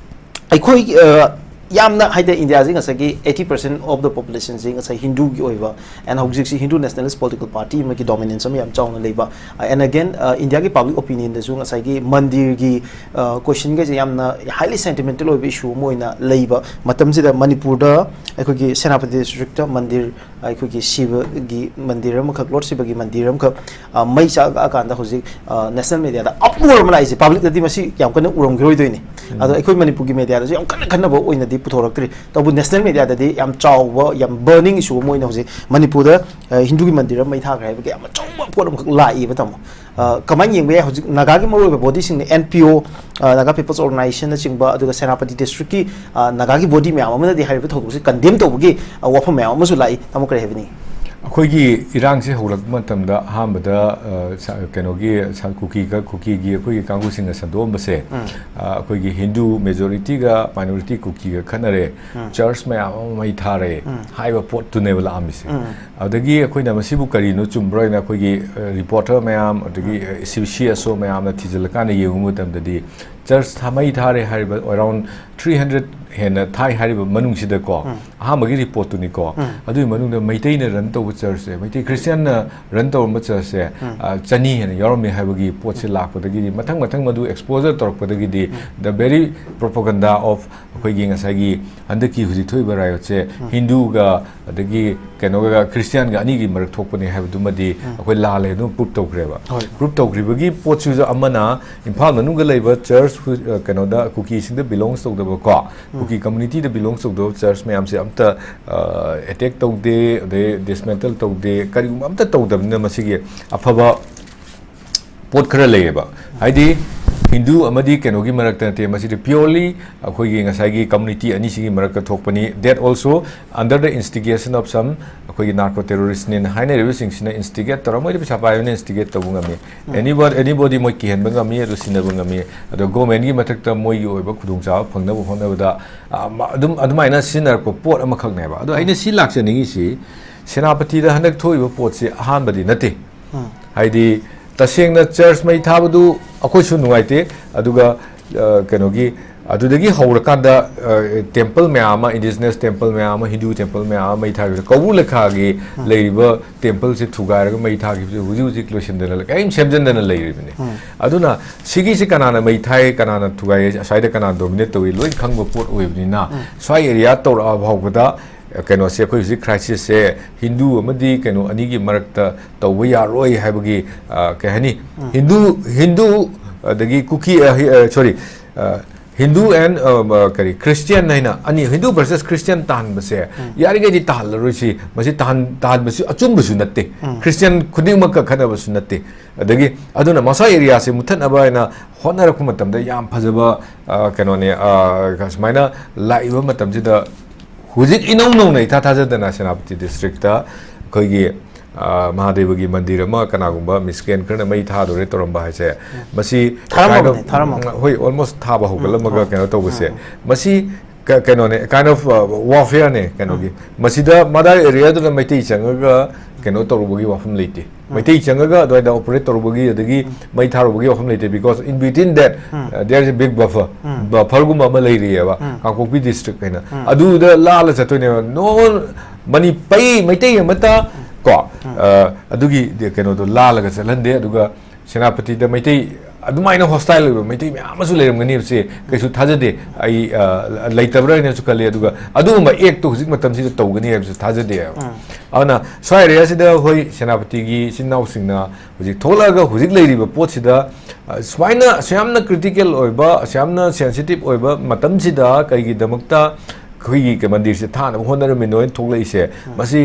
ꯑꯩꯈꯣꯏ, ꯑ, ꯌꯥꯝꯅ ꯍꯥꯏꯗꯤ ꯏꯟꯗꯤꯌꯥꯁꯤ ꯉꯁꯥꯏꯒꯤ eighty percent of the populationꯁꯤ ꯉꯁꯥꯏ ꯍꯤꯟꯗꯨꯒꯤ ꯑꯣꯏꯕ, and ꯍꯧꯖꯤꯛꯁꯤ Hindu nationalist political party ꯑꯃꯒꯤ dominance ꯑꯃ ꯌꯥꯝ ꯆꯥꯎꯅ ꯂꯩꯕ, ꯑ, and again, ꯑ, ꯏꯟꯗꯤꯌꯥꯒꯤ public opinionꯗꯁꯨ ꯉꯁꯥꯏꯒꯤ ꯃꯟꯗꯤꯔꯒꯤ, ꯑ, questionꯒꯁꯦ ꯌꯥꯝꯅ highly sentimental ꯑꯣꯏꯕ issue ꯑꯃ ꯑꯣꯏꯅ ꯂꯩꯕ ꯃꯇꯝꯁꯤꯗ, ꯃꯅꯤꯄꯨꯔꯗ ꯑꯩꯈꯣꯏꯒꯤ ꯁꯦꯅꯥꯄꯇꯤ districtꯇ ꯃꯟꯗꯤꯔ, ꯑꯩꯈꯣꯏꯒꯤ ꯁꯤꯕꯒꯤ ꯃꯟꯗꯤꯔ ꯑꯃꯈꯛ, Lord ꯁꯤꯕꯒꯤ ꯃꯟꯗꯤꯔ ꯑꯃꯈꯛ, ꯑ, ꯃꯩ ꯆꯥꯛꯂꯛꯑꯀꯥꯟꯗ ꯍꯧꯖꯤꯛ, ꯑ, national mediaꯗ uproar ꯑꯃ ꯂꯥꯛꯏꯁꯦ, publicꯗꯗꯤ ꯃꯁꯤ ꯌꯥꯝ ꯀꯟꯅ ꯎꯔꯝꯈꯤꯔꯣꯏꯗꯣꯏꯅꯤ꯫ ꯑꯗꯣ ꯑꯩꯈꯣꯏ ꯃꯅꯤꯄꯨꯔꯒꯤ mediaꯗꯁꯨ ꯌꯥꯝ ꯀꯟꯅ ꯈꯟꯅꯕ ꯑꯣꯏꯅꯗꯤ ꯄꯨꯊꯣꯔꯛꯇ꯭ꯔꯤ, ꯇꯧꯕꯨ national mediaꯗꯗꯤ ꯌꯥꯝ ꯆꯥꯎꯕ, ꯌꯥꯝ burning issue ꯑꯃ ꯑꯣꯏꯅ ꯍꯧꯖꯤꯛ ꯃꯅꯤꯄꯨꯔꯗ, ꯑ, ꯍꯤꯟꯗꯨꯒꯤ ꯃꯟꯗꯤꯔ ꯑꯃ ꯃꯩ ꯊꯥꯈ꯭ꯔꯦ ꯍꯥꯏꯕꯒꯤ ꯌꯥꯝ ꯑꯆꯧꯕ ꯄꯣꯠ ꯑꯃꯈꯛ ꯂꯥꯛꯏꯕ, ꯇꯥꯃꯣ꯫ ꯑ, ꯀꯃꯥꯏꯅ ꯌꯦꯡꯕ ꯌꯥꯏ? ꯍꯧꯖꯤꯛ ꯅꯥꯒꯥꯒꯤ ꯃꯔꯨꯑꯣꯏꯕ bodyꯁꯤꯡꯅ, N P O, ꯑ, Naga People's Organizationꯅꯆꯤꯡꯕ, ꯑꯗꯨꯒ ꯁꯦꯅꯥꯄꯇꯤ districtꯀꯤ, ꯑ, ꯅꯥꯒꯥꯒꯤ body ꯃꯌꯥꯝ ꯑꯃꯅꯗꯤ ꯍꯥꯏꯔꯤꯕ ꯊꯧꯗꯣꯛꯁꯤ condemn ꯇꯧꯕꯒꯤ, ꯑ, ꯋꯥꯐꯝ ꯃꯌꯥꯝ ꯑꯃꯁꯨ ꯂꯥꯛꯏ꯫ ꯇꯥꯃꯣ, ꯀꯔꯤ ꯍꯥꯏꯕꯤꯅꯤꯡꯉꯤ? ꯑꯩꯈꯣꯏꯒꯤ ꯏꯔꯥꯡꯁꯦ ꯍꯧꯔꯛꯄ ꯃꯇꯝꯗ ꯑꯍꯥꯟꯕꯗ, ꯑ, ꯁ-, ꯀꯩꯅꯣꯒꯤ ꯁ-, ꯀꯨꯀꯤꯒ, ꯀꯨꯀꯤꯒꯤ ꯑꯩꯈꯣꯏꯒꯤ ꯀꯥꯡꯕꯨꯁꯤꯡꯅ ꯁꯟꯗꯣꯛꯑꯝꯕꯁꯦ, ꯑ, ꯑꯩꯈꯣꯏꯒꯤ ꯍꯤꯟꯗꯨ majorityꯒ minority ꯀꯨꯀꯤꯒ ꯈꯠꯅꯔꯦ, church ꯃꯌꯥꯝ ꯑꯃ ꯃꯩ ꯊꯥꯔꯦ ꯍꯥꯏꯕ ꯄꯣꯠꯇꯨꯅꯦꯕ ꯂꯥꯛꯑꯝꯃꯤꯁꯦ꯫ ꯑꯗꯒꯤ ꯑꯩꯈꯣꯏꯅ ꯃꯁꯤꯕꯨ ꯀꯔꯤꯅꯣ ꯆꯨꯝꯕ꯭ꯔꯥ ꯍꯥꯏꯅ ꯑꯩꯈꯣꯏꯒꯤ, ꯑ, reporter ꯃꯌꯥꯝ, ꯑꯗꯒꯤ, ꯑ, C-, C S O ꯃꯌꯥꯝꯅ ꯊꯤꯖꯤꯜꯂꯀꯥꯟꯗ ꯌꯦꯡꯕ ꯃꯇꯝꯗꯗꯤ, church ꯊꯥ-, ꯃꯩ ꯊꯥꯔꯦ ꯍꯥꯏꯔꯤꯕ around three hundred ꯍꯦꯟꯅ ꯊꯥꯏ ꯍꯥꯏꯔꯤꯕ ꯃꯅꯨꯡꯁꯤꯗꯀꯣ, ꯑꯍꯥꯟꯕꯒꯤ ꯔꯤꯄꯣꯔꯠꯇꯨꯅꯤꯀꯣ, ꯑꯗꯨꯒꯤ ꯃꯅꯨꯡꯗ ꯃꯩꯇꯩꯅ ꯔꯟ ꯇꯧꯕ ꯆꯔꯆꯁꯦ, ꯃꯩꯇꯩ ꯈ꯭ꯔꯤꯁꯇꯤꯌꯥꯟꯅ ꯔꯟ ꯇꯧꯔꯝꯕ ꯆꯔꯆꯁꯦ, ꯑ, ꯆꯅꯤ ꯍꯦꯟꯅ ꯌꯥꯎꯔꯝꯃꯦ ꯍꯥꯏꯕꯒꯤ ꯄꯣꯠꯁꯦ ꯂꯥꯛꯄꯗꯒꯤꯗꯤ, ꯃꯊꯪ ꯃꯊꯪ ꯃꯗꯨ exposure ꯇꯧꯔꯛꯄꯗꯒꯤꯗꯤ, the very propaganda of ꯑꯩꯈꯣꯏꯒꯤ ꯉꯁꯥꯏꯒꯤ ꯍꯟꯗꯛꯀꯤ ꯍꯧꯖꯤꯛ ꯊꯣꯛꯏꯕ ꯔꯥꯏꯌꯣꯠꯁꯦ ꯍꯤꯟꯗꯨꯒ, ꯑꯗꯒꯤ ꯀꯩꯅꯣꯒ, ꯈ꯭ꯔꯤꯁꯇꯤꯌꯥꯟꯒ ꯑꯅꯤꯒꯤ ꯃꯔꯛ ꯊꯣꯛꯄꯅꯦ ꯍꯥꯏꯕꯗꯨꯃꯗꯤ ꯑꯩꯈꯣꯏ ꯂꯥꯜꯂꯦ ꯑꯗꯨꯝ ꯄ꯭ꯔꯨꯞ ꯇꯧꯈ꯭ꯔꯦꯕ꯫ ꯍꯣꯏ꯫ ꯄ꯭ꯔꯨꯞ ꯇꯧꯈ꯭ꯔꯤꯕꯒꯤ ꯄꯣꯠꯁꯤꯁꯨ ꯑꯃꯅ ꯏꯝꯐꯥꯜ ꯃꯅꯨꯡꯗ ꯂꯩꯕ ꯆꯔꯆ ꯍꯨ-, ꯑ, ꯀꯩꯅꯣꯗ, ꯀꯨꯀꯤꯁꯤꯡꯗ ꯕꯤꯂꯣꯡꯁ ꯇꯧꯗꯕꯀꯣ, ꯀꯨꯀꯤ ꯀꯝꯃꯨꯅꯤꯇꯤꯗ ꯕꯤꯂꯣꯡꯁ ꯇꯧꯗꯕ ꯆꯔꯆ ꯃꯌꯥꯝꯁꯦ ꯑꯝꯇ, ꯑ, ꯑꯦꯇꯦꯛ ꯇꯧꯗꯦ, ꯑꯗꯩ ꯗꯤꯁꯃꯦꯟꯇꯜ ꯇꯧꯗꯦ, ꯀꯔꯤꯒꯨꯝꯕ ꯑꯝꯇ ꯇꯧꯗꯕꯅꯤꯅ ꯃꯁꯤꯒꯤ ꯑꯐꯕ ꯄꯣꯠ ꯈꯔ ꯂꯩꯌꯦꯕ꯫ ꯍꯥꯏꯗꯤ ꯍꯤꯟꯗꯨ ꯑꯃꯗꯤ ꯀꯩꯅꯣꯒꯤ ꯃꯔꯛꯇ ꯅꯠꯇꯦ, ꯃꯁꯤꯗꯤ purely ꯑꯩꯈꯣꯏꯒꯤ ꯉꯁꯥꯏꯒꯤ ꯀꯝꯃꯨꯅꯤꯇꯤ ꯑꯅꯤꯁꯤꯒꯤ ꯃꯔꯛꯇ ꯊꯣꯛꯄꯅꯤ꯫ That also under the instigation of some ꯑꯩꯈꯣꯏꯒꯤ narco terroristꯅꯦꯅ ꯍꯥꯏꯅꯔꯤꯕꯁꯤꯡꯁꯤꯅ ꯏꯟꯁꯇꯤꯒꯦꯠ ꯇꯧꯔ, ꯃꯣꯏꯗꯤ ꯄꯩꯁꯥ ꯄꯥꯏꯕꯅꯤꯅ ꯏꯟꯁꯇꯤꯒꯦꯠ ꯇꯧꯕ ꯉꯝꯃꯤ꯫ Anybody, anybody ꯃꯣꯏ ꯀꯤꯍꯟꯕ ꯉꯝꯃꯤ, ꯑꯗꯨ ꯁꯤꯟꯅꯕ ꯉꯝꯃꯤ꯫ ꯑꯗꯣ ꯒꯣꯔꯃꯦꯟꯒꯤ ꯃꯊꯛꯇ ꯃꯣꯏꯒꯤ ꯑꯣꯏꯕ ꯈꯨꯗꯣꯡꯆꯥꯕ ꯐꯪꯅꯕ ꯍꯣꯠꯅꯕꯗ, ꯑ, ꯃ-, ꯑꯗꯨꯝ ꯑꯗꯨꯃꯥꯏꯅ ꯁꯤꯖꯤꯟꯅꯔꯛꯄ ꯄꯣꯠ ꯑꯃꯈꯛꯅꯦꯕ꯫ ꯑꯗꯣ ꯑꯩꯅ ꯁꯤ ꯂꯥꯛꯆꯅꯤꯡꯉꯤꯁꯤ, ꯁꯦꯅꯥꯄꯇꯤꯗ ꯍꯟꯗꯛ ꯊꯣꯛꯏꯕ ꯄꯣꯠꯁꯤ ꯑꯍꯥꯟꯕꯗꯤ ꯅꯠꯇꯦ꯫ ꯍꯥꯏꯗꯤ ꯇꯁꯦꯡꯅ ꯆꯔꯆ ꯃꯩ ꯊꯥꯕꯗꯨ ꯑꯩꯈꯣꯏꯁꯨ ꯅꯨꯡꯉꯥꯏꯇꯦ, ꯑꯗꯨꯒ, ꯑ, ꯀꯩꯅꯣꯒꯤ, ꯑꯗꯨꯗꯒꯤ ꯍꯧꯔꯀꯥꯟꯗ, ꯑ, ꯇꯦꯝꯄꯜ ꯃꯌꯥꯝ ꯑꯃ, ꯏꯟꯗꯤꯖꯤꯅꯁ ꯇꯦꯝꯄꯜ ꯃꯌꯥꯝ ꯑꯃ, ꯍꯤꯟꯗꯨ ꯇꯦꯝꯄꯜ ꯃꯌꯥꯝ ꯑꯃ ꯃꯩ ꯊꯥꯈꯤꯕꯗ ꯀꯧꯕ꯭ꯔꯨ ꯂꯩꯈꯥꯒꯤ ꯂꯩꯔꯤꯕ ꯇꯦꯝꯄꯜꯁꯦ ꯊꯨꯒꯥꯏꯔꯒ ꯃꯩ ꯊꯥꯈꯤꯕꯁꯦ ꯍꯧꯖꯤꯛ ꯍꯧꯖꯤꯛ ꯂꯣꯏꯁꯤꯟꯗꯅ, ꯀꯔꯤꯝ ꯁꯦꯝꯖꯤꯟꯗꯅ ꯂꯩꯔꯤꯕꯅꯤ꯫ ꯑꯗꯨꯅ ꯁꯤꯒꯤꯁꯤ ꯀꯅꯥꯅ ꯃꯩ ꯊꯥꯏ, ꯀꯅꯥꯅ ꯊꯨꯒꯥꯏ, ꯑꯁ꯭ꯋꯥꯏꯗ ꯀꯅꯥ ꯗꯣꯃꯤꯅꯦꯠ ꯇꯧꯏ, ꯂꯣꯏ ꯈꯪꯕ ꯄꯣꯠ ꯑꯣꯏꯕꯅꯤꯅ, ꯁ꯭ꯋꯥꯏ ꯑꯦꯔꯤꯌꯥ ꯇꯧꯔꯛꯑ ꯐꯥꯎꯕꯗ, ꯑ, ꯀꯩꯅꯣꯁꯦ, ꯑꯩꯈꯣꯏ ꯍꯧꯖꯤꯛ ꯀ꯭ꯔꯥꯏꯁꯤꯁꯁꯦ ꯍꯤꯟꯗꯨ ꯑꯃꯗꯤ ꯀꯩꯅꯣ ꯑꯅꯤꯒꯤ ꯃꯔꯛꯇ ꯇꯧꯕ ꯌꯥꯔꯣꯏ ꯍꯥꯏꯕꯒꯤ, ꯑ, ꯀꯩ ꯍꯥꯏꯅꯤ, ꯍꯤꯟꯗꯨ, ꯍꯤꯟꯗꯨ ꯑꯗꯒꯤ ꯀꯨꯀꯤ, ꯑ, ꯍꯤ-, ꯑ, ꯁꯣꯔꯤ, ꯑ, ꯍꯤꯟꯗꯨ and, ꯑ, ꯑ, ꯀꯔꯤ, ꯈ꯭ꯔꯤꯁꯇꯤꯌꯥꯟ ꯍꯥꯏꯅ ꯑꯅꯤ, ꯍꯤꯟꯗꯨ versus ꯈ꯭ꯔꯤꯁꯇꯤꯌꯥꯟ ꯇꯥꯍꯟꯕꯁꯦ ꯌꯥꯔꯤꯈꯩꯗꯤ ꯇꯥꯍꯜꯂꯔꯣꯏꯁꯤ꯫ ꯃꯁꯤ ꯇꯥꯍꯟ-, ꯇꯥꯍꯟꯕꯁꯤ ꯑꯆꯨꯝꯕꯁꯨ ꯅꯠꯇꯦ꯫ ꯈ꯭ꯔꯤꯁꯇꯤꯌꯥꯟ ꯈꯨꯗꯤꯡꯃꯛꯀ ꯈꯠꯅꯕꯁꯨ ꯅꯠꯇꯦ꯫ ꯑꯗꯒꯤ ꯑꯗꯨꯅ ꯃꯁꯥ ꯑꯦꯔꯤꯌꯥꯁꯦ ꯃꯨꯠꯊꯠꯅꯕ ꯍꯥꯏꯅ ꯍꯣꯠꯅꯔꯛꯄ ꯃꯇꯝꯗ ꯌꯥꯝ ꯐꯖꯕ, ꯑ, ꯀꯩꯅꯣꯅꯦ, ꯑ, ꯁꯨꯃꯥꯏꯅ ꯂꯥꯛꯏꯕ ꯃꯇꯝꯁꯤꯗ ꯍꯧꯖꯤꯛ ꯏꯅꯧ ꯅꯧꯅ ꯏꯊꯥ ꯊꯥꯖꯗꯅ ꯁꯦꯅꯥꯄꯇꯤ ꯗꯤꯁꯇ꯭ꯔꯤꯛꯇ ꯑꯩꯈꯣꯏꯒꯤ, ꯑ, ꯃꯍꯥꯗꯦꯕꯒꯤ ꯃꯟꯗꯤꯔ ꯑꯃ ꯀꯅꯥꯒꯨꯝꯕ ꯃꯤꯁꯀ꯭ꯔꯦꯟ ꯈꯔꯅ ꯃꯩ ꯊꯥꯗꯣꯔꯦ ꯇꯧꯔꯝꯕ ꯍꯥꯏꯁꯦ, ꯃꯁꯤ ꯊꯥꯔꯝꯃꯕꯅꯦ, kind of, ꯊꯥꯔꯝꯃꯕꯅꯦ꯫ ꯍꯣꯏ, almost ꯊꯥꯕ ꯍꯧꯒꯠꯂꯝꯃꯒ ꯎꯝ, ꯀꯩꯅꯣ ꯇꯧꯕꯁꯦ, ꯎꯝ, ꯎꯝ꯫ ꯃꯁꯤ ꯀ-, ꯀꯩꯅꯣꯅꯦ, kind of, ꯑ, warfareꯅꯦ ꯀꯩꯅꯣꯒꯤ꯫ ꯃꯁꯤꯗ ꯃꯗꯥꯏ ꯑꯦꯔꯤꯌꯥꯗꯨꯗ ꯃꯩꯇꯩ ꯆꯪꯉꯒ ꯀꯩꯅꯣ ꯇꯧꯔꯨꯕꯒꯤ ꯋꯥꯐꯝ ꯂꯩꯇꯦ꯫ ꯃꯩꯇꯩ ꯆꯪꯉꯒ ꯑꯗꯨꯋꯥꯏꯗ operate ꯇꯧꯔꯨꯕꯒꯤ, ꯑꯗꯒꯤ ꯃꯩ ꯊꯥꯔꯨꯕꯒꯤ ꯋꯥꯐꯝ ꯂꯩꯇꯦ, because in between that, uh, there is a big buffer꯫ Bufferꯒꯨꯝꯕ ꯑꯃ ꯂꯩꯔꯤꯑꯕ ꯀꯥꯡꯄꯣꯛꯄꯤ district ꯍꯥꯏꯅ꯫ ꯑꯗꯨꯗ ꯂꯥꯜꯂ ꯆꯠꯇꯣꯏꯅꯦꯕ꯫ No, ꯃꯅꯤꯄꯩ ꯃꯩꯇꯩ ꯑꯃꯠꯇ ꯀꯣ, uh, ꯑꯗꯨꯒꯤ ꯀꯩꯅꯣꯗꯣ ꯂꯥꯜꯂꯒ ꯆꯠꯍꯟꯗꯦ꯫ ꯑꯗꯨꯒ ꯁꯦꯅꯥꯄꯇꯤꯗ ꯃꯩꯇꯩ ꯑꯗꯨꯃꯥꯏꯅ hostile ꯑꯣꯏꯕ ꯃꯩꯇꯩ ꯃꯌꯥꯝ ꯑꯃꯁꯨ ꯂꯩꯔꯝꯒꯅꯤ ꯍꯥꯏꯕꯁꯦ ꯀꯩꯁꯨ ꯊꯥꯖꯗꯦ꯫ ꯑꯩ, ꯑ, ꯂꯩꯇꯕ꯭ꯔꯥ ꯍꯥꯏꯅꯁꯨ ꯈꯜꯂꯤ꯫ ꯑꯗꯨꯒ ꯑꯗꯨꯒꯨꯝꯕ actꯇꯣ ꯍꯧꯖꯤꯛ ꯃꯇꯝꯁꯤꯗ ꯇꯧꯒꯅꯤ ꯍꯥꯏꯕꯁꯨ ꯊꯥꯖꯗꯦ ꯍꯥꯏꯕ꯫ ꯑꯗꯨꯅ ꯁ꯭ꯋꯥꯏ areaꯁꯤꯗ ꯍꯣꯏ ꯁꯦꯅꯥꯄꯇꯤꯒꯤ ꯏꯆꯤꯟ ꯏꯅꯥꯎꯁꯤꯡꯅ ꯍꯧꯖꯤꯛ ꯊꯣꯛꯂꯛꯑꯒ ꯍꯧꯖꯤꯛ ꯂꯩꯔꯤꯕ ꯄꯣꯠꯁꯤꯗ, ꯑ, ꯁꯨꯃꯥꯏꯅ ꯑꯁꯨꯛ ꯌꯥꯝꯅ critical ꯑꯣꯏꯕ, ꯑꯁꯨꯛ ꯌꯥꯝꯅ sensitive ꯑꯣꯏꯕ ꯃꯇꯝꯁꯤꯗ ꯀꯩꯒꯤꯗꯃꯛꯇ ꯑꯩꯈꯣꯏꯒꯤ ꯀ-, ꯃꯟꯗꯤꯔꯁꯦ ꯊꯥꯅꯕ ꯍꯣꯠꯅꯔꯝꯃꯤꯅꯣ ꯍꯥꯏꯅ ꯊꯣꯛꯂꯛꯏꯁꯦ, ꯃꯁꯤ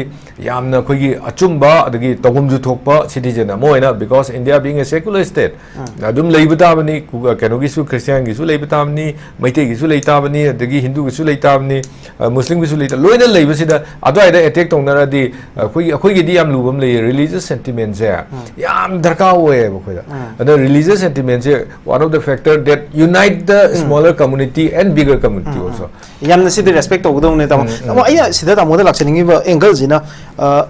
ꯌꯥꯝꯅ ꯑꯩꯈꯣꯏꯒꯤ ꯑꯆꯨꯝꯕ ꯑꯗꯒꯤ ꯇꯧꯐꯝꯁꯨ ꯊꯣꯛꯄ citizen ꯑꯃ ꯑꯣꯏꯅ, because India being a secular state, ꯑꯗꯨꯝ ꯂꯩꯕ ꯇꯥꯕꯅꯤ, ꯀꯨ-, ꯀꯩꯅꯣꯒꯤꯁꯨ, Christianꯒꯤꯁꯨ ꯂꯩꯕ ꯇꯥꯕꯅꯤ, ꯃꯩꯇꯩꯒꯤꯁꯨ ꯂꯩ ꯇꯥꯕꯅꯤ, ꯑꯗꯒꯤ ꯍꯤꯟꯗꯨꯒꯤꯁꯨ ꯂꯩ ꯇꯥꯕꯅꯤ, ꯑ, ꯃꯨꯁꯂꯤꯝꯒꯤꯁꯨ ꯂꯩ ꯇꯥ-, ꯂꯣꯏꯅ ꯂꯩꯕꯁꯤꯗ ꯑꯗꯨꯋꯥꯏꯗ attack ꯇꯧꯅꯔꯗꯤ ꯑꯩꯈꯣꯏꯒꯤ, ꯑꯩꯈꯣꯏꯒꯤꯗꯤ ꯌꯥꯝ ꯂꯨꯕ ꯑꯃ ꯂꯩꯌꯦ, religious sentimentꯁꯦ ꯌꯥꯝ ꯗꯔꯀꯥꯔ ꯑꯣꯏꯌꯦꯕ ꯑꯩꯈꯣꯏꯗ꯫ ꯑꯗ religious sentimentꯁꯦ one of the factor that unite the smaller community and bigger community also꯫ ꯌꯥꯝꯅ ꯁꯤꯗꯤ respect ꯇꯧꯒꯗꯧꯅꯦ, ꯇꯥꯃꯣ꯫ ꯎꯝ, ꯎꯝ, ꯇꯥꯃꯣ, ꯎꯝ꯫ ꯑꯩꯅ ꯁꯤꯗ ꯇꯥꯃꯣꯗ ꯂꯥꯛꯆꯅꯤꯡꯉꯤꯕ angleꯁꯤꯅ, ꯑ,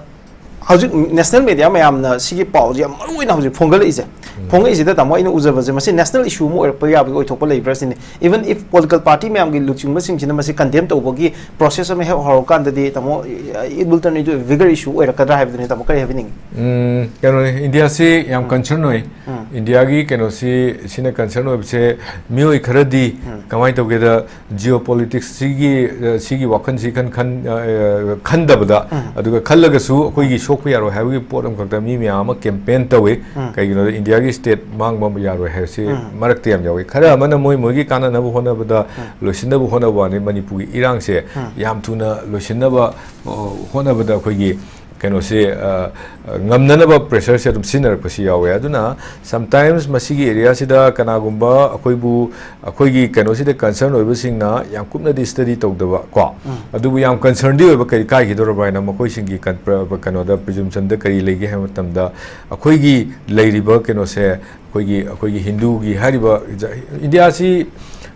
ꯍꯧꯖꯤꯛ national media ꯃꯌꯥꯝꯅ ꯁꯤꯒꯤ ꯄꯥꯎꯁꯦ ꯌꯥꯝ ꯃꯔꯨ ꯑꯣꯏꯅ ꯍꯧꯖꯤꯛ ꯐꯣꯡꯒꯠꯂꯛꯏꯁꯦ, ꯎꯝ꯫ ꯐꯣꯡꯉꯛꯏꯁꯤꯗ ꯇꯥꯃꯣ ꯑꯩꯅ ꯎꯖꯕꯁꯦ, ꯃꯁꯤ national issue ꯑꯃ ꯑꯣꯏꯔꯛꯄ ꯌꯥꯕꯒꯤ ꯑꯣꯏꯊꯣꯛꯄ ꯂꯩꯕ꯭ꯔꯥ ꯁꯤꯅꯤ꯫ Even if political party ꯃꯌꯥꯝꯒꯤ ꯂꯨꯆꯤꯡꯕꯁꯤꯡꯁꯤꯅ ꯃꯁꯤ condemn ꯇꯧꯕꯒꯤ process ꯑꯃ ꯍꯦꯛ ꯍꯧꯔꯀꯥꯟꯗꯗꯤ, ꯇꯥꯃꯣ, it will turn into a bigger issue ꯑꯣꯏꯔꯛꯀꯗ꯭ꯔꯥ ꯍꯥꯏꯕꯗꯨꯅꯤ, ꯇꯥꯃꯣ, ꯀꯔꯤ ꯍꯥꯏꯕꯤꯅꯤꯡꯉꯤ? ꯎꯝ, ꯀꯩꯅꯣꯅꯤ, ꯏꯟꯗꯤꯌꯥꯁꯤ ꯌꯥꯝ ꯎꯝ꯫ Concern ꯑꯣꯏ꯫ ꯎꯝ꯫ ꯏꯟꯗꯤꯌꯥꯒꯤ ꯀꯩꯅꯣꯁꯤ, ꯁꯤꯅ concern ꯑꯣꯏꯕꯁꯦ, ꯃꯤꯑꯣꯏ ꯈꯔꯗꯤ ꯎꯝ꯫ ꯀꯃꯥꯏꯅ ꯇꯧꯒꯦꯗ, geopolitics ꯁꯤꯒꯤ, ꯑ, ꯁꯤꯒꯤ ꯋꯥꯈꯜꯁꯤ ꯈꯟ-, ꯈꯟ-, ꯑ, ꯈꯟꯗꯕꯗ, ꯎꯝ꯫ ꯑꯗꯨꯒ ꯈꯜꯂꯒꯁꯨ ꯑꯩꯈꯣꯏꯒꯤ ꯁꯣꯛꯄ ꯌꯥꯔꯣꯏ ꯍꯥꯏꯕꯒꯤ ꯄꯣꯠ ꯑꯃꯈꯛꯇ ꯃꯤ ꯃꯌꯥꯝ ꯑꯃ campaign ꯇꯧꯏ꯫ ꯎꯝ꯫ ꯀꯩꯒꯤꯅꯣꯗ, ꯏꯟꯗꯤꯌꯥꯒꯤ state ꯃꯥꯡꯕ ꯑꯃ ꯌꯥꯔꯣꯏ ꯍꯥꯏꯕꯁꯤ ꯎꯝ꯫ ꯃꯔꯛꯇ ꯌꯥꯝ ꯌꯥꯎꯏ꯫ ꯈꯔ ꯑꯃꯅ ꯃꯣꯏ ꯃꯣꯏꯒꯤ ꯀꯥꯟꯅꯅꯕ ꯍꯣꯠꯅꯕꯗ, ꯎꯝ꯫ ꯂꯣꯏꯁꯤꯟꯅꯕ ꯍꯣꯠꯅꯕ ꯋꯥꯅꯤ꯫ ꯃꯅꯤꯄꯨꯔꯒꯤ ꯏꯔꯥꯡꯁꯦ ꯎꯝ꯫ ꯌꯥꯝ ꯊꯨꯅ ꯂꯣꯏꯁꯤꯟꯅꯕ, ꯑ, ꯍꯣꯠꯅꯕꯗ ꯑꯩꯈꯣꯏꯒꯤ ꯀꯩꯅꯣꯁꯦ, ꯑ, ꯑ, ꯉꯝꯅꯅꯕ pressureꯁꯦ ꯑꯗꯨꯝ ꯁꯤꯖꯤꯟꯅꯔꯛꯄꯁꯨ ꯌꯥꯎꯋꯦ꯫ ꯑꯗꯨꯅ sometimes ꯃꯁꯤꯒꯤ areaꯁꯤꯗ ꯀꯅꯥꯒꯨꯝꯕ ꯑꯩꯈꯣꯏꯕꯨ, ꯑꯩꯈꯣꯏꯒꯤ ꯀꯩꯅꯣꯁꯤꯗ concern ꯑꯣꯏꯕꯁꯤꯡꯅ ꯌꯥꯝ ꯀꯨꯞꯅꯗꯤ study ꯇꯧꯗꯕ ꯀꯣ, ꯎꯝ꯫ ꯑꯗꯨꯕꯨ ꯌꯥꯝ concernꯗꯤ ꯑꯣꯏꯕ, ꯀꯔꯤ ꯀꯥꯏꯈꯤꯗꯧꯔꯕ ꯍꯥꯏꯅ ꯃꯈꯣꯏꯁꯤꯡꯒꯤ ꯀꯟ-, ꯄ꯭ꯔ-, ꯀꯩꯅꯣꯗ presumptionꯗ ꯀꯔꯤ ꯂꯩꯒꯦ ꯍꯥꯏꯕ ꯃꯇꯝꯗ, ꯑꯩꯈꯣꯏꯒꯤ ꯂꯩꯔꯤꯕ ꯀꯩꯅꯣꯁꯦ, ꯑꯩꯈꯣꯏꯒꯤ, ꯑꯩꯈꯣꯏꯒꯤ ꯍꯤꯟꯗꯨꯒꯤ ꯍꯥꯏꯔꯤꯕ ꯖ-, ꯏꯟꯗꯤꯌꯥꯁꯤ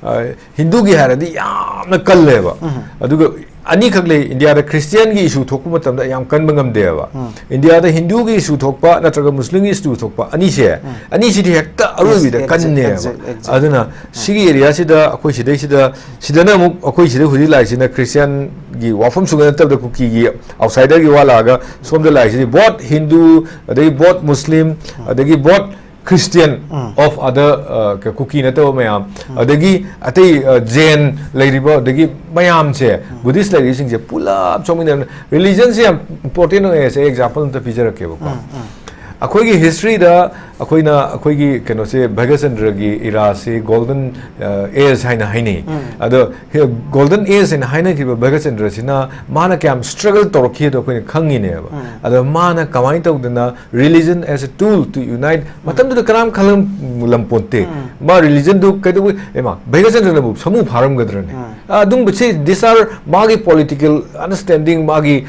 ꯑ, ꯍꯤꯟꯗꯨꯒꯤ ꯍꯥꯏꯔꯗꯤ ꯌꯥꯝꯅ ꯀꯜꯂꯦꯕ꯫ ꯑꯗꯨꯒ ꯑꯅꯤꯈꯛ ꯂꯩ, ꯏꯟꯗꯤꯌꯥꯗ ꯈ꯭ꯔꯤꯁꯇꯤꯌꯥꯟꯒꯤ ꯏꯁꯨ ꯊꯣꯛꯄ ꯃꯇꯝꯗ ꯌꯥꯝ ꯀꯟꯕ ꯉꯝꯗꯦꯕ꯫ ꯏꯟꯗꯤꯌꯥꯗ ꯍꯤꯟꯗꯨꯒꯤ ꯏꯁꯨ ꯊꯣꯛꯄ ꯅꯠꯇ꯭ꯔꯒ ꯃꯨꯁꯂꯤꯝꯒꯤ ꯏꯁꯨ ꯊꯣꯛꯄ ꯑꯅꯤꯁꯦ, ꯑꯅꯤꯁꯤꯗꯤ ꯍꯦꯛꯇ ꯑꯔꯣꯏꯕꯤꯗ exactly, ꯀꯟꯅꯦꯕ꯫ Exactly, exactly. ꯑꯗꯨꯅ ꯁꯤꯒꯤ ꯑꯦꯔꯤꯌꯥꯁꯤꯗ ꯑꯩꯈꯣꯏ ꯁꯤꯗꯩꯁꯤꯗ, ꯁꯤꯗꯅ ꯑꯃꯨꯛ ꯑꯩꯈꯣꯏ ꯁꯤꯗ ꯍꯧꯖꯤꯛ ꯂꯥꯛꯏꯁꯤꯅ ꯈ꯭ꯔꯤꯁꯇꯤꯌꯥꯟꯒꯤ ꯋꯥꯐꯝ ꯁꯨꯡꯅ ꯅꯠꯇꯕꯗ ꯀꯨꯀꯤꯒꯤ ꯑꯥꯎꯠꯁꯥꯏꯗꯔꯒꯤ ꯋꯥ ꯂꯥꯛꯑꯒ ꯁꯣꯝꯗ ꯂꯥꯛꯏꯁꯤꯗꯤ both Hindu, ꯑꯗꯒꯤ both Muslim, ꯑꯗꯒꯤ both Christian of other, ꯑ, ꯀ-, ꯀꯨꯀꯤ ꯅꯠꯇꯕ ꯃꯌꯥꯝ, ꯑꯗꯒꯤ ꯑꯇꯩ, ꯑ, ꯖꯦꯟ ꯂꯩꯔꯤꯕ, ꯑꯗꯒꯤ ꯃꯌꯥꯝꯁꯦ, Buddhist ꯂꯩꯔꯤꯁꯤꯡꯁꯦ ꯄꯨꯂꯞ ꯆꯣꯡꯃꯤꯟꯅꯕ꯫ Religionꯁꯦ ꯌꯥꯝ important ꯑꯣꯏ ꯍꯥꯏꯁꯦ ꯑꯩ example ꯑꯝꯇ ꯄꯤꯖꯔꯛꯀꯦꯕꯀꯣ꯫ ꯑꯩꯈꯣꯏꯒꯤ historyꯗ ꯑꯩꯈꯣꯏꯅ, ꯑꯩꯈꯣꯏꯒꯤ ꯀꯩꯅꯣꯁꯦ, ꯚꯒꯆꯟꯗ꯭ꯔꯒꯤ eraꯁꯦ golden, ꯑ, age ꯍꯥꯏꯅ ꯍꯥꯏꯅꯩ꯫ ꯑꯗꯣ ꯍꯦ-, golden age ꯍꯥꯏꯅ ꯍꯥꯏꯅꯈꯤꯕ ꯚꯒꯆꯟꯗ꯭ꯔꯁꯤꯅ ꯃꯥꯅ ꯀꯌꯥꯝ struggle ꯇꯧꯔꯛꯈꯤ ꯑꯗꯣ ꯑꯩꯈꯣꯏꯅ ꯈꯪꯉꯤꯅꯦꯕ꯫ ꯑꯗꯣ ꯃꯥꯅ ꯀꯃꯥꯏꯅ ꯇꯧꯗꯅ religion as a tool to unite, ꯃꯇꯝꯗꯨꯗ ꯀꯅꯥꯝ ꯈꯜꯂꯝꯂꯝꯄꯣꯟꯇꯦ꯫ ꯃꯥ religionꯗꯨ ꯀꯩꯗꯧꯕ, ꯏꯃꯥ, ꯚꯒꯆꯟꯗ꯭ꯔꯅꯕꯨ ꯁꯃꯨ ꯐꯥꯔꯝꯒꯗ꯭ꯔꯅꯦ? ꯑꯗꯨꯝꯕꯁꯤ, these are ꯃꯥꯒꯤ political understanding, ꯃꯥꯒꯤ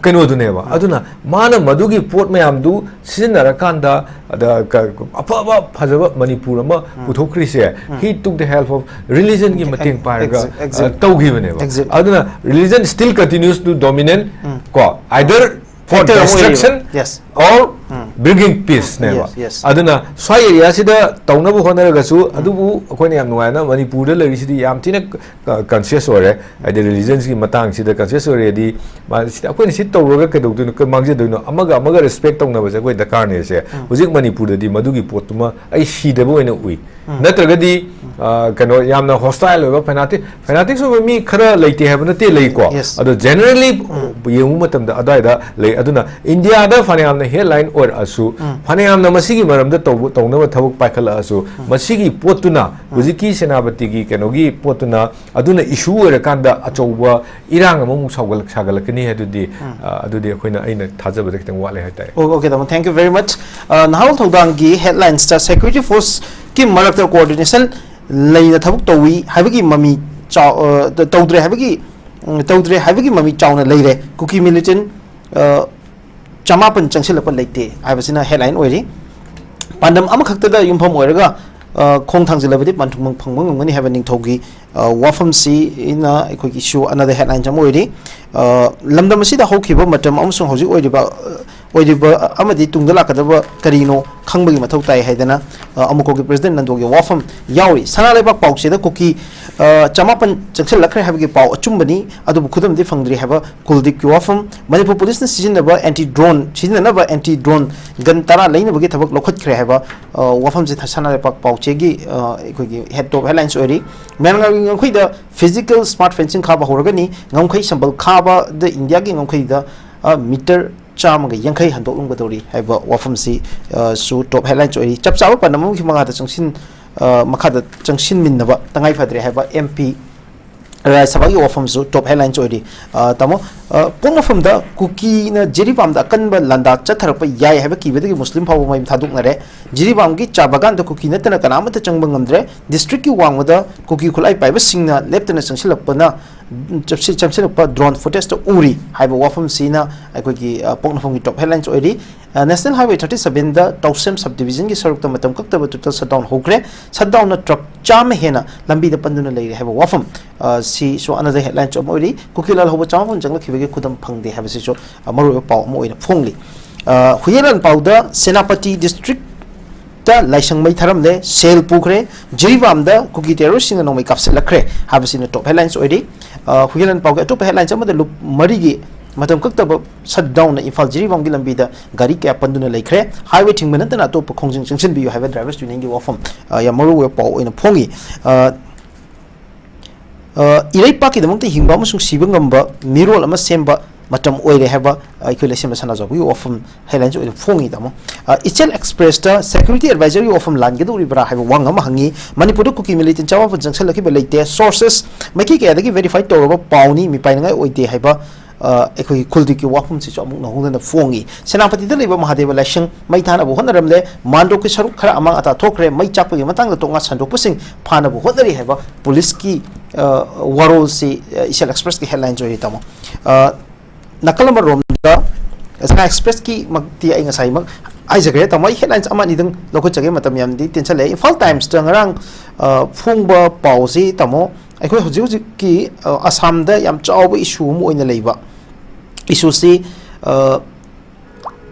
ꯀꯩꯅꯣꯗꯨꯅꯦꯕ꯫ ꯑꯗꯨꯅ ꯃꯥꯅ ꯃꯗꯨꯒꯤ ꯄꯣꯠ ꯃꯌꯥꯝꯗꯨ ꯁꯤꯖꯤꯟꯅꯔꯀꯥꯟꯗ, ꯑꯗ ꯀ-, ꯑꯐꯕ ꯐꯖꯕ ꯃꯅꯤꯄꯨꯔ ꯑꯃ ꯄꯨꯊꯣꯛꯈ꯭ꯔꯤꯁꯦ, he took the help of religionꯒꯤ ꯃꯇꯦꯡ ꯄꯥꯏꯔꯒ, exact, exact. ꯑ, ꯇꯧꯈꯤꯕꯅꯦꯕ꯫ Exact. ꯑꯗꯨꯅ religion still continues to dominate, ꯀꯣ, either for Factor ꯑꯃ ꯑꯣꯏꯔꯤꯕ꯫ Destruction Yes. or bringing peace ꯅꯦꯕ꯫ Yes, yes. ꯑꯗꯨꯅ ꯁ꯭ꯋꯥꯏ areaꯁꯤꯗ ꯇꯧꯅꯕ ꯍꯣꯠꯅꯔꯒꯁꯨ, ꯑꯗꯨꯕꯨ ꯑꯩꯈꯣꯏꯅ ꯌꯥꯝ ꯅꯨꯡꯉꯥꯏꯅ ꯃꯅꯤꯄꯨꯔꯗ ꯂꯩꯔꯤꯁꯤꯗꯤ ꯌꯥꯝ ꯊꯤꯅ ꯀ-, conscious ꯑꯣꯏꯔꯦ꯫ ꯍꯥꯏꯗꯤ religionsꯀꯤ ꯃꯇꯥꯡꯁꯤꯗ conscious ꯑꯣꯏꯔꯦꯗꯤ, ꯃꯥ-, ꯁꯤꯗ ꯑꯩꯈꯣꯏꯅ ꯁꯤ ꯇꯧꯔꯒ ꯀꯩꯗꯧꯗꯣꯏꯅꯣ, ꯀ-, ꯃꯥꯡꯖꯗꯣꯏꯅꯣ? ꯑꯃꯒ ꯑꯃꯒ respect ꯇꯧꯅꯕꯁꯦ ꯑꯩꯈꯣꯏ ꯗꯔꯀꯥꯔꯅꯦꯁꯦ꯫ ꯍꯧꯖꯤꯛ ꯃꯅꯤꯄꯨꯔꯗꯗꯤ ꯃꯗꯨꯒꯤ ꯄꯣꯠꯇꯨꯃ ꯑꯩ ꯁꯤꯗꯕ ꯑꯣꯏꯅ ꯎꯏ꯫ ꯅꯠꯇ꯭ꯔꯒꯗꯤ, ꯑ, ꯀꯩꯅꯣ, ꯌꯥꯝꯅ hostile ꯑꯣꯏꯕ, fanatic, fanatics ꯑꯣꯏꯕ ꯃꯤ ꯈꯔ ꯂꯩꯇꯦ ꯍꯥꯏꯕ ꯅꯠꯇꯦ, ꯂꯩꯀꯣ꯫ Yes. ꯑꯗꯣ generally ꯌꯦꯡꯕ ꯃꯇꯝꯗ ꯑꯗ꯭ꯋꯥꯏꯗ ꯂꯩ꯫ ꯑꯗꯨꯅ ꯏꯟꯗꯤꯌꯥꯗ ꯐꯅꯌꯥꯝꯅ headline ꯑꯣꯏꯔꯛꯑꯁꯨ, ꯐꯅꯌꯥꯝꯅ ꯃꯁꯤꯒꯤ ꯃꯔꯝꯗ ꯇꯧꯕ, ꯇꯧꯅꯕ ꯊꯕꯛ ꯄꯥꯏꯈꯠꯂꯛꯑꯁꯨ, ꯃꯁꯤꯒꯤ ꯄꯣꯠꯇꯨꯅ ꯍꯧꯖꯤꯛꯀꯤ ꯁꯦꯅꯥꯄꯇꯤꯒꯤ ꯀꯩꯅꯣꯒꯤ ꯄꯣꯠꯇꯨꯅ, ꯑꯗꯨꯅ issue ꯑꯣꯏꯔꯀꯥꯟꯗ ꯑꯆꯧꯕ ꯏꯔꯥꯡ ꯑꯃꯃꯨꯛ ꯁꯥꯎꯒꯠꯂꯛ-, ꯁꯥꯒꯠꯂꯛꯀꯅꯤ ꯍꯥꯏꯗꯨꯗꯤ, ꯑ, ꯑꯗꯨꯗꯤ ꯑꯩꯈꯣꯏꯅ, ꯑꯩꯅ ꯊꯥꯖꯕꯗ ꯈꯤꯇꯪ ꯋꯥꯠꯂꯦ ꯍꯥꯏꯇꯥꯔꯦ꯫ ꯑꯣ, okay, ꯇꯥꯃꯣ, thank you very much. ꯑ, ꯅꯍꯥꯔꯣꯜ ꯊꯧꯗꯥꯡꯒꯤ headlinesꯇ security forceꯀꯤ ꯃꯔꯛꯇ coordination ꯂꯩꯅ ꯊꯕꯛ ꯇꯧꯏ ꯍꯥꯏꯕꯒꯤ ꯃꯃꯤ ꯆꯥꯎ-, ꯑ, ꯇ-, ꯇꯧꯗ꯭ꯔꯦ ꯍꯥꯏꯕꯒꯤ, ꯎꯝ, ꯇꯧꯗ꯭ꯔꯦ ꯍꯥꯏꯕꯒꯤ ꯃꯃꯤ ꯆꯥꯎꯅ ꯂꯩꯔꯦ꯫ ꯀꯨꯀꯤ militant, ꯑ, ꯆꯃꯥꯄꯟ ꯆꯪꯁꯤꯜꯂꯛꯄ ꯂꯩꯇꯦ ꯍꯥꯏꯕꯁꯤꯅ headline ꯑꯣꯏꯔꯤ꯫ ꯄꯥꯟꯗꯝ ꯑꯃꯈꯛꯇꯗ ꯌꯨꯝꯐꯝ ꯑꯣꯏꯔꯒ ꯑ, ꯈꯣꯡ ꯊꯥꯡꯖꯤꯜꯂꯕꯗꯤ ꯄꯟꯊꯨꯡꯐꯝ ꯐꯪꯕ ꯉꯝꯒꯅꯤ ꯍꯥꯏꯕ ꯅꯤꯡꯊꯧꯒꯤ, ꯑ, ꯋꯥꯐꯝꯁꯤꯅ ꯑꯩꯈꯣꯏꯒꯤ issue another headline ꯑꯃ ꯑꯣꯏꯔꯤ꯫ ꯑ, ꯂꯝꯗꯝ ꯑꯁꯤꯗ ꯍꯧꯈꯤꯕ ꯃꯇꯝ ꯑꯃꯁꯨꯡ ꯍꯧꯖꯤꯛ ꯑꯣꯏꯔꯤꯕ, ꯑ, ꯑꯣꯏꯔꯤꯕ ꯑꯃꯗꯤ ꯇꯨꯡꯗ ꯂꯥꯛꯀꯗꯕ ꯀꯔꯤꯅꯣ ꯈꯪꯕꯒꯤ ꯃꯊꯧ ꯇꯥꯏ ꯍꯥꯏꯗꯅ, ꯑ, ꯑꯃꯨꯀꯣꯒꯤ President ꯅꯟꯗꯣꯒꯤ ꯋꯥꯐꯝ ꯌꯥꯎꯔꯤ꯫ ꯁꯅꯥ ꯂꯩꯕꯥꯛ ꯄꯥꯎꯆꯦꯗ ꯀꯨꯀꯤ, ꯑ, ꯆꯃꯥꯄꯟ ꯆꯪꯁꯤꯜꯂꯛꯈ꯭ꯔꯦ ꯍꯥꯏꯕꯒꯤ ꯄꯥꯎ ꯑꯆꯨꯝꯕꯅꯤ, ꯑꯗꯨꯕꯨ ꯈꯨꯗꯝꯗꯤ ꯐꯪꯗ꯭ꯔꯤ ꯍꯥꯏꯕ ꯀꯨꯜꯗꯤꯞꯀꯤ ꯋꯥꯐꯝ꯫ ꯃꯅꯤꯄꯨꯔ ꯄꯨꯂꯤꯁꯅ ꯁꯤꯖꯤꯟꯅꯕ anti drone, ꯁꯤꯖꯤꯟꯅꯅꯕ anti drone gun ꯇꯔꯥ ꯂꯩꯅꯕꯒꯤ ꯊꯕꯛ ꯂꯧꯈꯠꯈ꯭ꯔꯦ ꯍꯥꯏꯕ, ꯑ, ꯋꯥꯐꯝꯁꯦ ꯁꯅꯥ ꯂꯩꯕꯥꯛ ꯄꯥꯎꯆꯦꯒꯤ, ꯑ, ꯑꯩꯈꯣꯏꯒꯤ head top headlines ꯑꯣꯏꯔꯤ꯫ ꯃꯌꯥꯝꯒꯤ ꯉꯝꯈꯩꯗ physical smart fencing ꯈꯥꯕ ꯍꯧꯔꯒꯅꯤ꯫ ꯉꯝꯈꯩ ꯁꯝꯕꯜ ꯈꯥꯕꯗ ꯏꯟꯗꯤꯌꯥꯒꯤ ꯉꯝꯈꯩꯗ, ꯑ, meter ꯆꯥꯝꯃꯒ ꯌꯥꯡꯈꯩ ꯍꯟꯗꯣꯛꯂꯝꯒꯗꯧꯔꯤ ꯍꯥꯏꯕ ꯋꯥꯐꯝꯁꯤ, ꯑ, ꯁꯨ top headlines ꯑꯣꯏꯔꯤ꯫ ꯆꯞ ꯆꯥꯕ ꯄꯥꯟꯗꯝ ꯑꯃꯒꯤ ꯃꯈꯥꯗ ꯆꯪꯁꯤꯟ-, ꯑ, ꯃꯈꯥꯗ ꯆꯪꯁꯤꯟꯃꯤꯟꯅꯕ ꯇꯉꯥꯏ ꯐꯗ꯭ꯔꯦ ꯍꯥꯏꯕ MP ꯔꯥꯖ꯭ꯌ ꯁꯚꯥꯒꯤ ꯋꯥꯐꯝꯁꯨ top headlines ꯑꯣꯏꯔꯤ꯫ ꯑ, ꯇꯥꯃꯣ, ꯑ, ꯄꯣꯛꯅꯐꯝꯗ ꯀꯨꯀꯤꯅ ꯖꯤꯔꯤꯕꯥꯝꯗ ꯑꯀꯟꯕ ꯂꯥꯟꯗꯥ ꯆꯠꯊꯔꯛꯄ ꯌꯥꯏ ꯍꯥꯏꯕ ꯀꯤꯕꯗꯒꯤ ꯃꯨꯁꯂꯤꯝ ꯐꯥꯎꯕ ꯃꯌꯨꯝ ꯊꯥꯗꯣꯛꯅꯔꯦ꯫ ꯖꯤꯔꯤꯕꯥꯝꯒꯤ ꯆꯥ ꯕꯥꯒꯥꯟꯗ ꯀꯨꯀꯤ ꯅꯠꯇꯅ ꯀꯅꯥ ꯑꯃꯠꯇ ꯆꯪꯕ ꯉꯝꯗ꯭ꯔꯦ꯫ Districtꯀꯤ ꯋꯥꯡꯃꯗ ꯀꯨꯀꯤ ꯈꯨꯠꯂꯥꯏ ꯄꯥꯏꯕꯁꯤꯡꯅ ꯂꯦꯞꯇꯅ ꯆꯪꯁꯤꯜꯂꯛꯄꯅ, ꯆꯞꯁꯤ-, ꯆꯪꯁꯤꯜꯂꯛꯄ drone footageꯇ ꯎꯔꯤ ꯍꯥꯏꯕ ꯋꯥꯐꯝꯁꯤꯅ ꯑꯩꯈꯣꯏꯒꯤ, ꯑ, ꯄꯣꯛꯅꯐꯝꯒꯤ top headlines ꯑꯣꯏꯔꯤ꯫ ꯑ, National Highway thirty sevenꯗ ꯇꯧꯁꯦꯝ subdivisionꯒꯤ ꯁꯔꯨꯛꯇ ꯃꯇꯝ ꯀꯛꯇꯕ total shutdown ꯍꯧꯈ꯭ꯔꯦ꯫ Shutdownꯅ truck ꯆꯥꯝꯃ ꯍꯦꯟꯅ ꯂꯝꯕꯤꯗ ꯄꯟꯗꯨꯅ ꯂꯩꯔꯦ ꯍꯥꯏꯕ ꯋꯥꯐꯝ, ꯑ, ꯁꯤꯁꯨ another headlines ꯑꯃ ꯑꯣꯏꯔꯤ꯫ ꯀꯨꯀꯤ ꯂꯥꯜꯍꯧꯕ ꯆꯃꯥꯄꯟ ꯆꯪꯂꯛꯈꯤꯕꯒꯤ ꯈꯨꯗꯝ ꯐꯪꯗꯦ ꯍꯥꯏꯕꯁꯤꯁꯨ, ꯑ, ꯃꯔꯨꯑꯣꯏꯕ ꯄꯥꯎ ꯑꯃ ꯑꯣꯏꯅ ꯐꯣꯡꯂꯤ꯫ ꯑ, ꯍꯨꯏꯌꯦꯟ ꯂꯥꯟꯄꯥꯎꯗ ꯁꯦꯅꯥꯄꯇꯤ districtꯇ ꯂꯥꯏꯁꯪ ꯃꯩ ꯊꯥꯔꯝꯂꯦ, ꯁꯦꯜ ꯄꯨꯈ꯭ꯔꯦ, ꯖꯤꯔꯤꯕꯥꯝꯗ ꯀꯨꯀꯤ terroristꯁꯤꯡꯅ ꯅꯣꯡꯃꯩ ꯀꯥꯞꯁꯤꯜꯂꯛꯈ꯭ꯔꯦ ꯍꯥꯏꯕꯁꯤꯅ top headlines ꯑꯣꯏꯔꯤ꯫ ꯑ, ꯍꯨꯏꯌꯦꯟ ꯂꯥꯟꯄꯥꯎꯒꯤ ꯑꯇꯣꯞꯄ headlines ꯑꯃꯗ ꯂꯨꯞ ꯃꯔꯤꯒꯤ ꯃꯇꯝ ꯀꯛꯇꯕ shutdownꯅ ꯏꯝꯐꯥꯜ ꯖꯤꯔꯤꯕꯥꯝꯒꯤ ꯂꯝꯕꯤꯗ ꯒꯥꯔꯤ ꯀꯌꯥ ꯄꯟꯗꯨꯅ ꯂꯩꯈ꯭ꯔꯦ꯫ Highway ꯊꯤꯡꯕ ꯅꯠꯇꯅ ꯑꯇꯣꯞꯄ ꯈꯣꯡꯖꯪ ꯆꯪꯁꯤꯟꯕꯤꯌꯨ ꯍꯥꯏꯕ drivers unionꯒꯤ ꯋꯥꯐꯝ, ꯑ, ꯌꯥꯝ ꯃꯔꯨ ꯑꯣꯏꯕ ꯄꯥꯎ ꯑꯣꯏꯅ ꯐꯣꯡꯉꯤ꯫ ꯑ, ꯑ, ꯏꯔꯩꯄꯥꯛꯀꯤꯗꯃꯛꯇ ꯍꯤꯡꯕ ꯑꯃꯁꯨꯡ ꯁꯤꯕ ꯉꯝꯕ ꯃꯤꯔꯣꯜ ꯑꯃ ꯁꯦꯝꯕ ꯃꯇꯝ ꯑꯣꯏꯔꯦ ꯍꯥꯏꯕ ꯑꯩꯈꯣꯏ ꯂꯩꯁꯦꯝꯕ ꯁꯅꯥꯖꯥꯎꯕꯒꯤ ꯋꯥꯐꯝ headlines ꯑꯣꯏꯅ ꯐꯣꯡꯉꯤ, ꯇꯥꯃꯣ꯫ ꯑ, ꯏꯆꯦꯜ Expressꯇ security advisorꯒꯤ ꯋꯥꯐꯝ ꯂꯥꯟꯒꯗꯧꯔꯤꯕ꯭ꯔꯥ ꯍꯥꯏꯕ ꯋꯥꯍꯪ ꯑꯃ ꯍꯪꯉꯤ꯫ ꯃꯅꯤꯄꯨꯔꯗ ꯀꯨꯀꯤ militant ꯆꯃꯥꯄꯟ ꯆꯪꯁꯤꯜꯂꯛꯈꯤꯕ ꯂꯩꯇꯦ꯫ Sources ꯃꯥꯏꯀꯩ ꯀꯌꯥꯗꯒꯤ verify ꯇꯧꯔꯕ ꯄꯥꯎꯅꯤ, ꯃꯤꯄꯥꯏꯅꯤꯡꯉꯥꯏ ꯑꯣꯏꯗꯦ ꯍꯥꯏꯕ, ꯑ, ꯑꯩꯈꯣꯏꯒꯤ ꯀꯨꯜꯗꯤꯞꯀꯤ ꯋꯥꯐꯝꯁꯤꯁꯨ ꯑꯃꯨꯛ ꯅꯧꯍꯧꯅꯅ ꯐꯣꯡꯉꯤ꯫ ꯁꯦꯅꯥꯄꯇꯤꯗ ꯂꯩꯕ ꯃꯍꯥꯗꯦꯕ ꯂꯥꯏꯁꯪ ꯃꯩ ꯊꯥꯅꯕ ꯍꯣꯠꯅꯔꯝꯂꯦ꯫ ꯃꯥꯟꯗꯣꯞꯀꯤ ꯁꯔꯨꯛ ꯈꯔ ꯑꯃꯥꯡ ꯑꯇꯥ ꯊꯣꯛꯈ꯭ꯔꯦ꯫ ꯃꯩ ꯆꯥꯛꯄꯒꯤ ꯃꯇꯥꯡꯗ ꯇꯣꯉꯥꯟ ꯁꯟꯗꯣꯛꯄꯁꯤꯡ ꯐꯥꯅꯕ ꯍꯣꯠꯅꯔꯤ ꯍꯥꯏꯕ ꯄꯨꯂꯤꯁꯀꯤ, ꯑ, ꯋꯥꯔꯣꯜꯁꯤ, ꯑ, ꯏꯆꯦꯜ Expressꯀꯤ headlines ꯑꯣꯏꯔꯤ, ꯇꯥꯃꯣ꯫ ꯑ, ꯅꯥꯀꯜ ꯑꯃꯔꯣꯝꯗ ꯁꯉꯥꯏ Expressꯀꯤ ꯃꯛꯇꯤ ꯑꯩ ꯉꯁꯥꯏꯃꯛ ꯍꯥꯏꯖꯈ꯭ꯔꯦ ꯇꯥꯃꯣ, ꯑꯩ ꯍꯦꯗꯂꯥꯏꯟꯁ ꯑꯃ ꯑꯅꯤꯗꯪ ꯂꯧꯈꯠꯆꯒꯦ, ꯃꯇꯝ ꯌꯥꯝꯗꯤ ꯇꯦꯟꯁꯜꯂꯛꯑꯦ꯫ ꯏꯝꯐꯥꯜ ꯇꯥꯏꯝꯁꯇ ꯉꯔꯥꯡ ꯑ, ꯐꯣꯡꯕ ꯄꯥꯎꯁꯤ ꯇꯥꯃꯣ, ꯑꯩꯈꯣꯏ ꯍꯧꯖꯤꯛ ꯍꯧꯖꯤꯛꯀꯤ ꯑ, ꯑꯁꯥꯝꯗ ꯌꯥꯝ ꯆꯥꯎꯕ ꯏꯁꯨ ꯑꯃ ꯑꯣꯏꯅ ꯂꯩꯕ ꯏꯁꯨꯁꯤ, ꯑ,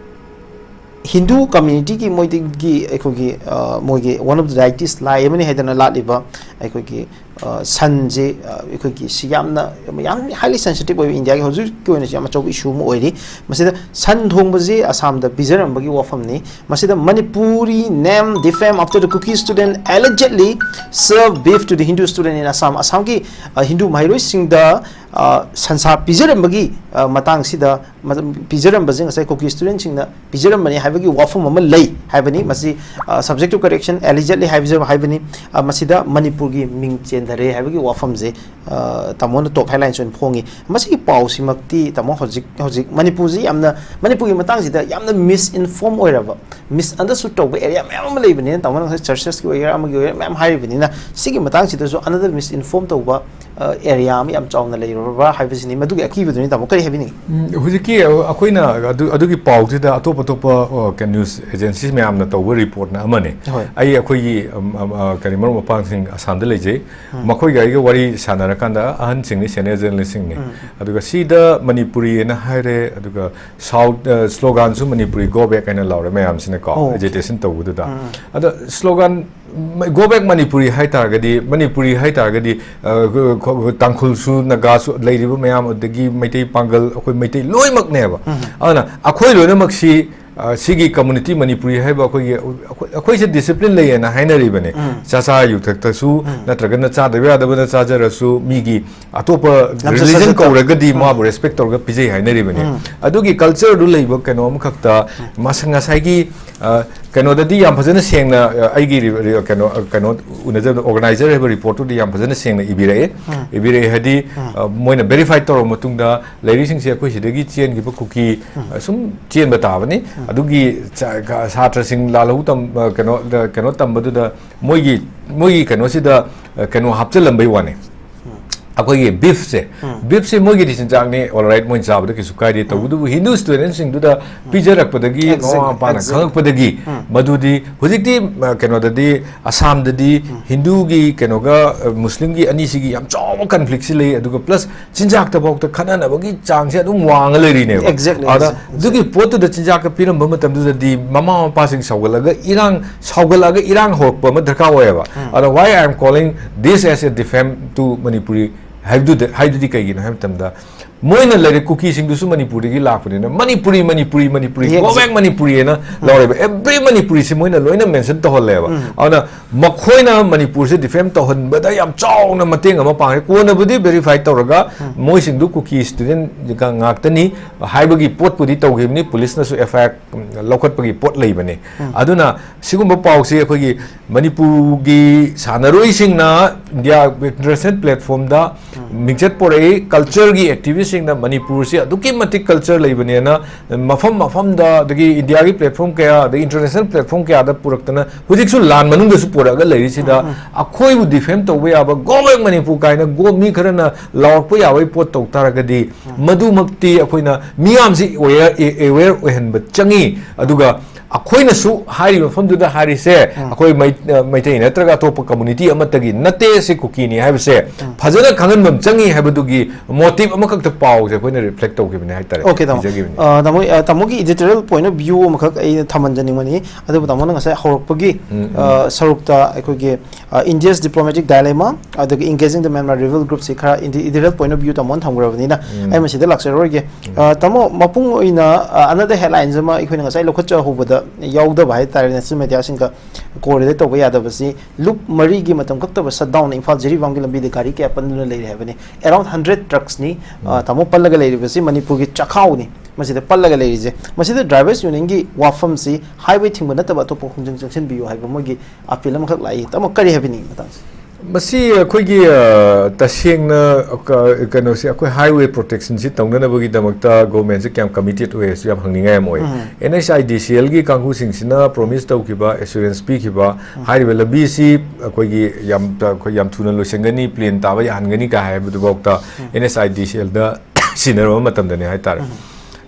ꯍꯤꯟꯗꯨ ꯀꯝꯃ꯭ꯌꯨꯅꯤꯇꯤꯒꯤ ꯃꯣꯏꯗꯒꯤ ꯑꯩꯈꯣꯏꯒꯤ, ꯑ, ꯃꯣꯏꯒꯤ one of the deities ꯂꯥꯏ ꯑꯃꯅꯤ ꯍꯥꯏꯗꯅ ꯂꯥꯠꯂꯤꯕ ꯑꯩꯈꯣꯏꯒꯤ, ꯑ, ꯁꯟꯁꯦ, ꯑ, ꯑꯩꯈꯣꯏꯒꯤ ꯁꯤ ꯌꯥꯝꯅ, ꯌꯥꯝ highly sensitive ꯑꯣꯏꯕ, ꯏꯟꯗꯤꯌꯥꯒꯤ ꯍꯧꯖꯤꯛꯀꯤ ꯑꯣꯏꯅꯁꯨ ꯌꯥꯝ ꯑꯆꯧꯕ ꯏꯁꯨ ꯑꯃ ꯑꯣꯏꯔꯤ꯫ ꯃꯁꯤꯗ ꯁꯟ ꯊꯣꯡꯕꯁꯤ ꯑꯁꯥꯝꯗ ꯄꯤꯖꯔꯝꯕꯒꯤ ꯋꯥꯐꯝꯅꯤ꯫ ꯃꯁꯤꯗ Manipuri name defame after the Kuki student allegedly serve beef to the Hindu student in Assam꯫ ꯑꯁꯥꯝꯒꯤ, ꯑ, ꯍꯤꯟꯗꯨ ꯃꯍꯩꯔꯣꯏꯁꯤꯡꯗ, ꯑ, ꯁꯟꯁꯥ ꯄꯤꯖꯔꯝꯕꯒꯤ, ꯑ, ꯃꯇꯥꯡꯁꯤꯗ, ꯃ-, ꯄꯤꯖꯔꯝꯕꯁꯦ ꯉꯁꯥꯏ ꯀꯨꯀꯤ ꯁ꯭ꯇꯨꯗꯦꯟꯁꯤꯡꯅ ꯄꯤꯖꯔꯝꯕꯅꯤ ꯍꯥꯏꯕꯒꯤ ꯋꯥꯐꯝ ꯑꯃ ꯂꯩ ꯍꯥꯏꯕꯅꯤ꯫ ꯃꯁꯤ, ꯑ, subject to correction, allegedly ꯍꯥꯏꯕꯁꯤ ꯍꯥꯏꯕꯅꯤ꯫ ꯑ, ꯃꯁꯤꯗ ꯃꯅꯤꯄꯨꯔꯒꯤ ꯃꯤꯡ ꯆꯦꯟꯊꯔꯦ ꯍꯥꯏꯕꯒꯤ ꯋꯥꯐꯝꯁꯦ, ꯑ, ꯇꯥꯃꯣꯅ top headlines ꯑꯣꯏꯅ ꯐꯣꯡꯉꯤ꯫ ꯃꯁꯤꯒꯤ ꯄꯥꯎꯁꯤꯃꯛꯇꯤ ꯇꯥꯃꯣ ꯍꯧꯖꯤꯛ, ꯍꯧꯖꯤꯛ ꯃꯅꯤꯄꯨꯔꯁꯤ ꯌꯥꯝꯅ, ꯃꯅꯤꯄꯨꯔꯒꯤ ꯃꯇꯥꯡꯁꯤꯗ ꯌꯥꯝꯅ misinform ꯑꯣꯏꯔꯕ, misunderstood ꯇꯧꯕ area ꯃꯌꯥꯝ ꯑꯃ ꯂꯩꯕꯅꯤꯅ, ꯇꯥꯃꯣꯅ ꯉꯁꯥꯏ churchesꯀꯤ ꯑꯣꯏꯒꯦꯔꯥ ꯑꯃꯒꯤ ꯑꯣꯏꯒꯦꯔꯥ ꯃꯌꯥꯝ ꯍꯥꯏꯔꯤꯕꯅꯤꯅ, ꯁꯤꯒꯤ ꯃꯇꯥꯡꯁꯤꯗꯁꯨ another misinform ꯇꯧꯕ, ꯑ, area ꯑꯃ ꯌꯥꯝ ꯆꯥꯎꯅ ꯂꯩꯔꯨꯔꯕ꯭ꯔꯥ ꯍꯥꯏꯕꯁꯤꯅꯤ꯫ ꯃꯗꯨꯒꯤ ꯑꯀꯤꯕꯗꯨꯅꯤ ꯇꯥꯃꯣ, ꯀꯔꯤ ꯍꯥꯏꯕꯤꯅꯤꯡꯉꯤ? ꯎꯝ, ꯍꯧꯖꯤꯛꯀꯤ ꯑꯩꯈꯣꯏꯅ ꯑꯗꯨ, ꯑꯗꯨꯒꯤ ꯄꯥꯎꯁꯤꯗ ꯑꯇꯣꯞ ꯑꯇꯣꯞꯄ, ꯑ, ꯀ-, news agencies ꯃꯌꯥꯝꯅ ꯇꯧꯕ reportꯅ ꯑꯃꯅꯤ꯫ ꯍꯣꯏ꯫ ꯑꯩ ꯑꯩꯈꯣꯏꯒꯤ, ꯑꯝ, ꯑꯝ, ꯑ, ꯀꯔꯤ, ꯃꯔꯨꯞ ꯃꯄꯥꯡꯁꯤꯡ ꯑꯁꯥꯝꯗ ꯂꯩꯖꯩ꯫ ꯎꯝ꯫ ꯃꯈꯣꯏꯒ ꯑꯩꯒ ꯋꯥꯔꯤ ꯁꯥꯟꯅꯔꯀꯥꯟꯗ ꯑꯍꯟꯁꯤꯡꯅꯤ, senior journalistꯁꯤꯡꯅꯤ꯫ ꯎꯝ꯫ ꯑꯗꯨꯒ ꯁꯤꯗ ꯃꯅꯤꯄꯨꯔꯤꯅ ꯍꯥꯏꯔꯦ, ꯑꯗꯨꯒ South, ꯑ, sloganꯁꯨ "Manipuri go back" ꯍꯥꯏꯅ ꯂꯥꯎꯔꯦ ꯃꯌꯥꯝꯁꯤꯅꯀꯣ, ꯑꯣꯀꯦ꯫ Agitation ꯇꯧꯕꯗꯨꯗ꯫ ꯎꯝ꯫ ꯑꯗꯣ slogan, ꯃ-, "Go back Manipuri" ꯍꯥꯏ ꯇꯥꯔꯒꯗꯤ, ꯃꯅꯤꯄꯨꯔꯤ ꯍꯥꯏ ꯇꯥꯔꯒꯗꯤ, ꯑ, ꯈ-, ꯈ-, ꯇꯥꯡꯈꯨꯜꯁꯨ, ꯅꯥꯒꯥꯁꯨ ꯂꯩꯔꯤꯕ ꯃꯌꯥꯝ, ꯑꯗꯒꯤ ꯃꯩꯇꯩ ꯄꯥꯡꯒꯜ, ꯑꯩꯈꯣꯏ ꯃꯩꯇꯩ ꯂꯣꯏꯅꯃꯛꯅꯦꯕ꯫ ꯎꯝ꯫ ꯑꯗꯨꯅ ꯑꯩꯈꯣꯏ ꯂꯣꯏꯅꯃꯛꯁꯤ, ꯑ, ꯁꯤꯒꯤ community ꯃꯅꯤꯄꯨꯔꯤ ꯍꯥꯏꯕ ꯑꯩꯈꯣꯏꯒꯤ, ꯑꯩꯈꯣꯏ, ꯑꯩꯈꯣꯏꯁꯦ discipline ꯂꯩꯌꯦꯅ ꯍꯥꯏꯅꯔꯤꯕꯅꯤ꯫ ꯎꯝ꯫ ꯆꯥꯆꯥ ꯌꯨꯊꯛꯇꯁꯨ, ꯎꯝ꯫ ꯅꯠꯇ꯭ꯔꯒꯅ ꯆꯥꯗꯕ ꯌꯥꯗꯕꯅ ꯆꯥꯖꯔꯁꯨ, ꯃꯤꯒꯤ ꯑꯇꯣꯞꯄ ꯂꯝꯆꯠ religion ꯁꯥꯖꯠꯇ꯫ ꯀꯧꯔꯒꯗꯤ ꯎꯝ꯫ ꯃꯥꯕꯨ respect ꯇꯧꯔꯒ ꯄꯤꯖꯩ ꯍꯥꯏꯅꯔꯤꯕꯅꯤ꯫ ꯎꯝ꯫ ꯑꯗꯨꯒꯤ cultureꯗꯨ ꯂꯩꯕ ꯀꯩꯅꯣ ꯑꯃꯈꯛꯇ, ꯎꯝ꯫ ꯃꯁ-, ꯉꯁꯥꯏꯒꯤ, ꯑ, ꯀꯩꯅꯣꯗꯗꯤ ꯌꯥꯝ ꯐꯖꯅ ꯁꯦꯡꯅ, ꯑ, ꯑꯩꯒꯤ ꯔꯤ-, ꯔꯤ-, ꯀꯩꯅꯣ, ꯑ, ꯀꯩꯅꯣ ꯎꯅꯖꯕ organizer ꯍꯥꯏꯕ reportꯇꯨꯗꯤ ꯌꯥꯝ ꯐꯖꯅ ꯁꯦꯡꯅ ꯏꯕꯤꯔꯛꯑꯦ꯫ ꯎꯝ꯫ ꯏꯕꯤꯔꯛꯑꯦ ꯍꯥꯏꯗꯤ, ꯎꯝ꯫ ꯑ, ꯃꯣꯏꯅ verify ꯇꯧꯔꯕ ꯃꯇꯨꯡꯗ ꯂꯩꯔꯤꯁꯤꯡꯁꯦ ꯑꯩꯈꯣꯏ ꯁꯤꯗꯒꯤ ꯆꯦꯟꯈꯤꯕ ꯀꯨꯀꯤ, ꯎꯝ꯫ ꯑ, ꯁꯨꯝ ꯆꯦꯟꯕ ꯇꯥꯕꯅꯤ꯫ ꯎꯝ꯫ ꯑꯗꯨꯒꯤ ꯆ-, ꯀ-, ꯁꯥꯇ꯭ꯔꯁꯤꯡ ꯂꯥꯜꯍꯧ ꯇꯝ-, ꯑ, ꯀꯩꯅꯣ, ꯀꯩꯅꯣ ꯇꯝꯕꯗꯨꯗ ꯃꯣꯏꯒꯤ, ꯃꯣꯏꯒꯤ ꯀꯩꯅꯣꯁꯤꯗ, ꯑ, ꯀꯩꯅꯣ ꯍꯥꯞꯆꯤꯜꯂꯝꯕꯩ ꯋꯥꯅꯤ꯫ ꯎꯝ꯫ ꯑꯩꯈꯣꯏꯒꯤ ꯕꯤꯐꯁꯦ, ꯕꯤꯐꯁꯦ ꯃꯣꯏꯒꯤꯗꯤ ꯆꯤꯟꯖꯥꯛꯅꯤ, ꯑꯣꯜ ꯔꯥꯏꯠ, ꯃꯣꯏꯅ ꯆꯥꯕꯗ ꯀꯩꯁꯨ ꯀꯥꯏꯗꯦ꯫ ꯇꯧꯕꯇꯕꯨ ꯍꯤꯟꯗꯨ ꯁ꯭ꯇꯨꯗꯦꯟꯠꯁꯤꯡꯗꯨꯗ ꯄꯤꯖꯔꯛꯄꯗꯒꯤ, ꯃꯃꯥ ꯃꯄꯥꯅ ꯈꯪꯉꯛꯄꯗꯒꯤ, ꯃꯗꯨꯗꯤ ꯍꯧꯖꯤꯛꯇꯤ, ꯑ, ꯀꯩꯅꯣꯗꯗꯤ, ꯑꯁꯥꯝꯗꯗꯤ ꯍꯤꯟꯗꯨꯒꯤ ꯀꯩꯅꯣꯒ, ꯑ, ꯃꯨꯁꯂꯤꯝꯒꯤ ꯑꯅꯤꯁꯤꯒꯤ ꯌꯥꯝ ꯆꯥꯎꯕ ꯀꯟꯐ꯭ꯂꯤꯛꯁꯤ ꯂꯩ꯫ ꯑꯗꯨꯒ ꯄ꯭ꯂꯁ ꯆꯤꯟꯖꯥꯛꯇꯐꯥꯎꯗ ꯈꯠꯅꯅꯕꯒꯤ ꯆꯥꯡꯁꯦ ꯑꯗꯨꯝ ꯋꯥꯡꯉ ꯂꯩꯔꯤꯅꯦꯕ꯫ Exactly, ꯑꯗ exactly, ꯑꯗꯨꯒꯤ exactly꯫ ꯄꯣꯠꯇꯨꯗ ꯆꯤꯟꯖꯥꯛꯇ ꯄꯤꯔꯝꯕ ꯃꯇꯝꯗꯨꯗꯗꯤ ꯃꯃꯥ ꯃꯄꯥꯁꯤꯡ ꯁꯥꯎꯒꯠꯂꯒ ꯏꯔꯥꯡ, ꯁꯥꯎꯒꯠꯂꯛꯑꯒ ꯏꯔꯥꯡ ꯍꯧꯔꯛꯄ ꯑꯃ ꯗꯔꯀꯥꯔ ꯑꯣꯏꯌꯦꯕ꯫ ꯑꯗ why I am calling this as a defame to Manipuri ꯍꯥꯏꯕꯗꯨꯗ, ꯍꯥꯏꯗꯨꯗꯤ ꯀꯩꯒꯤꯅꯣ ꯍꯥꯏꯕ ꯃꯇꯝꯗ, ꯃꯣꯏꯅ ꯂꯩꯔꯤꯛ ꯀꯨꯀꯤꯁꯤꯡꯗꯨꯁꯨ ꯃꯅꯤꯄꯨꯔꯗꯒꯤ ꯂꯥꯛꯄꯅꯤꯅ, "ꯃꯅꯤꯄꯨꯔꯤ, ꯃꯅꯤꯄꯨꯔꯤ, ꯃꯅꯤꯄꯨꯔꯤ, go back ꯃꯅꯤꯄꯨꯔꯤ" ꯍꯥꯏꯅ ꯂꯧꯔꯦꯕ꯫ Every ꯃꯅꯤꯄꯨꯔꯤꯁꯤ ꯃꯣꯏꯅ ꯂꯣꯏꯅ ꯃꯦꯟꯁꯟ ꯇꯧꯍꯜꯂꯦꯕ꯫ ꯑꯗꯨꯅ ꯃꯈꯣꯏꯅ ꯃꯅꯤꯄꯨꯔꯁꯦ ꯗꯤꯐꯦꯝ ꯇꯧꯍꯟꯕꯗ ꯌꯥꯝ ꯆꯥꯎꯅ ꯃꯇꯦꯡ ꯑꯃ ꯄꯥꯡꯉꯦ꯫ ꯀꯣꯟꯅꯕꯨꯗꯤ ꯚꯦꯔꯤꯐꯥꯏ ꯇꯧꯔꯒ ꯃꯣꯏꯁꯤꯡꯗꯨ ꯀꯨꯀꯤ ꯁ꯭ꯇꯨꯗꯦꯟꯠ ꯉꯥꯛꯇꯅꯤ ꯍꯥꯏꯕꯒꯤ ꯄꯣꯠꯄꯨꯗꯤ ꯇꯧꯈꯤꯕꯅꯤ, ꯄꯨꯂꯤꯁꯅꯁꯨ ꯑꯦꯐ ꯑꯥꯏ ꯑꯥꯔ ꯂꯧꯈꯠꯄꯒꯤ ꯄꯣꯠ ꯂꯩꯕꯅꯤ꯫ ꯑꯗꯨꯅ ꯁꯤꯒꯨꯝꯕ ꯄꯥꯎꯁꯤ ꯑꯩꯈꯣꯏꯒꯤ ꯃꯅꯤꯄꯨꯔꯒꯤ ꯁꯥꯟꯅꯔꯣꯏꯁꯤꯡꯅ ꯏꯟꯗꯤꯌꯥ ꯏꯟꯇꯔꯅꯦꯁꯅꯦꯜ ꯄ꯭ꯂꯦꯠꯐꯣꯝꯗ ꯃꯤꯡꯆꯠ ꯄꯣꯔꯛꯏ꯫ ꯀꯜꯆꯔꯒꯤ ꯑꯦꯛꯇꯤꯚꯤꯁ꯭ꯠꯁꯤꯡꯅ ꯃꯅꯤꯄꯨꯔꯁꯤ ꯑꯗꯨꯛꯀꯤ ꯃꯇꯤꯛ ꯀꯜꯆꯔ ꯂꯩꯕꯅꯦꯅ ꯃꯐꯝ ꯃꯐꯝꯗ, ꯑꯗꯒꯤ ꯏꯟꯗꯤꯌꯥꯒꯤ ꯄ꯭ꯂꯦꯠꯐꯣꯝ ꯀꯌꯥ, ꯑꯗꯒꯤ ꯏꯟꯇꯔꯅꯦꯁꯅꯦꯜ ꯄ꯭ꯂꯦꯠꯐꯣꯝ ꯀꯌꯥꯗ ꯄꯨꯔꯛꯇꯅ ꯍꯧꯖꯤꯛꯁꯨ ꯂꯥꯟ ꯃꯅꯨꯡꯗꯁꯨ ꯄꯨꯔꯛꯑꯒ ꯂꯩꯔꯤꯁꯤꯗ, ꯑꯩꯈꯣꯏꯕꯨ ꯗꯤꯐꯦꯝ ꯇꯧꯕ ꯌꯥꯕ, "Go back ꯃꯅꯤꯄꯨꯔ" ꯀꯥꯏꯅ ꯒꯣ-, ꯃꯤ ꯈꯔꯅ ꯂꯥꯎꯔꯛꯄ ꯌꯥꯕꯒꯤ ꯄꯣꯠ ꯇꯧ ꯇꯥꯔꯒꯗꯤ, ꯃꯗꯨꯃꯛꯇꯤ ꯑꯩꯈꯣꯏꯅ ꯃꯤꯌꯥꯝꯁꯤ ꯑꯦꯋꯦꯌꯔ, ꯑꯦꯋꯦꯌꯔ ꯑꯣꯏꯍꯟꯕ ꯆꯪꯉꯤ꯫ ꯑꯗꯨꯒ ꯑꯩꯈꯣꯏꯅꯁꯨ ꯍꯥꯏꯔꯤꯕ ꯃꯐꯝꯗꯨꯗ ꯍꯥꯏꯔꯤꯁꯦ, ꯑꯩꯈꯣꯏ ꯃꯩ-, ꯑ, ꯃꯩꯇꯩ ꯅꯠꯇ꯭ꯔꯒ ꯑꯇꯣꯞꯄ ꯀꯝꯃꯨꯅꯤꯇꯤ ꯑꯃꯠꯇꯒꯤ ꯅꯠꯇꯦ, ꯁꯤ ꯀꯨꯀꯤꯅꯤ ꯍꯥꯏꯕꯁꯦ ꯐꯖꯅ ꯈꯪꯍꯟꯕ ꯑꯃ ꯆꯪꯉꯤ ꯍꯥꯏꯕꯗꯨꯒꯤ ꯃꯣꯇꯤꯚ ꯑꯃꯈꯛꯇ ꯄꯥꯎꯁꯦ ꯑꯩꯈꯣꯏꯅ ꯔꯤꯐ꯭ꯂꯦꯛ ꯇꯧꯈꯤꯕꯅꯦ ꯍꯥꯏꯇꯥꯔꯦ, ꯑꯣꯀꯦ, ꯇꯥꯃꯣ꯫ ꯄꯤꯖꯈꯤꯕꯅꯦ꯫ ꯑ, ꯇꯥꯃꯣ, ꯑ, ꯇꯥꯃꯣꯒꯤ ꯏꯗꯤꯇꯣꯔꯤꯌꯦꯜ ꯄꯣꯏꯟꯠ ꯑꯣꯐ ꯚ꯭ꯌꯨ ꯑꯃꯈꯛ ꯑꯩꯅ ꯊꯝꯍꯟꯖꯅꯤꯡꯕꯅꯤ꯫ ꯑꯗꯨꯕꯨ ꯇꯥꯃꯣꯅ ꯉꯁꯥꯏ ꯍꯧꯔꯛꯄꯒꯤ, ꯎꯝ, ꯎꯝ, ꯑ, ꯎꯝ꯫ ꯁꯔꯨꯛꯇ ꯑꯩꯈꯣꯏꯒꯤ, ꯑ, India's diplomatic dilemma, ꯑꯗꯒꯤ engaging the Myanmar rebel group ꯁꯤ ꯈꯔ ꯏꯗꯤ-, ꯏꯗꯤꯇꯣꯔꯤꯌꯦꯜ ꯄꯣꯏꯟꯠ ꯑꯣꯐ ꯚ꯭ꯌꯨ ꯇꯥꯃꯣꯅ ꯊꯝꯈ꯭ꯔꯕꯅꯤꯅ, ꯎꯝ꯫ ꯑꯩ ꯃꯁꯤꯗ ꯂꯥꯛꯆꯔꯔꯣꯏꯒꯦ꯫ ꯎꯝ꯫ ꯑ, ꯇꯥꯃꯣ, ꯃꯄꯨꯡ ꯑꯣꯏꯅ, ꯑ, another headlines ꯑꯃ ꯑꯩꯈꯣꯏꯅ ꯉꯁꯥꯏ ꯂꯧꯈꯠꯆꯍꯧꯕꯗ ꯌꯥꯎꯗꯕ ꯍꯥꯏꯇꯥꯔꯦ, ꯅꯦꯁꯅꯦꯜ ꯃꯦꯗꯤꯌꯥꯁꯤꯡꯒ ꯀꯣꯔꯤꯂꯦꯠ ꯇꯧꯕ ꯌꯥꯗꯕꯁꯤ, ꯂꯨꯞ ꯃꯔꯤꯒꯤ ꯃꯇꯝ ꯀꯛꯇꯕ ꯁꯠꯗꯥꯎꯟꯅ ꯏꯝꯐꯥꯜ ꯖꯤꯔꯤꯕꯥꯝꯒꯤ ꯂꯝꯕꯤꯗ ꯒꯥꯔꯤ ꯀꯌꯥ ꯄꯟꯗꯨꯅ ꯂꯩꯔꯦ ꯍꯥꯏꯕꯅꯤ꯫ Around hundred trucksꯅꯤ, ꯑ, ꯎꯝ꯫ ꯇꯥꯃꯣ, ꯄꯜꯂꯒ ꯂꯩꯔꯤꯕꯁꯤ ꯃꯅꯤꯄꯨꯔꯒꯤ ꯆꯥꯛꯈꯥꯎꯅꯤ꯫ ꯃꯁꯤꯗ ꯄꯜꯂꯒ ꯂꯩꯔꯤꯁꯦ, ꯃꯁꯤꯗ ꯗ꯭ꯔꯥꯏꯚꯔꯁ ꯌꯨꯅꯤꯌꯟꯒꯤ ꯋꯥꯐꯝꯁꯤ ꯍꯥꯏꯋꯦ ꯊꯤꯡꯕ ꯅꯠꯇꯕ ꯑꯇꯣꯞꯄ ꯈꯣꯡꯖꯪ ꯆꯪꯁꯤꯟꯕꯤꯌꯨ ꯍꯥꯏꯕ ꯃꯣꯏꯒꯤ ꯑꯄꯤꯜ ꯑꯃꯈꯛ ꯂꯥꯛꯏ꯫ ꯇꯥꯃꯣ, ꯀꯔꯤ ꯍꯥꯏꯕꯤꯅꯤꯡꯉꯤ ꯃꯇꯥꯡꯁꯦ? ꯃꯁꯤ ꯑꯩꯈꯣꯏꯒꯤ, ꯑ, ꯇꯁꯦꯡꯅ, ꯑ, ꯀ-, ꯀꯩꯅꯣꯁꯦ, ꯑꯩꯈꯣꯏ highway protectionꯁꯤ ꯇꯧꯅꯅꯕꯒꯤꯗꯃꯛꯇ governmentꯁꯦ ꯀꯌꯥꯝ committed ꯑꯣꯏ ꯍꯥꯏꯁꯨ ꯌꯥꯝ ꯍꯪꯅꯤꯡꯉꯥꯏ ꯑꯃ ꯑꯣꯏ꯫ ꯎꯝ꯫ NHIDCLꯒꯤ ꯀꯥꯡꯕꯨꯁꯤꯡꯁꯤꯅ promise ꯇꯧꯈꯤꯕ, assurance ꯄꯤꯈꯤꯕ, ꯎꯝ꯫ ꯍꯥꯏꯔꯤꯕ ꯂꯝꯕꯤꯁꯤ ꯑꯩꯈꯣꯏꯒꯤ ꯌꯥꯝ, ꯑꯩꯈꯣꯏ ꯌꯥꯝ ꯊꯨꯅ ꯂꯣꯏꯁꯤꯟꯒꯅꯤ, plan ꯇꯥꯕ ꯌꯥꯍꯟꯒꯅꯤ ꯀꯥꯏ ꯍꯥꯏꯕꯗꯨꯐꯥꯎꯗ ꯎꯝ꯫ NHIDCLꯗ ꯁꯤꯟꯅꯔꯕ ꯃꯇꯝꯗꯅꯦ ꯍꯥꯏꯇꯥꯔꯦ꯫ ꯎꯝ꯫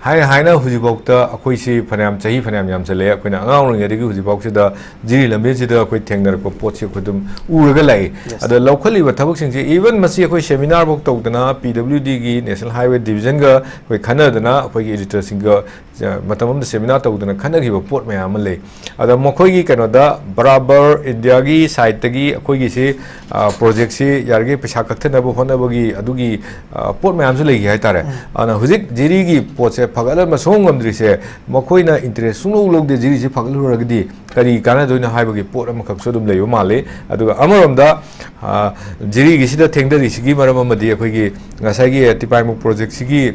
ꯍꯥꯏꯅ ꯍꯥꯏꯅ ꯍꯧꯖꯤꯛꯐꯥꯎꯗ ꯑꯩꯈꯣꯏꯁꯤ ꯐꯅꯌꯥꯝ, ꯆꯍꯤ ꯐꯅꯌꯥꯝ ꯌꯥꯝꯁꯜꯂꯛꯑꯦ꯫ ꯑꯩꯈꯣꯏꯅ ꯑꯉꯥꯡ ꯑꯣꯏꯔꯤꯉꯩꯗꯒꯤ ꯍꯧꯖꯤꯛꯐꯥꯎꯁꯤꯗ ꯖꯤꯔꯤ ꯂꯝꯕꯤꯁꯤꯗ ꯑꯩꯈꯣꯏ ꯊꯦꯡꯅꯔꯛꯄ ꯄꯣꯠꯁꯤ ꯑꯩꯈꯣꯏ ꯑꯗꯨꯝ ꯎꯔꯒ ꯂꯥꯛꯏ꯫ Yes. ꯑꯗ ꯂꯧꯈꯠꯂꯤꯕ ꯊꯕꯛꯁꯤꯡꯁꯤ, even ꯃꯁꯤ ꯑꯩꯈꯣꯏ seminar ꯐꯥꯎ ꯇꯧꯗꯅ, PWDꯒꯤ National Highway Divisionꯒ ꯑꯩꯈꯣꯏ ꯈꯟꯅꯗꯅ, ꯑꯩꯈꯣꯏꯒꯤ editorꯁꯤꯡꯒ, ꯑ, ꯃꯇꯝ ꯑꯃꯗ seminar ꯇꯧꯗꯅ ꯈꯟꯅꯈꯤꯕ ꯄꯣꯠ ꯃꯌꯥꯝ ꯑꯃ ꯂꯩ꯫ ꯑꯗ ꯃꯈꯣꯏꯒꯤ ꯀꯩꯅꯣꯗ ꯕꯔꯥꯕꯔ ꯏꯟꯗꯤꯌꯥꯒꯤ sideꯇꯒꯤ ꯑꯩꯈꯣꯏꯒꯤꯁꯤ, ꯑ, projectꯁꯤ ꯌꯥꯔꯤꯈꯩ ꯄꯩꯁꯥ ꯀꯛꯊꯅꯕ ꯍꯣꯠꯅꯕꯒꯤ ꯑꯗꯨꯒꯤ, ꯑ, ꯄꯣꯠ ꯃꯌꯥꯝꯁꯨ ꯂꯩꯈꯤ ꯍꯥꯏꯇꯥꯔꯦ꯫ ꯎꯝ꯫ ꯑꯗꯨꯅ ꯍꯧꯖꯤꯛ ꯖꯤꯔꯤꯒꯤ ꯄꯣꯠꯁꯦ ꯐꯒꯠꯍꯟꯕ ꯁꯨꯡꯉꯝ ꯉꯝꯗ꯭ꯔꯤꯁꯦ, ꯃꯈꯣꯏꯅ interest ꯁꯨꯡꯂꯧ ꯂꯧꯗꯦ, ꯖꯤꯔꯤꯁꯤ ꯐꯒꯠꯂꯨꯔꯒꯗꯤ ꯀꯔꯤ ꯀꯥꯟꯅꯗꯣꯏꯅꯣ ꯍꯥꯏꯕꯒꯤ ꯄꯣꯠ ꯑꯃꯈꯛꯁꯨ ꯑꯗꯨꯝ ꯂꯩꯕ ꯃꯥꯜꯂꯤ꯫ ꯑꯗꯨꯒ ꯑꯃꯔꯣꯝꯗ, ꯑ, ꯖꯤꯔꯤꯒꯤꯁꯤꯗ ꯊꯦꯡꯊꯔꯤꯁꯤꯒꯤ ꯃꯔꯝ ꯑꯃꯗꯤ ꯑꯩꯈꯣꯏꯒꯤ ꯉꯁꯥꯏꯒꯤ ꯇꯤꯄꯥꯏꯃꯨꯛ projectꯁꯤꯒꯤ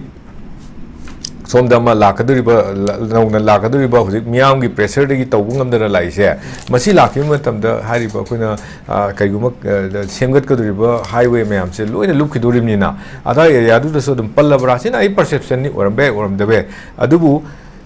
ꯁꯣꯝꯗ ꯑꯃ ꯂꯥꯛꯀꯗꯧꯔꯤꯕ, ꯂ-, ꯅꯧꯅ ꯂꯥꯛꯀꯗꯧꯔꯤꯕ ꯍꯧꯖꯤꯛ ꯃꯤꯌꯥꯝꯒꯤ pressureꯗꯒꯤ ꯇꯧꯕ ꯉꯝꯗꯅ ꯂꯥꯛꯏꯁꯦ, ꯃꯁꯤ ꯂꯥꯛꯈꯤꯕ ꯃꯇꯝꯗ ꯍꯥꯏꯔꯤꯕ ꯑꯩꯈꯣꯏꯅ, ꯑ, ꯀꯩꯒꯨꯝꯕ, ꯑ, ꯁꯦꯝꯒꯠꯀꯗꯧꯔꯤꯕ highway ꯃꯌꯥꯝꯁꯦ ꯂꯣꯏꯅ ꯂꯨꯞꯈꯤꯗꯧꯔꯤꯕꯅꯤꯅ, ꯑꯗꯥꯏ areaꯗꯨꯗꯁꯨ ꯑꯗꯨꯝ ꯄꯜꯂꯕ꯭ꯔꯥ? ꯁꯤꯅ ꯑꯩ perceptionꯅꯤ, ꯑꯣꯏꯔꯝꯕ ꯌꯥꯏ, ꯑꯣꯏꯔꯝꯗꯕ ꯌꯥꯏ꯫ ꯑꯗꯨꯕꯨ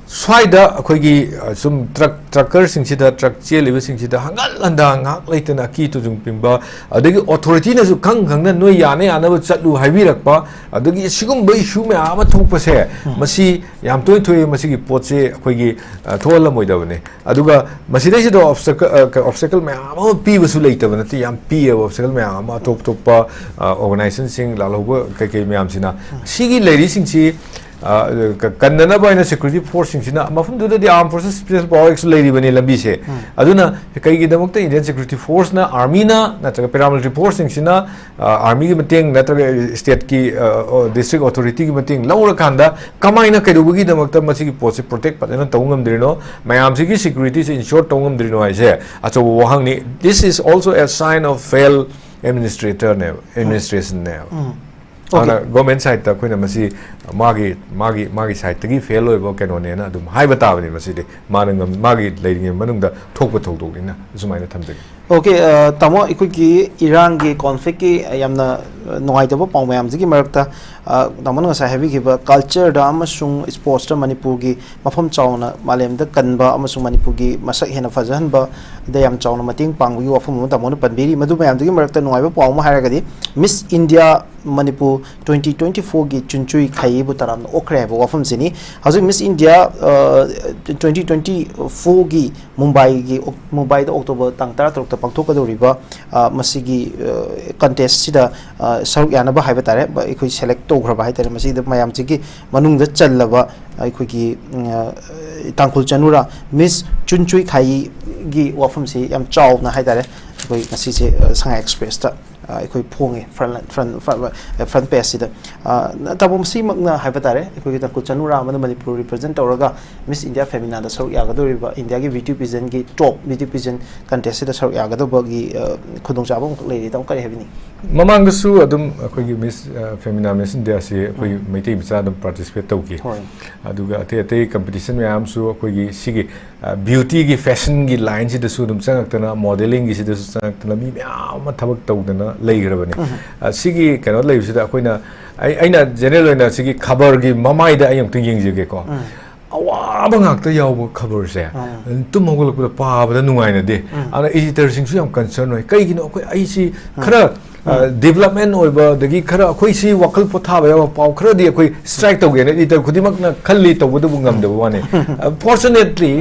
ꯁ꯭ꯋꯥꯏꯗ ꯑꯩꯈꯣꯏꯒꯤ, ꯑ, ꯁꯨꯝ truck, truckerꯁꯤꯡꯁꯤꯗ, truck ꯆꯦꯜꯂꯤꯕꯁꯤꯡꯁꯤꯗ ꯍꯪꯒꯠ ꯍꯟꯗꯥ ꯉꯥꯏꯍꯥꯛ ꯂꯩꯇꯅ ꯑꯀꯤ ꯇꯨꯖꯨꯡ ꯄꯤꯡꯕ, ꯑꯗꯒꯤ authorityꯅꯁꯨ ꯈꯪ ꯈꯪꯅ "ꯅꯣꯏ ꯌꯥꯅ ꯌꯥꯅꯕ ꯆꯠꯂꯨ" ꯍꯥꯏꯕꯤꯔꯛꯄ, ꯑꯗꯒꯤ ꯁꯤꯒꯨꯝꯕ issue ꯃꯌꯥꯝ ꯑꯃ ꯊꯣꯛꯄꯁꯦ, ꯎꯝ꯫ ꯃꯁꯤ ꯌꯥꯝ ꯇꯣꯏꯅ ꯊꯣꯛꯑꯦ꯫ ꯃꯁꯤꯒꯤ ꯄꯣꯠꯁꯦ ꯑꯩꯈꯣꯏꯒꯤ, ꯑ, ꯊꯣꯛꯍꯜꯂꯝꯃꯣꯏꯗꯕꯅꯤ꯫ ꯑꯗꯨꯒ ꯃꯁꯤꯗꯩꯁꯤꯗ obstacle, ꯑ, ꯀ-, obstacle ꯃꯌꯥꯝ ꯑꯃ ꯄꯤꯕꯁꯨ ꯂꯩꯇꯕ ꯅꯠꯇꯦ, ꯌꯥꯝ ꯄꯤꯌꯦꯕ obstacle ꯃꯌꯥꯝ ꯑꯃ, ꯑꯇꯣꯞ ꯑꯇꯣꯞꯄ, ꯑ, organizationꯁꯤꯡ, ꯂꯥꯜꯍꯧꯕ ꯀꯩꯀꯩ ꯃꯌꯥꯝꯁꯤꯅ꯫ ꯎꯝ꯫ ꯁꯤꯒꯤ ꯂꯩꯔꯤꯁꯤꯡꯁꯤ ꯑ, ꯀ-, ꯀꯟꯅꯅꯕ ꯍꯥꯏꯅ security forceꯁꯤꯡꯁꯤꯅ ꯃꯐꯝꯗꯨꯗꯗꯤ Armed Forces Special Power Actꯁꯨ ꯂꯩꯔꯤꯕꯅꯤ ꯂꯝꯕꯤꯁꯦ꯫ ꯎꯝ꯫ ꯑꯗꯨꯅ ꯀꯩꯒꯤꯗꯃꯛꯇ Indian Security Forceꯅ, Armyꯅ ꯅꯠꯇ꯭ꯔꯒ paramilitary forceꯁꯤꯡꯁꯤꯅ, ꯑ, Armyꯒꯤ ꯃꯇꯦꯡ ꯅꯠꯇ꯭ꯔꯒ stateꯀꯤ, ꯑ, ꯑ, district authorityꯒꯤ ꯃꯇꯦꯡ ꯂꯧꯔꯀꯥꯟꯗ ꯀꯃꯥꯏꯅ ꯀꯩꯗꯧꯕꯒꯤꯗꯃꯛꯇ ꯃꯁꯤꯒꯤ ꯄꯣꯠꯁꯤ protect ꯐꯖꯅ ꯇꯧꯕ ꯉꯝꯗ꯭ꯔꯤꯅꯣ? ꯃꯌꯥꯝꯁꯤꯒꯤ securityꯁꯦ ensure ꯇꯧꯕ ꯉꯝꯗ꯭ꯔꯤꯅꯣ ꯍꯥꯏꯁꯦ ꯑꯆꯧꯕ ꯋꯥꯍꯪꯅꯤ꯫ This is also a sign of fail administratorꯅꯦꯕ, administrationꯅꯦꯕ꯫ ꯎꯝ꯫ ꯃꯥꯅ ꯒꯣꯔꯃꯦꯟ ꯁꯥꯏꯠꯇ ꯑꯩꯈꯣꯏꯅ ꯃꯁꯤ ꯃꯥꯒꯤ ꯃꯥꯒꯤ ꯃꯥꯒꯤ ꯁꯥꯏꯠꯇꯒꯤ ꯐꯦꯜ ꯑꯣꯏꯕ ꯀꯩꯅꯣꯅꯦꯅ ꯑꯗꯨꯝ ꯍꯥꯏꯕ ꯇꯥꯕꯅꯤ꯫ ꯃꯁꯤꯗꯤ ꯃꯥꯅ ꯉꯝ- ꯃꯥꯒꯤ ꯂꯩꯔꯤꯉꯩ ꯃꯅꯨꯡꯗ ꯊꯣꯛꯄ ꯊꯧꯗꯣꯛꯅꯤꯅ ꯑꯁꯨꯃꯥꯏꯅ ꯊꯝꯖꯒꯦ꯫ ꯑꯣꯀꯦ꯫ ꯇꯥꯃꯣ, ꯑꯩꯈꯣꯏꯒꯤ ꯏꯔꯥꯡꯒꯤ ꯀꯣꯟꯐ꯭ꯂꯤꯛꯀꯤ ꯌꯥꯝꯅ ꯅꯨꯡꯉꯥꯏꯇꯕ ꯄꯥꯎ ꯃꯌꯥꯝꯁꯤꯒꯤ ꯃꯔꯛꯇ, ꯇꯥꯃꯣꯅ ꯉꯁꯥꯏ ꯍꯥꯏꯕꯤꯈꯤꯕ ꯀꯜꯆꯔꯗ ꯑꯃꯁꯨꯡ ꯏꯁꯄꯣꯔꯠꯁꯇ ꯃꯅꯤꯄꯨꯔꯒꯤ ꯃꯐꯝ ꯆꯥꯎꯅ ꯃꯥꯂꯦꯝꯗ ꯀꯟꯕ ꯑꯃꯁꯨꯡ ꯃꯅꯤꯄꯨꯔꯒꯤ ꯃꯁꯛ ꯍꯦꯟꯅ ꯐꯖꯍꯟꯕꯗ ꯌꯥꯝ ꯆꯥꯎꯅ ꯃꯇꯦꯡ ꯄꯥꯡꯕꯒꯤ ꯋꯥꯐꯝ ꯑꯃ ꯇꯥꯃꯣꯅ ꯄꯟꯕꯤꯔꯤ꯫ ꯃꯗꯨ ꯃꯌꯥꯝꯗꯨꯒꯤ ꯃꯔꯛꯇ ꯅꯨꯡꯉꯥꯏꯕ ꯄꯥꯎ ꯑꯃ ꯍꯥꯏꯔꯒꯗꯤ, ꯃꯤꯁ ꯏꯟꯗꯤꯌꯥ ꯃꯅꯤꯄꯨꯔ ꯇ꯭ꯋꯦꯟꯇꯤ ꯇ꯭ꯋꯦꯟꯇꯤ ꯐꯣꯔꯒꯤ ꯆꯨꯟꯆꯨꯏ ꯈꯥꯌꯤꯕꯨ ꯇꯔꯥꯝꯅ ꯑꯣꯛꯈ꯭ꯔꯦ ꯍꯥꯏꯕ ꯋꯥꯐꯝꯁꯤꯅꯤ꯫ ꯍꯧꯖꯤꯛ ꯃꯤꯁ ꯏꯟꯗꯤꯌꯥ ꯇ꯭ꯋꯦꯟꯇꯤ ꯇ꯭ꯋꯦꯟꯇꯤ ꯐꯣꯔꯒꯤ ꯃꯨꯝꯕꯥꯏꯒꯤ ꯑꯣꯛ- ꯃꯨꯝꯕꯥꯏꯗ ꯑꯣꯛꯇꯣꯕꯔ ꯇꯥꯡ ꯇꯔꯥ ꯇꯔꯨꯛꯇ ꯄꯥꯡꯊꯣꯛꯀꯗꯧꯔꯤꯕ, ꯑ, ꯃꯁꯤꯒꯤ, ꯑ, ꯀꯟꯇꯦꯁꯁꯤꯗ, ꯑ, ꯁꯔꯨꯛ ꯌꯥꯅꯕ ꯍꯥꯏꯕ ꯇꯥꯔꯦ, ꯕ- ꯑꯩꯈꯣꯏ ꯁꯦꯂꯦꯛ ꯇꯧꯈ꯭ꯔꯕ ꯍꯥꯏ ꯇꯥꯔꯦ꯫ ꯃꯁꯤꯗ ꯃꯌꯥꯝꯁꯤꯒꯤ ꯃꯅꯨꯡꯗ ꯆꯜꯂꯕ ꯑꯩꯈꯣꯏꯒꯤ, ꯎꯝ, ꯑ, ꯇꯥꯡꯈꯨꯜ ꯆꯅꯨꯔꯥ ꯃꯤꯁ ꯆꯨꯟꯆꯨꯏ ꯈꯥꯌꯤꯒꯤ ꯋꯥꯐꯝꯁꯤ ꯌꯥꯝ ꯆꯥꯎꯅ ꯍꯥꯏ ꯇꯥꯔꯦ, ꯑꯩꯈꯣꯏ ꯉꯁꯤꯁꯦ, ꯑ, ꯁꯉꯥꯏ ꯑꯦꯛꯁꯄ꯭ꯔꯦꯁꯇ, ꯑ, ꯑꯩꯈꯣꯏ ꯐꯣꯡꯉꯦ, ꯐ꯭ꯔꯟ ꯐ꯭ꯔꯟ ꯐ꯭ꯔꯟ ꯐ꯭ꯔꯟ ꯄꯦꯖꯁꯤꯗ꯫ ꯑ, ꯇꯥꯃꯣ, ꯃꯁꯤꯃꯛꯅ ꯍꯥꯏꯕ ꯇꯥꯔꯦ, ꯑꯩꯈꯣꯏꯒꯤ ꯇꯥꯡꯈꯨꯜ ꯆꯅꯨꯔꯥ ꯑꯃꯅ ꯃꯅꯤꯄꯨꯔ ꯔꯤꯄ꯭ꯔꯖꯦꯟ ꯇꯧꯔꯒ ꯃꯤꯁ ꯏꯟꯗꯤꯌꯥ ꯐꯦꯃꯤꯅꯥꯗ ꯁꯔꯨꯛ ꯌꯥꯒꯗꯧꯔꯤꯕ, ꯏꯟꯗꯤꯌꯥꯒꯤ ꯕ꯭ꯌꯨꯇꯤ ꯄꯤꯖꯟꯒꯤ ꯇꯣꯞ ꯕ꯭ꯌꯨꯇꯤ ꯄꯤꯖꯟ ꯀꯟꯇꯦꯁꯁꯤꯗ ꯁꯔꯨꯛ ꯌꯥꯒꯗꯧꯕꯒꯤ, ꯑ, ꯈꯨꯗꯣꯡꯆꯥꯕ ꯑꯃꯈꯛ ꯂꯩꯔꯤ꯫ ꯇꯥꯃꯣ, ꯀꯔꯤ ꯍꯥꯏꯕꯤꯅꯤꯡꯉꯤ? ꯃꯃꯥꯡꯗꯁꯨ ꯑꯗꯨꯝ ꯑꯩꯈꯣꯏꯒꯤ ꯃꯤꯁ ꯐꯦꯃꯤꯅꯥ ꯃꯤꯁ ꯏꯟꯗꯤꯌꯥꯁꯤ ꯑꯩꯈꯣꯏ ꯃꯩꯇꯩ ꯃꯆꯥ ꯑꯗꯨꯝ ꯄꯥꯔꯇꯤꯁꯤꯄꯦꯠ ꯇꯧꯈꯤ꯫ ꯍꯣꯏ꯫ ꯑꯗꯨꯒ ꯑꯇꯩ ꯑꯇꯩ ꯀꯝꯄꯤꯇꯤꯁꯟ ꯃꯌꯥꯝꯁꯨ ꯑꯩꯈꯣꯏꯒꯤ ꯁꯤꯒꯤ ꯕ꯭ꯌꯨꯇꯤꯒꯤ ꯐꯦꯁꯟꯒꯤ ꯂꯥꯏꯟꯁꯤꯗꯁꯨ ꯑꯗꯨꯝ ꯆꯪꯉꯛꯇꯅ, ꯃꯣꯗꯦꯂꯤꯡꯒꯤꯁꯤꯗꯁꯨ ꯆꯪꯉꯛꯇꯅ ꯃꯤ ꯃꯌꯥꯝ ꯑꯃ ꯊꯕꯛ ꯇꯧꯗꯅ ꯂꯩꯈ꯭ꯔꯕꯅꯤ꯫ ꯑ, ꯁꯤꯒꯤ ꯀꯩꯅꯣ ꯂꯩꯕꯁꯤꯗ ꯑꯩꯈꯣꯏꯅ, ꯑꯩ ꯑꯩꯅ ꯖꯦꯅꯔꯦꯜ ꯑꯣꯏꯅ ꯁꯤꯒꯤ ꯈꯕꯔꯒꯤ ꯃꯃꯥꯏꯗ ꯑꯩ ꯑꯃꯨꯛꯇꯪ ꯌꯦꯡꯖꯒꯦꯀꯣ꯫ ꯑꯋꯥꯕ ꯉꯥꯛꯇ ꯌꯥꯎꯕ ꯈꯕꯔꯁꯦ, ꯇꯨꯝ ꯍꯧꯒꯠꯂꯛꯄꯗ ꯄꯥꯕꯗ ꯅꯨꯡꯉꯥꯏꯅꯗꯦ꯫ ꯑꯗꯨꯅ ꯏꯗꯤꯇꯔꯁꯤꯡꯁꯨ ꯌꯥꯝ ꯀꯟꯁꯔꯟ ꯑꯣꯏ꯫ ꯀꯩꯒꯤꯅꯣ? ꯑꯩꯈꯣꯏ ꯑꯩꯁꯤ ꯈꯔ ꯗꯤꯕꯂꯞꯃꯦꯟ ꯑꯣꯏꯕ, ꯑꯗꯒꯤ ꯈꯔ ꯑꯩꯈꯣꯏ ꯁꯤ ꯋꯥꯈꯜ ꯄꯣꯊꯥꯕ ꯌꯥꯕ ꯄꯥꯎ ꯈꯔꯗꯤ ꯑꯩꯈꯣꯏ ꯁ꯭ꯇ꯭ꯔꯥꯏꯛ ꯇꯧꯒꯦꯅ ꯏꯗꯤꯇꯔ ꯈꯨꯗꯤꯡꯃꯛꯅ ꯈꯜꯂꯤ, ꯇꯧꯕꯇꯕꯨ ꯉꯝꯗꯕ ꯋꯥꯅꯤ꯫ ꯐꯣꯔꯆꯨꯅꯦꯠꯂꯤ,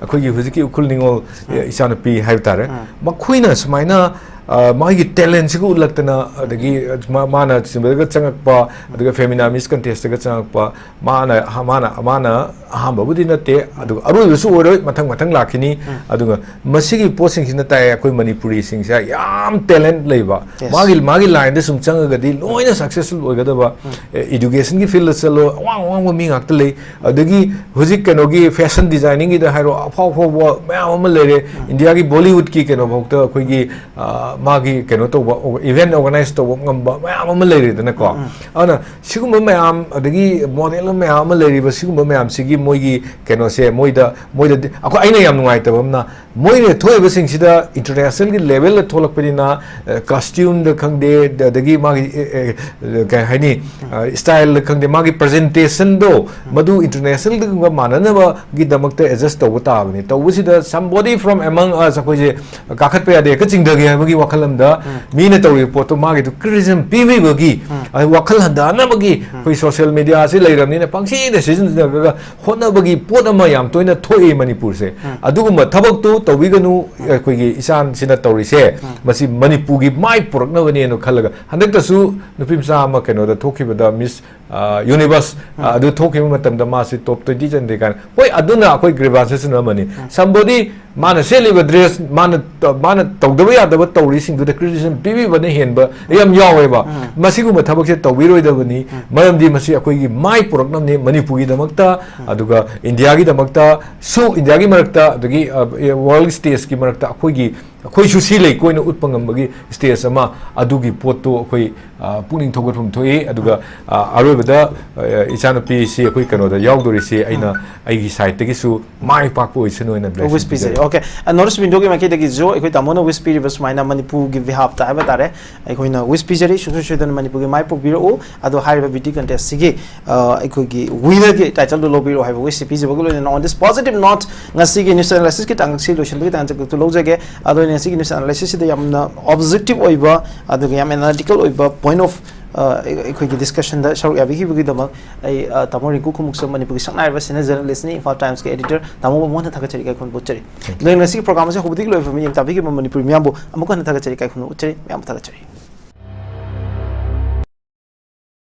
ꯑꯩꯈꯣꯏꯒꯤ ꯍꯧꯖꯤꯛꯀꯤ ꯎꯈ꯭ꯔꯨꯜ ꯅꯤꯉꯣꯜ, ꯑ, ꯏꯆꯥꯅꯨꯄꯤ ꯍꯥꯏꯕ ꯇꯥꯔꯦ, ꯃꯈꯣꯏꯅ ꯁꯨꯃꯥꯏꯅ, ꯑ, ꯃꯥꯒꯤ ꯇꯦꯂꯦꯟꯁꯤꯒ ꯎꯠꯂꯛꯇꯅ, ꯑꯗꯒꯤ ꯃꯥ- ꯃꯥꯅ ꯁꯤꯟꯕꯗꯒ ꯆꯪꯉꯛꯄ, ꯑꯗꯨꯒ ꯐꯦꯃꯤꯅꯥ ꯃꯤꯁ ꯀꯟꯇꯦꯁꯇꯒ ꯆꯪꯉꯛꯄ, ꯃꯥꯅ ꯃꯥꯅ ꯃꯥꯅ ꯑꯍꯥꯟꯕꯕꯨꯗꯤ ꯅꯠꯇꯦ, ꯑꯗꯨꯒ ꯑꯔꯣꯏꯕꯁꯨ ꯑꯣꯏꯔꯣꯏ, ꯃꯊꯪ ꯃꯊꯪ ꯂꯥꯛꯈꯤꯅꯤ꯫ ꯑꯗꯨꯒ ꯃꯁꯤꯒꯤ ꯄꯣꯠꯁꯤꯡꯁꯤꯅ ꯇꯥꯛꯑꯦ, ꯑꯩꯈꯣꯏ ꯃꯅꯤꯄꯨꯔꯤꯁꯤꯡꯁꯦ ꯌꯥꯝ ꯇꯦꯂꯦꯟ ꯂꯩꯕ, Yes. ꯃꯥꯒꯤ ꯃꯥꯒꯤ ꯂꯥꯏꯟꯗ ꯁꯨꯝ ꯆꯪꯉꯒꯗꯤ ꯂꯣꯏꯅ ꯁꯛꯁꯦꯁꯐꯨꯜ ꯑꯣꯏꯒꯗꯕ꯫ ꯑꯦ, ꯏꯗꯨꯀꯦꯁꯟꯒꯤ ꯐꯤꯜꯗ ꯆꯠꯂꯣ, ꯑꯋꯥꯡ ꯑꯋꯥꯡꯕ ꯃꯤ ꯉꯥꯛꯇ ꯂꯩ꯫ ꯑꯗꯒꯤ ꯍꯧꯖꯤꯛ ꯀꯩꯅꯣꯒꯤ ꯐꯦꯁꯟ ꯗꯤꯖꯥꯏꯅꯤꯡꯒꯤꯗ ꯍꯥꯏꯔꯣ, ꯑꯐꯥꯎ ꯑꯐꯥꯎꯕ ꯃꯌꯥꯝ ꯑꯃ ꯂꯩꯔꯦ꯫ ꯏꯟꯗꯤꯌꯥꯒꯤ ꯕꯣꯂꯤꯋꯨꯗꯀꯤ ꯀꯩꯅꯣꯐꯥꯎꯗ ꯑꯩꯈꯣꯏꯒꯤ, ꯑ, ꯃꯥꯒꯤ ꯀꯩꯅꯣ ꯇꯧꯕ, event organize ꯇꯧꯕ ꯉꯝꯕ ꯃꯌꯥꯝ ꯑꯃ ꯂꯩꯔꯦꯗꯅꯀꯣ꯫ ꯑꯗꯨꯅ ꯁꯤꯒꯨꯝꯕ ꯃꯌꯥꯝ, ꯑꯗꯒꯤ model ꯃꯌꯥꯝ ꯑꯃ ꯂꯩꯔꯤꯕ, ꯁꯤꯒꯨꯝꯕ ꯃꯌꯥꯝꯁꯤꯒꯤ ꯃꯣꯏꯒꯤ ꯀꯩꯅꯣꯁꯦ, ꯃꯣꯏꯗ, ꯃꯣꯏꯗꯗꯤ ꯑꯩꯈꯣꯏ, ꯑꯩꯅ ꯌꯥꯝ ꯅꯨꯡꯉꯥꯏꯇꯕ ꯑꯃꯅ, ꯃꯣꯏꯅ ꯊꯣꯛꯏꯕꯁꯤꯡꯁꯤꯗ internationalꯒꯤ levelꯗ ꯊꯣꯛꯂꯛꯄꯅꯤꯅ, ꯑ, costumeꯗ ꯈꯪꯗꯦ, ꯑꯗꯒꯤ ꯃꯥꯒꯤ, ꯑꯦ, ꯑꯦ, ꯀꯩ ꯍꯥꯏꯅꯤ, ꯑ, styleꯗ ꯈꯪꯗꯦ, ꯃꯥꯒꯤ presentationꯗꯣ ꯃꯗꯨ internationalꯒ ꯃꯥꯟꯅꯅꯕꯒꯤꯗꯃꯛꯇ adjust ꯇꯧꯕ ꯇꯥꯕꯅꯤ꯫ ꯇꯧꯕꯁꯤꯗ somebody from among us, ꯑꯩꯈꯣꯏꯁꯦ ꯀꯥꯈꯠꯄ ꯌꯥꯗꯦ, ꯍꯦꯛꯇ ꯆꯤꯡꯊꯒꯦ ꯍꯥꯏꯕꯒꯤ ꯋꯥꯈꯜ ꯑꯃꯗ ꯃꯤꯅ ꯇꯧꯔꯤꯕ ꯄꯣꯠꯇꯣ ꯃꯥꯒꯤꯗꯨ criticism ꯄꯤꯕꯤꯕꯒꯤ, ꯑ, ꯋꯥꯈꯜ ꯍꯟꯊꯍꯟꯅꯕꯒꯤ ꯑꯩꯈꯣꯏ social mediaꯁꯤ ꯂꯩꯔꯕꯅꯤꯅ ꯄꯪꯁꯤꯗ ꯁꯤꯖꯤꯟꯅꯔꯒ ꯍꯣꯠꯅꯕꯒꯤ ꯄꯣꯠ ꯑꯃ ꯌꯥꯝ ꯇꯣꯏꯅ ꯊꯣꯛꯏ ꯃꯅꯤꯄꯨꯔꯁꯦ꯫ ꯑꯗꯨꯒꯨꯝꯕ ꯊꯕꯛꯇꯨ ꯇꯧꯕꯤꯒꯅꯨ꯫ ꯑꯩꯈꯣꯏꯒꯤ ꯏꯆꯥꯁꯤꯅ ꯇꯧꯔꯤꯁꯦ, ꯃꯁꯤ ꯃꯅꯤꯄꯨꯔꯒꯤ ꯃꯥꯏ ꯄꯨꯔꯛꯅꯕꯅꯦꯅ ꯈꯜꯂꯒ, ꯍꯟꯗꯛꯇꯁꯨ ꯅꯨꯄꯤ ꯃꯆꯥ ꯑꯃ ꯀꯩꯅꯣꯗ ꯊꯣꯛꯈꯤꯕꯗ, Miss, ꯑ, Universe, ꯑ, ꯑꯗꯨ ꯊꯣꯛꯈꯤꯕ ꯃꯇꯝꯗ ꯃꯥꯁꯤ top twenty ꯆꯟꯗꯦ ꯀꯥꯏꯅ, ꯍꯣꯏ, ꯑꯗꯨꯅ ꯑꯩꯈꯣꯏ grievanceꯁꯨ ꯑꯃꯅꯤ꯫ Somebody ꯃꯥꯅ ꯁꯦꯠꯂꯤꯕ dress, ꯃꯥꯅ ꯇ-, ꯃꯥꯅ ꯇꯧꯗꯕ ꯌꯥꯗꯕ ꯇꯧꯔꯤꯁꯤꯡꯗꯨꯗ criticism ꯄꯤꯕꯤꯕꯅ ꯍꯦꯟꯕ ꯌꯥꯝ ꯌꯥꯎꯋꯦꯕ꯫ ꯃꯁꯤꯒꯨꯝꯕ ꯊꯕꯛꯁꯦ ꯇꯧꯕꯤꯔꯣꯏꯗꯕꯅꯤ, ꯃꯔꯝꯗꯤ ꯃꯁꯤ ꯑꯩꯈꯣꯏꯒꯤ ꯃꯥꯏ ꯄꯨꯔꯛꯅꯕꯅꯤ, ꯃꯅꯤꯄꯨꯔꯒꯤꯗꯃꯛꯇ, ꯑꯗꯨꯒ ꯏꯟꯗꯤꯌꯥꯒꯤꯗꯃꯛꯇꯁꯨ, ꯏꯟꯗꯤꯌꯥꯒꯤ ꯃꯔꯛꯇ, ꯑꯗꯒꯤ, ꯑ, world stageꯀꯤ ꯃꯔꯛꯇ ꯑꯩꯈꯣꯏꯒꯤ, ꯑꯩꯈꯣꯏꯁꯨ ꯁꯤ ꯂꯩ ꯀꯣꯏꯅ ꯎꯠꯄ ꯉꯝꯕꯒꯤ stage ꯑꯃ, ꯑꯗꯨꯒꯤ ꯄꯣꯠꯇꯣ ꯑꯩꯈꯣꯏ, ꯑ, ꯄꯨꯛꯅꯤꯡ ꯊꯧꯒꯠꯐꯝ ꯊꯣꯛꯏ꯫ ꯑꯗꯨꯒ, ꯑ, ꯑꯔꯣꯏꯕꯗ, ꯑ, ꯏꯆꯥꯅꯨꯄꯤꯁꯤ ꯑꯩꯈꯣꯏ ꯀꯩꯅꯣꯗ ꯌꯥꯎꯗꯣꯔꯤꯁꯤ ꯑꯩꯅ ꯑꯩꯒꯤ sideꯇꯒꯤꯁꯨ ꯃꯥꯏ ꯄꯥꯛꯄ ꯑꯣꯏꯁꯅꯨ ꯍꯥꯏꯅ blessing wish ꯄꯤꯖꯔꯤ꯫ ꯄꯤꯖꯔꯤ꯫ Okay, ꯑ, North East Windowꯒꯤ ꯃꯥꯏꯀꯩꯗꯒꯤꯁꯨ ꯑꯩꯈꯣꯏ ꯇꯥꯃꯣꯅ wish ꯄꯤꯔꯤꯕ ꯁꯨꯃꯥꯏꯅ ꯃꯅꯤꯄꯨꯔꯒꯤ behalfꯇ ꯍꯥꯏꯕ ꯇꯥꯔꯦ, ꯑꯩꯈꯣꯏꯅ wish ꯄꯤꯖꯔꯤ, ꯁꯨꯡꯁꯣꯏ ꯁꯣꯏꯗꯅ ꯃꯅꯤꯄꯨꯔꯒꯤ ꯃꯥꯏ ꯄꯣꯛꯄꯤꯔꯛꯎ꯫ ꯑꯗꯣ ꯍꯥꯏꯔꯤꯕ beauty contestꯁꯤꯒꯤ, ꯑ, ꯑꯩꯈꯣꯏꯒꯤ winnerꯒꯤ titleꯗꯨ ꯂꯧꯕꯤꯔꯛꯑꯣ ꯍꯥꯏꯕ wish ꯄꯤꯖꯕꯒ ꯂꯣꯏꯅꯅ, on this positive note, ꯉꯁꯤꯒꯤ news analysisꯀꯤ ꯇꯥꯡꯀꯛꯁꯤ ꯂꯣꯏꯁꯤꯟꯕꯒꯤ ꯇꯥꯡꯀꯛꯇꯨ ꯂꯧꯖꯒꯦ꯫ ꯑꯗꯣ ꯑꯩꯅ ꯉꯁꯤꯒꯤ news analysisꯁꯤꯗ ꯌꯥꯝꯅ objective ꯑꯣꯏꯕ, ꯑꯗꯨꯒ ꯌꯥꯝ analytical ꯑꯣꯏꯕ point of, ꯑ, ꯑꯩꯈꯣꯏꯒꯤ discussionꯗ ꯁꯔꯨꯛ ꯌꯥꯕꯤꯈꯤꯕꯒꯤꯗꯃꯛ ꯑꯩ, ꯑ, ꯇꯥꯃꯣ ꯔꯤꯡꯀꯨ ꯈꯨꯃꯨꯛꯆꯝ, ꯃꯅꯤꯄꯨꯔꯒꯤ ꯁꯛꯅꯥꯏꯔꯕ senior journalistꯅꯤ, Imphal Timesꯀꯤ editor, ꯇꯥꯃꯣꯕꯨ ꯑꯃꯨꯛ ꯍꯟꯅ ꯊꯥꯒꯠꯆꯔꯤ, ꯏꯀꯥꯏ ꯈꯨꯝꯅꯅ ꯎꯠꯆꯔꯤ꯫ ꯑꯗꯨꯅ ꯉꯁꯤꯒꯤ programꯁꯦ ꯍꯧꯕꯗꯒꯤ ꯂꯣꯏꯕ ꯐꯥꯎꯕ ꯌꯦꯡ ꯇꯥꯕꯤꯈꯤꯕ ꯃꯅꯤꯄꯨꯔꯤ ꯃꯤꯌꯥꯝꯕꯨ ꯑꯃꯨꯛ ꯍꯟꯅ ꯊꯥꯒꯠꯆꯔꯤ, ꯏꯀꯥꯏ ꯈꯨꯝꯅꯅ ꯎꯠꯆꯔꯤ, ꯃꯌꯥꯝꯕꯨ ꯊꯥꯒꯠꯆꯔꯤ꯫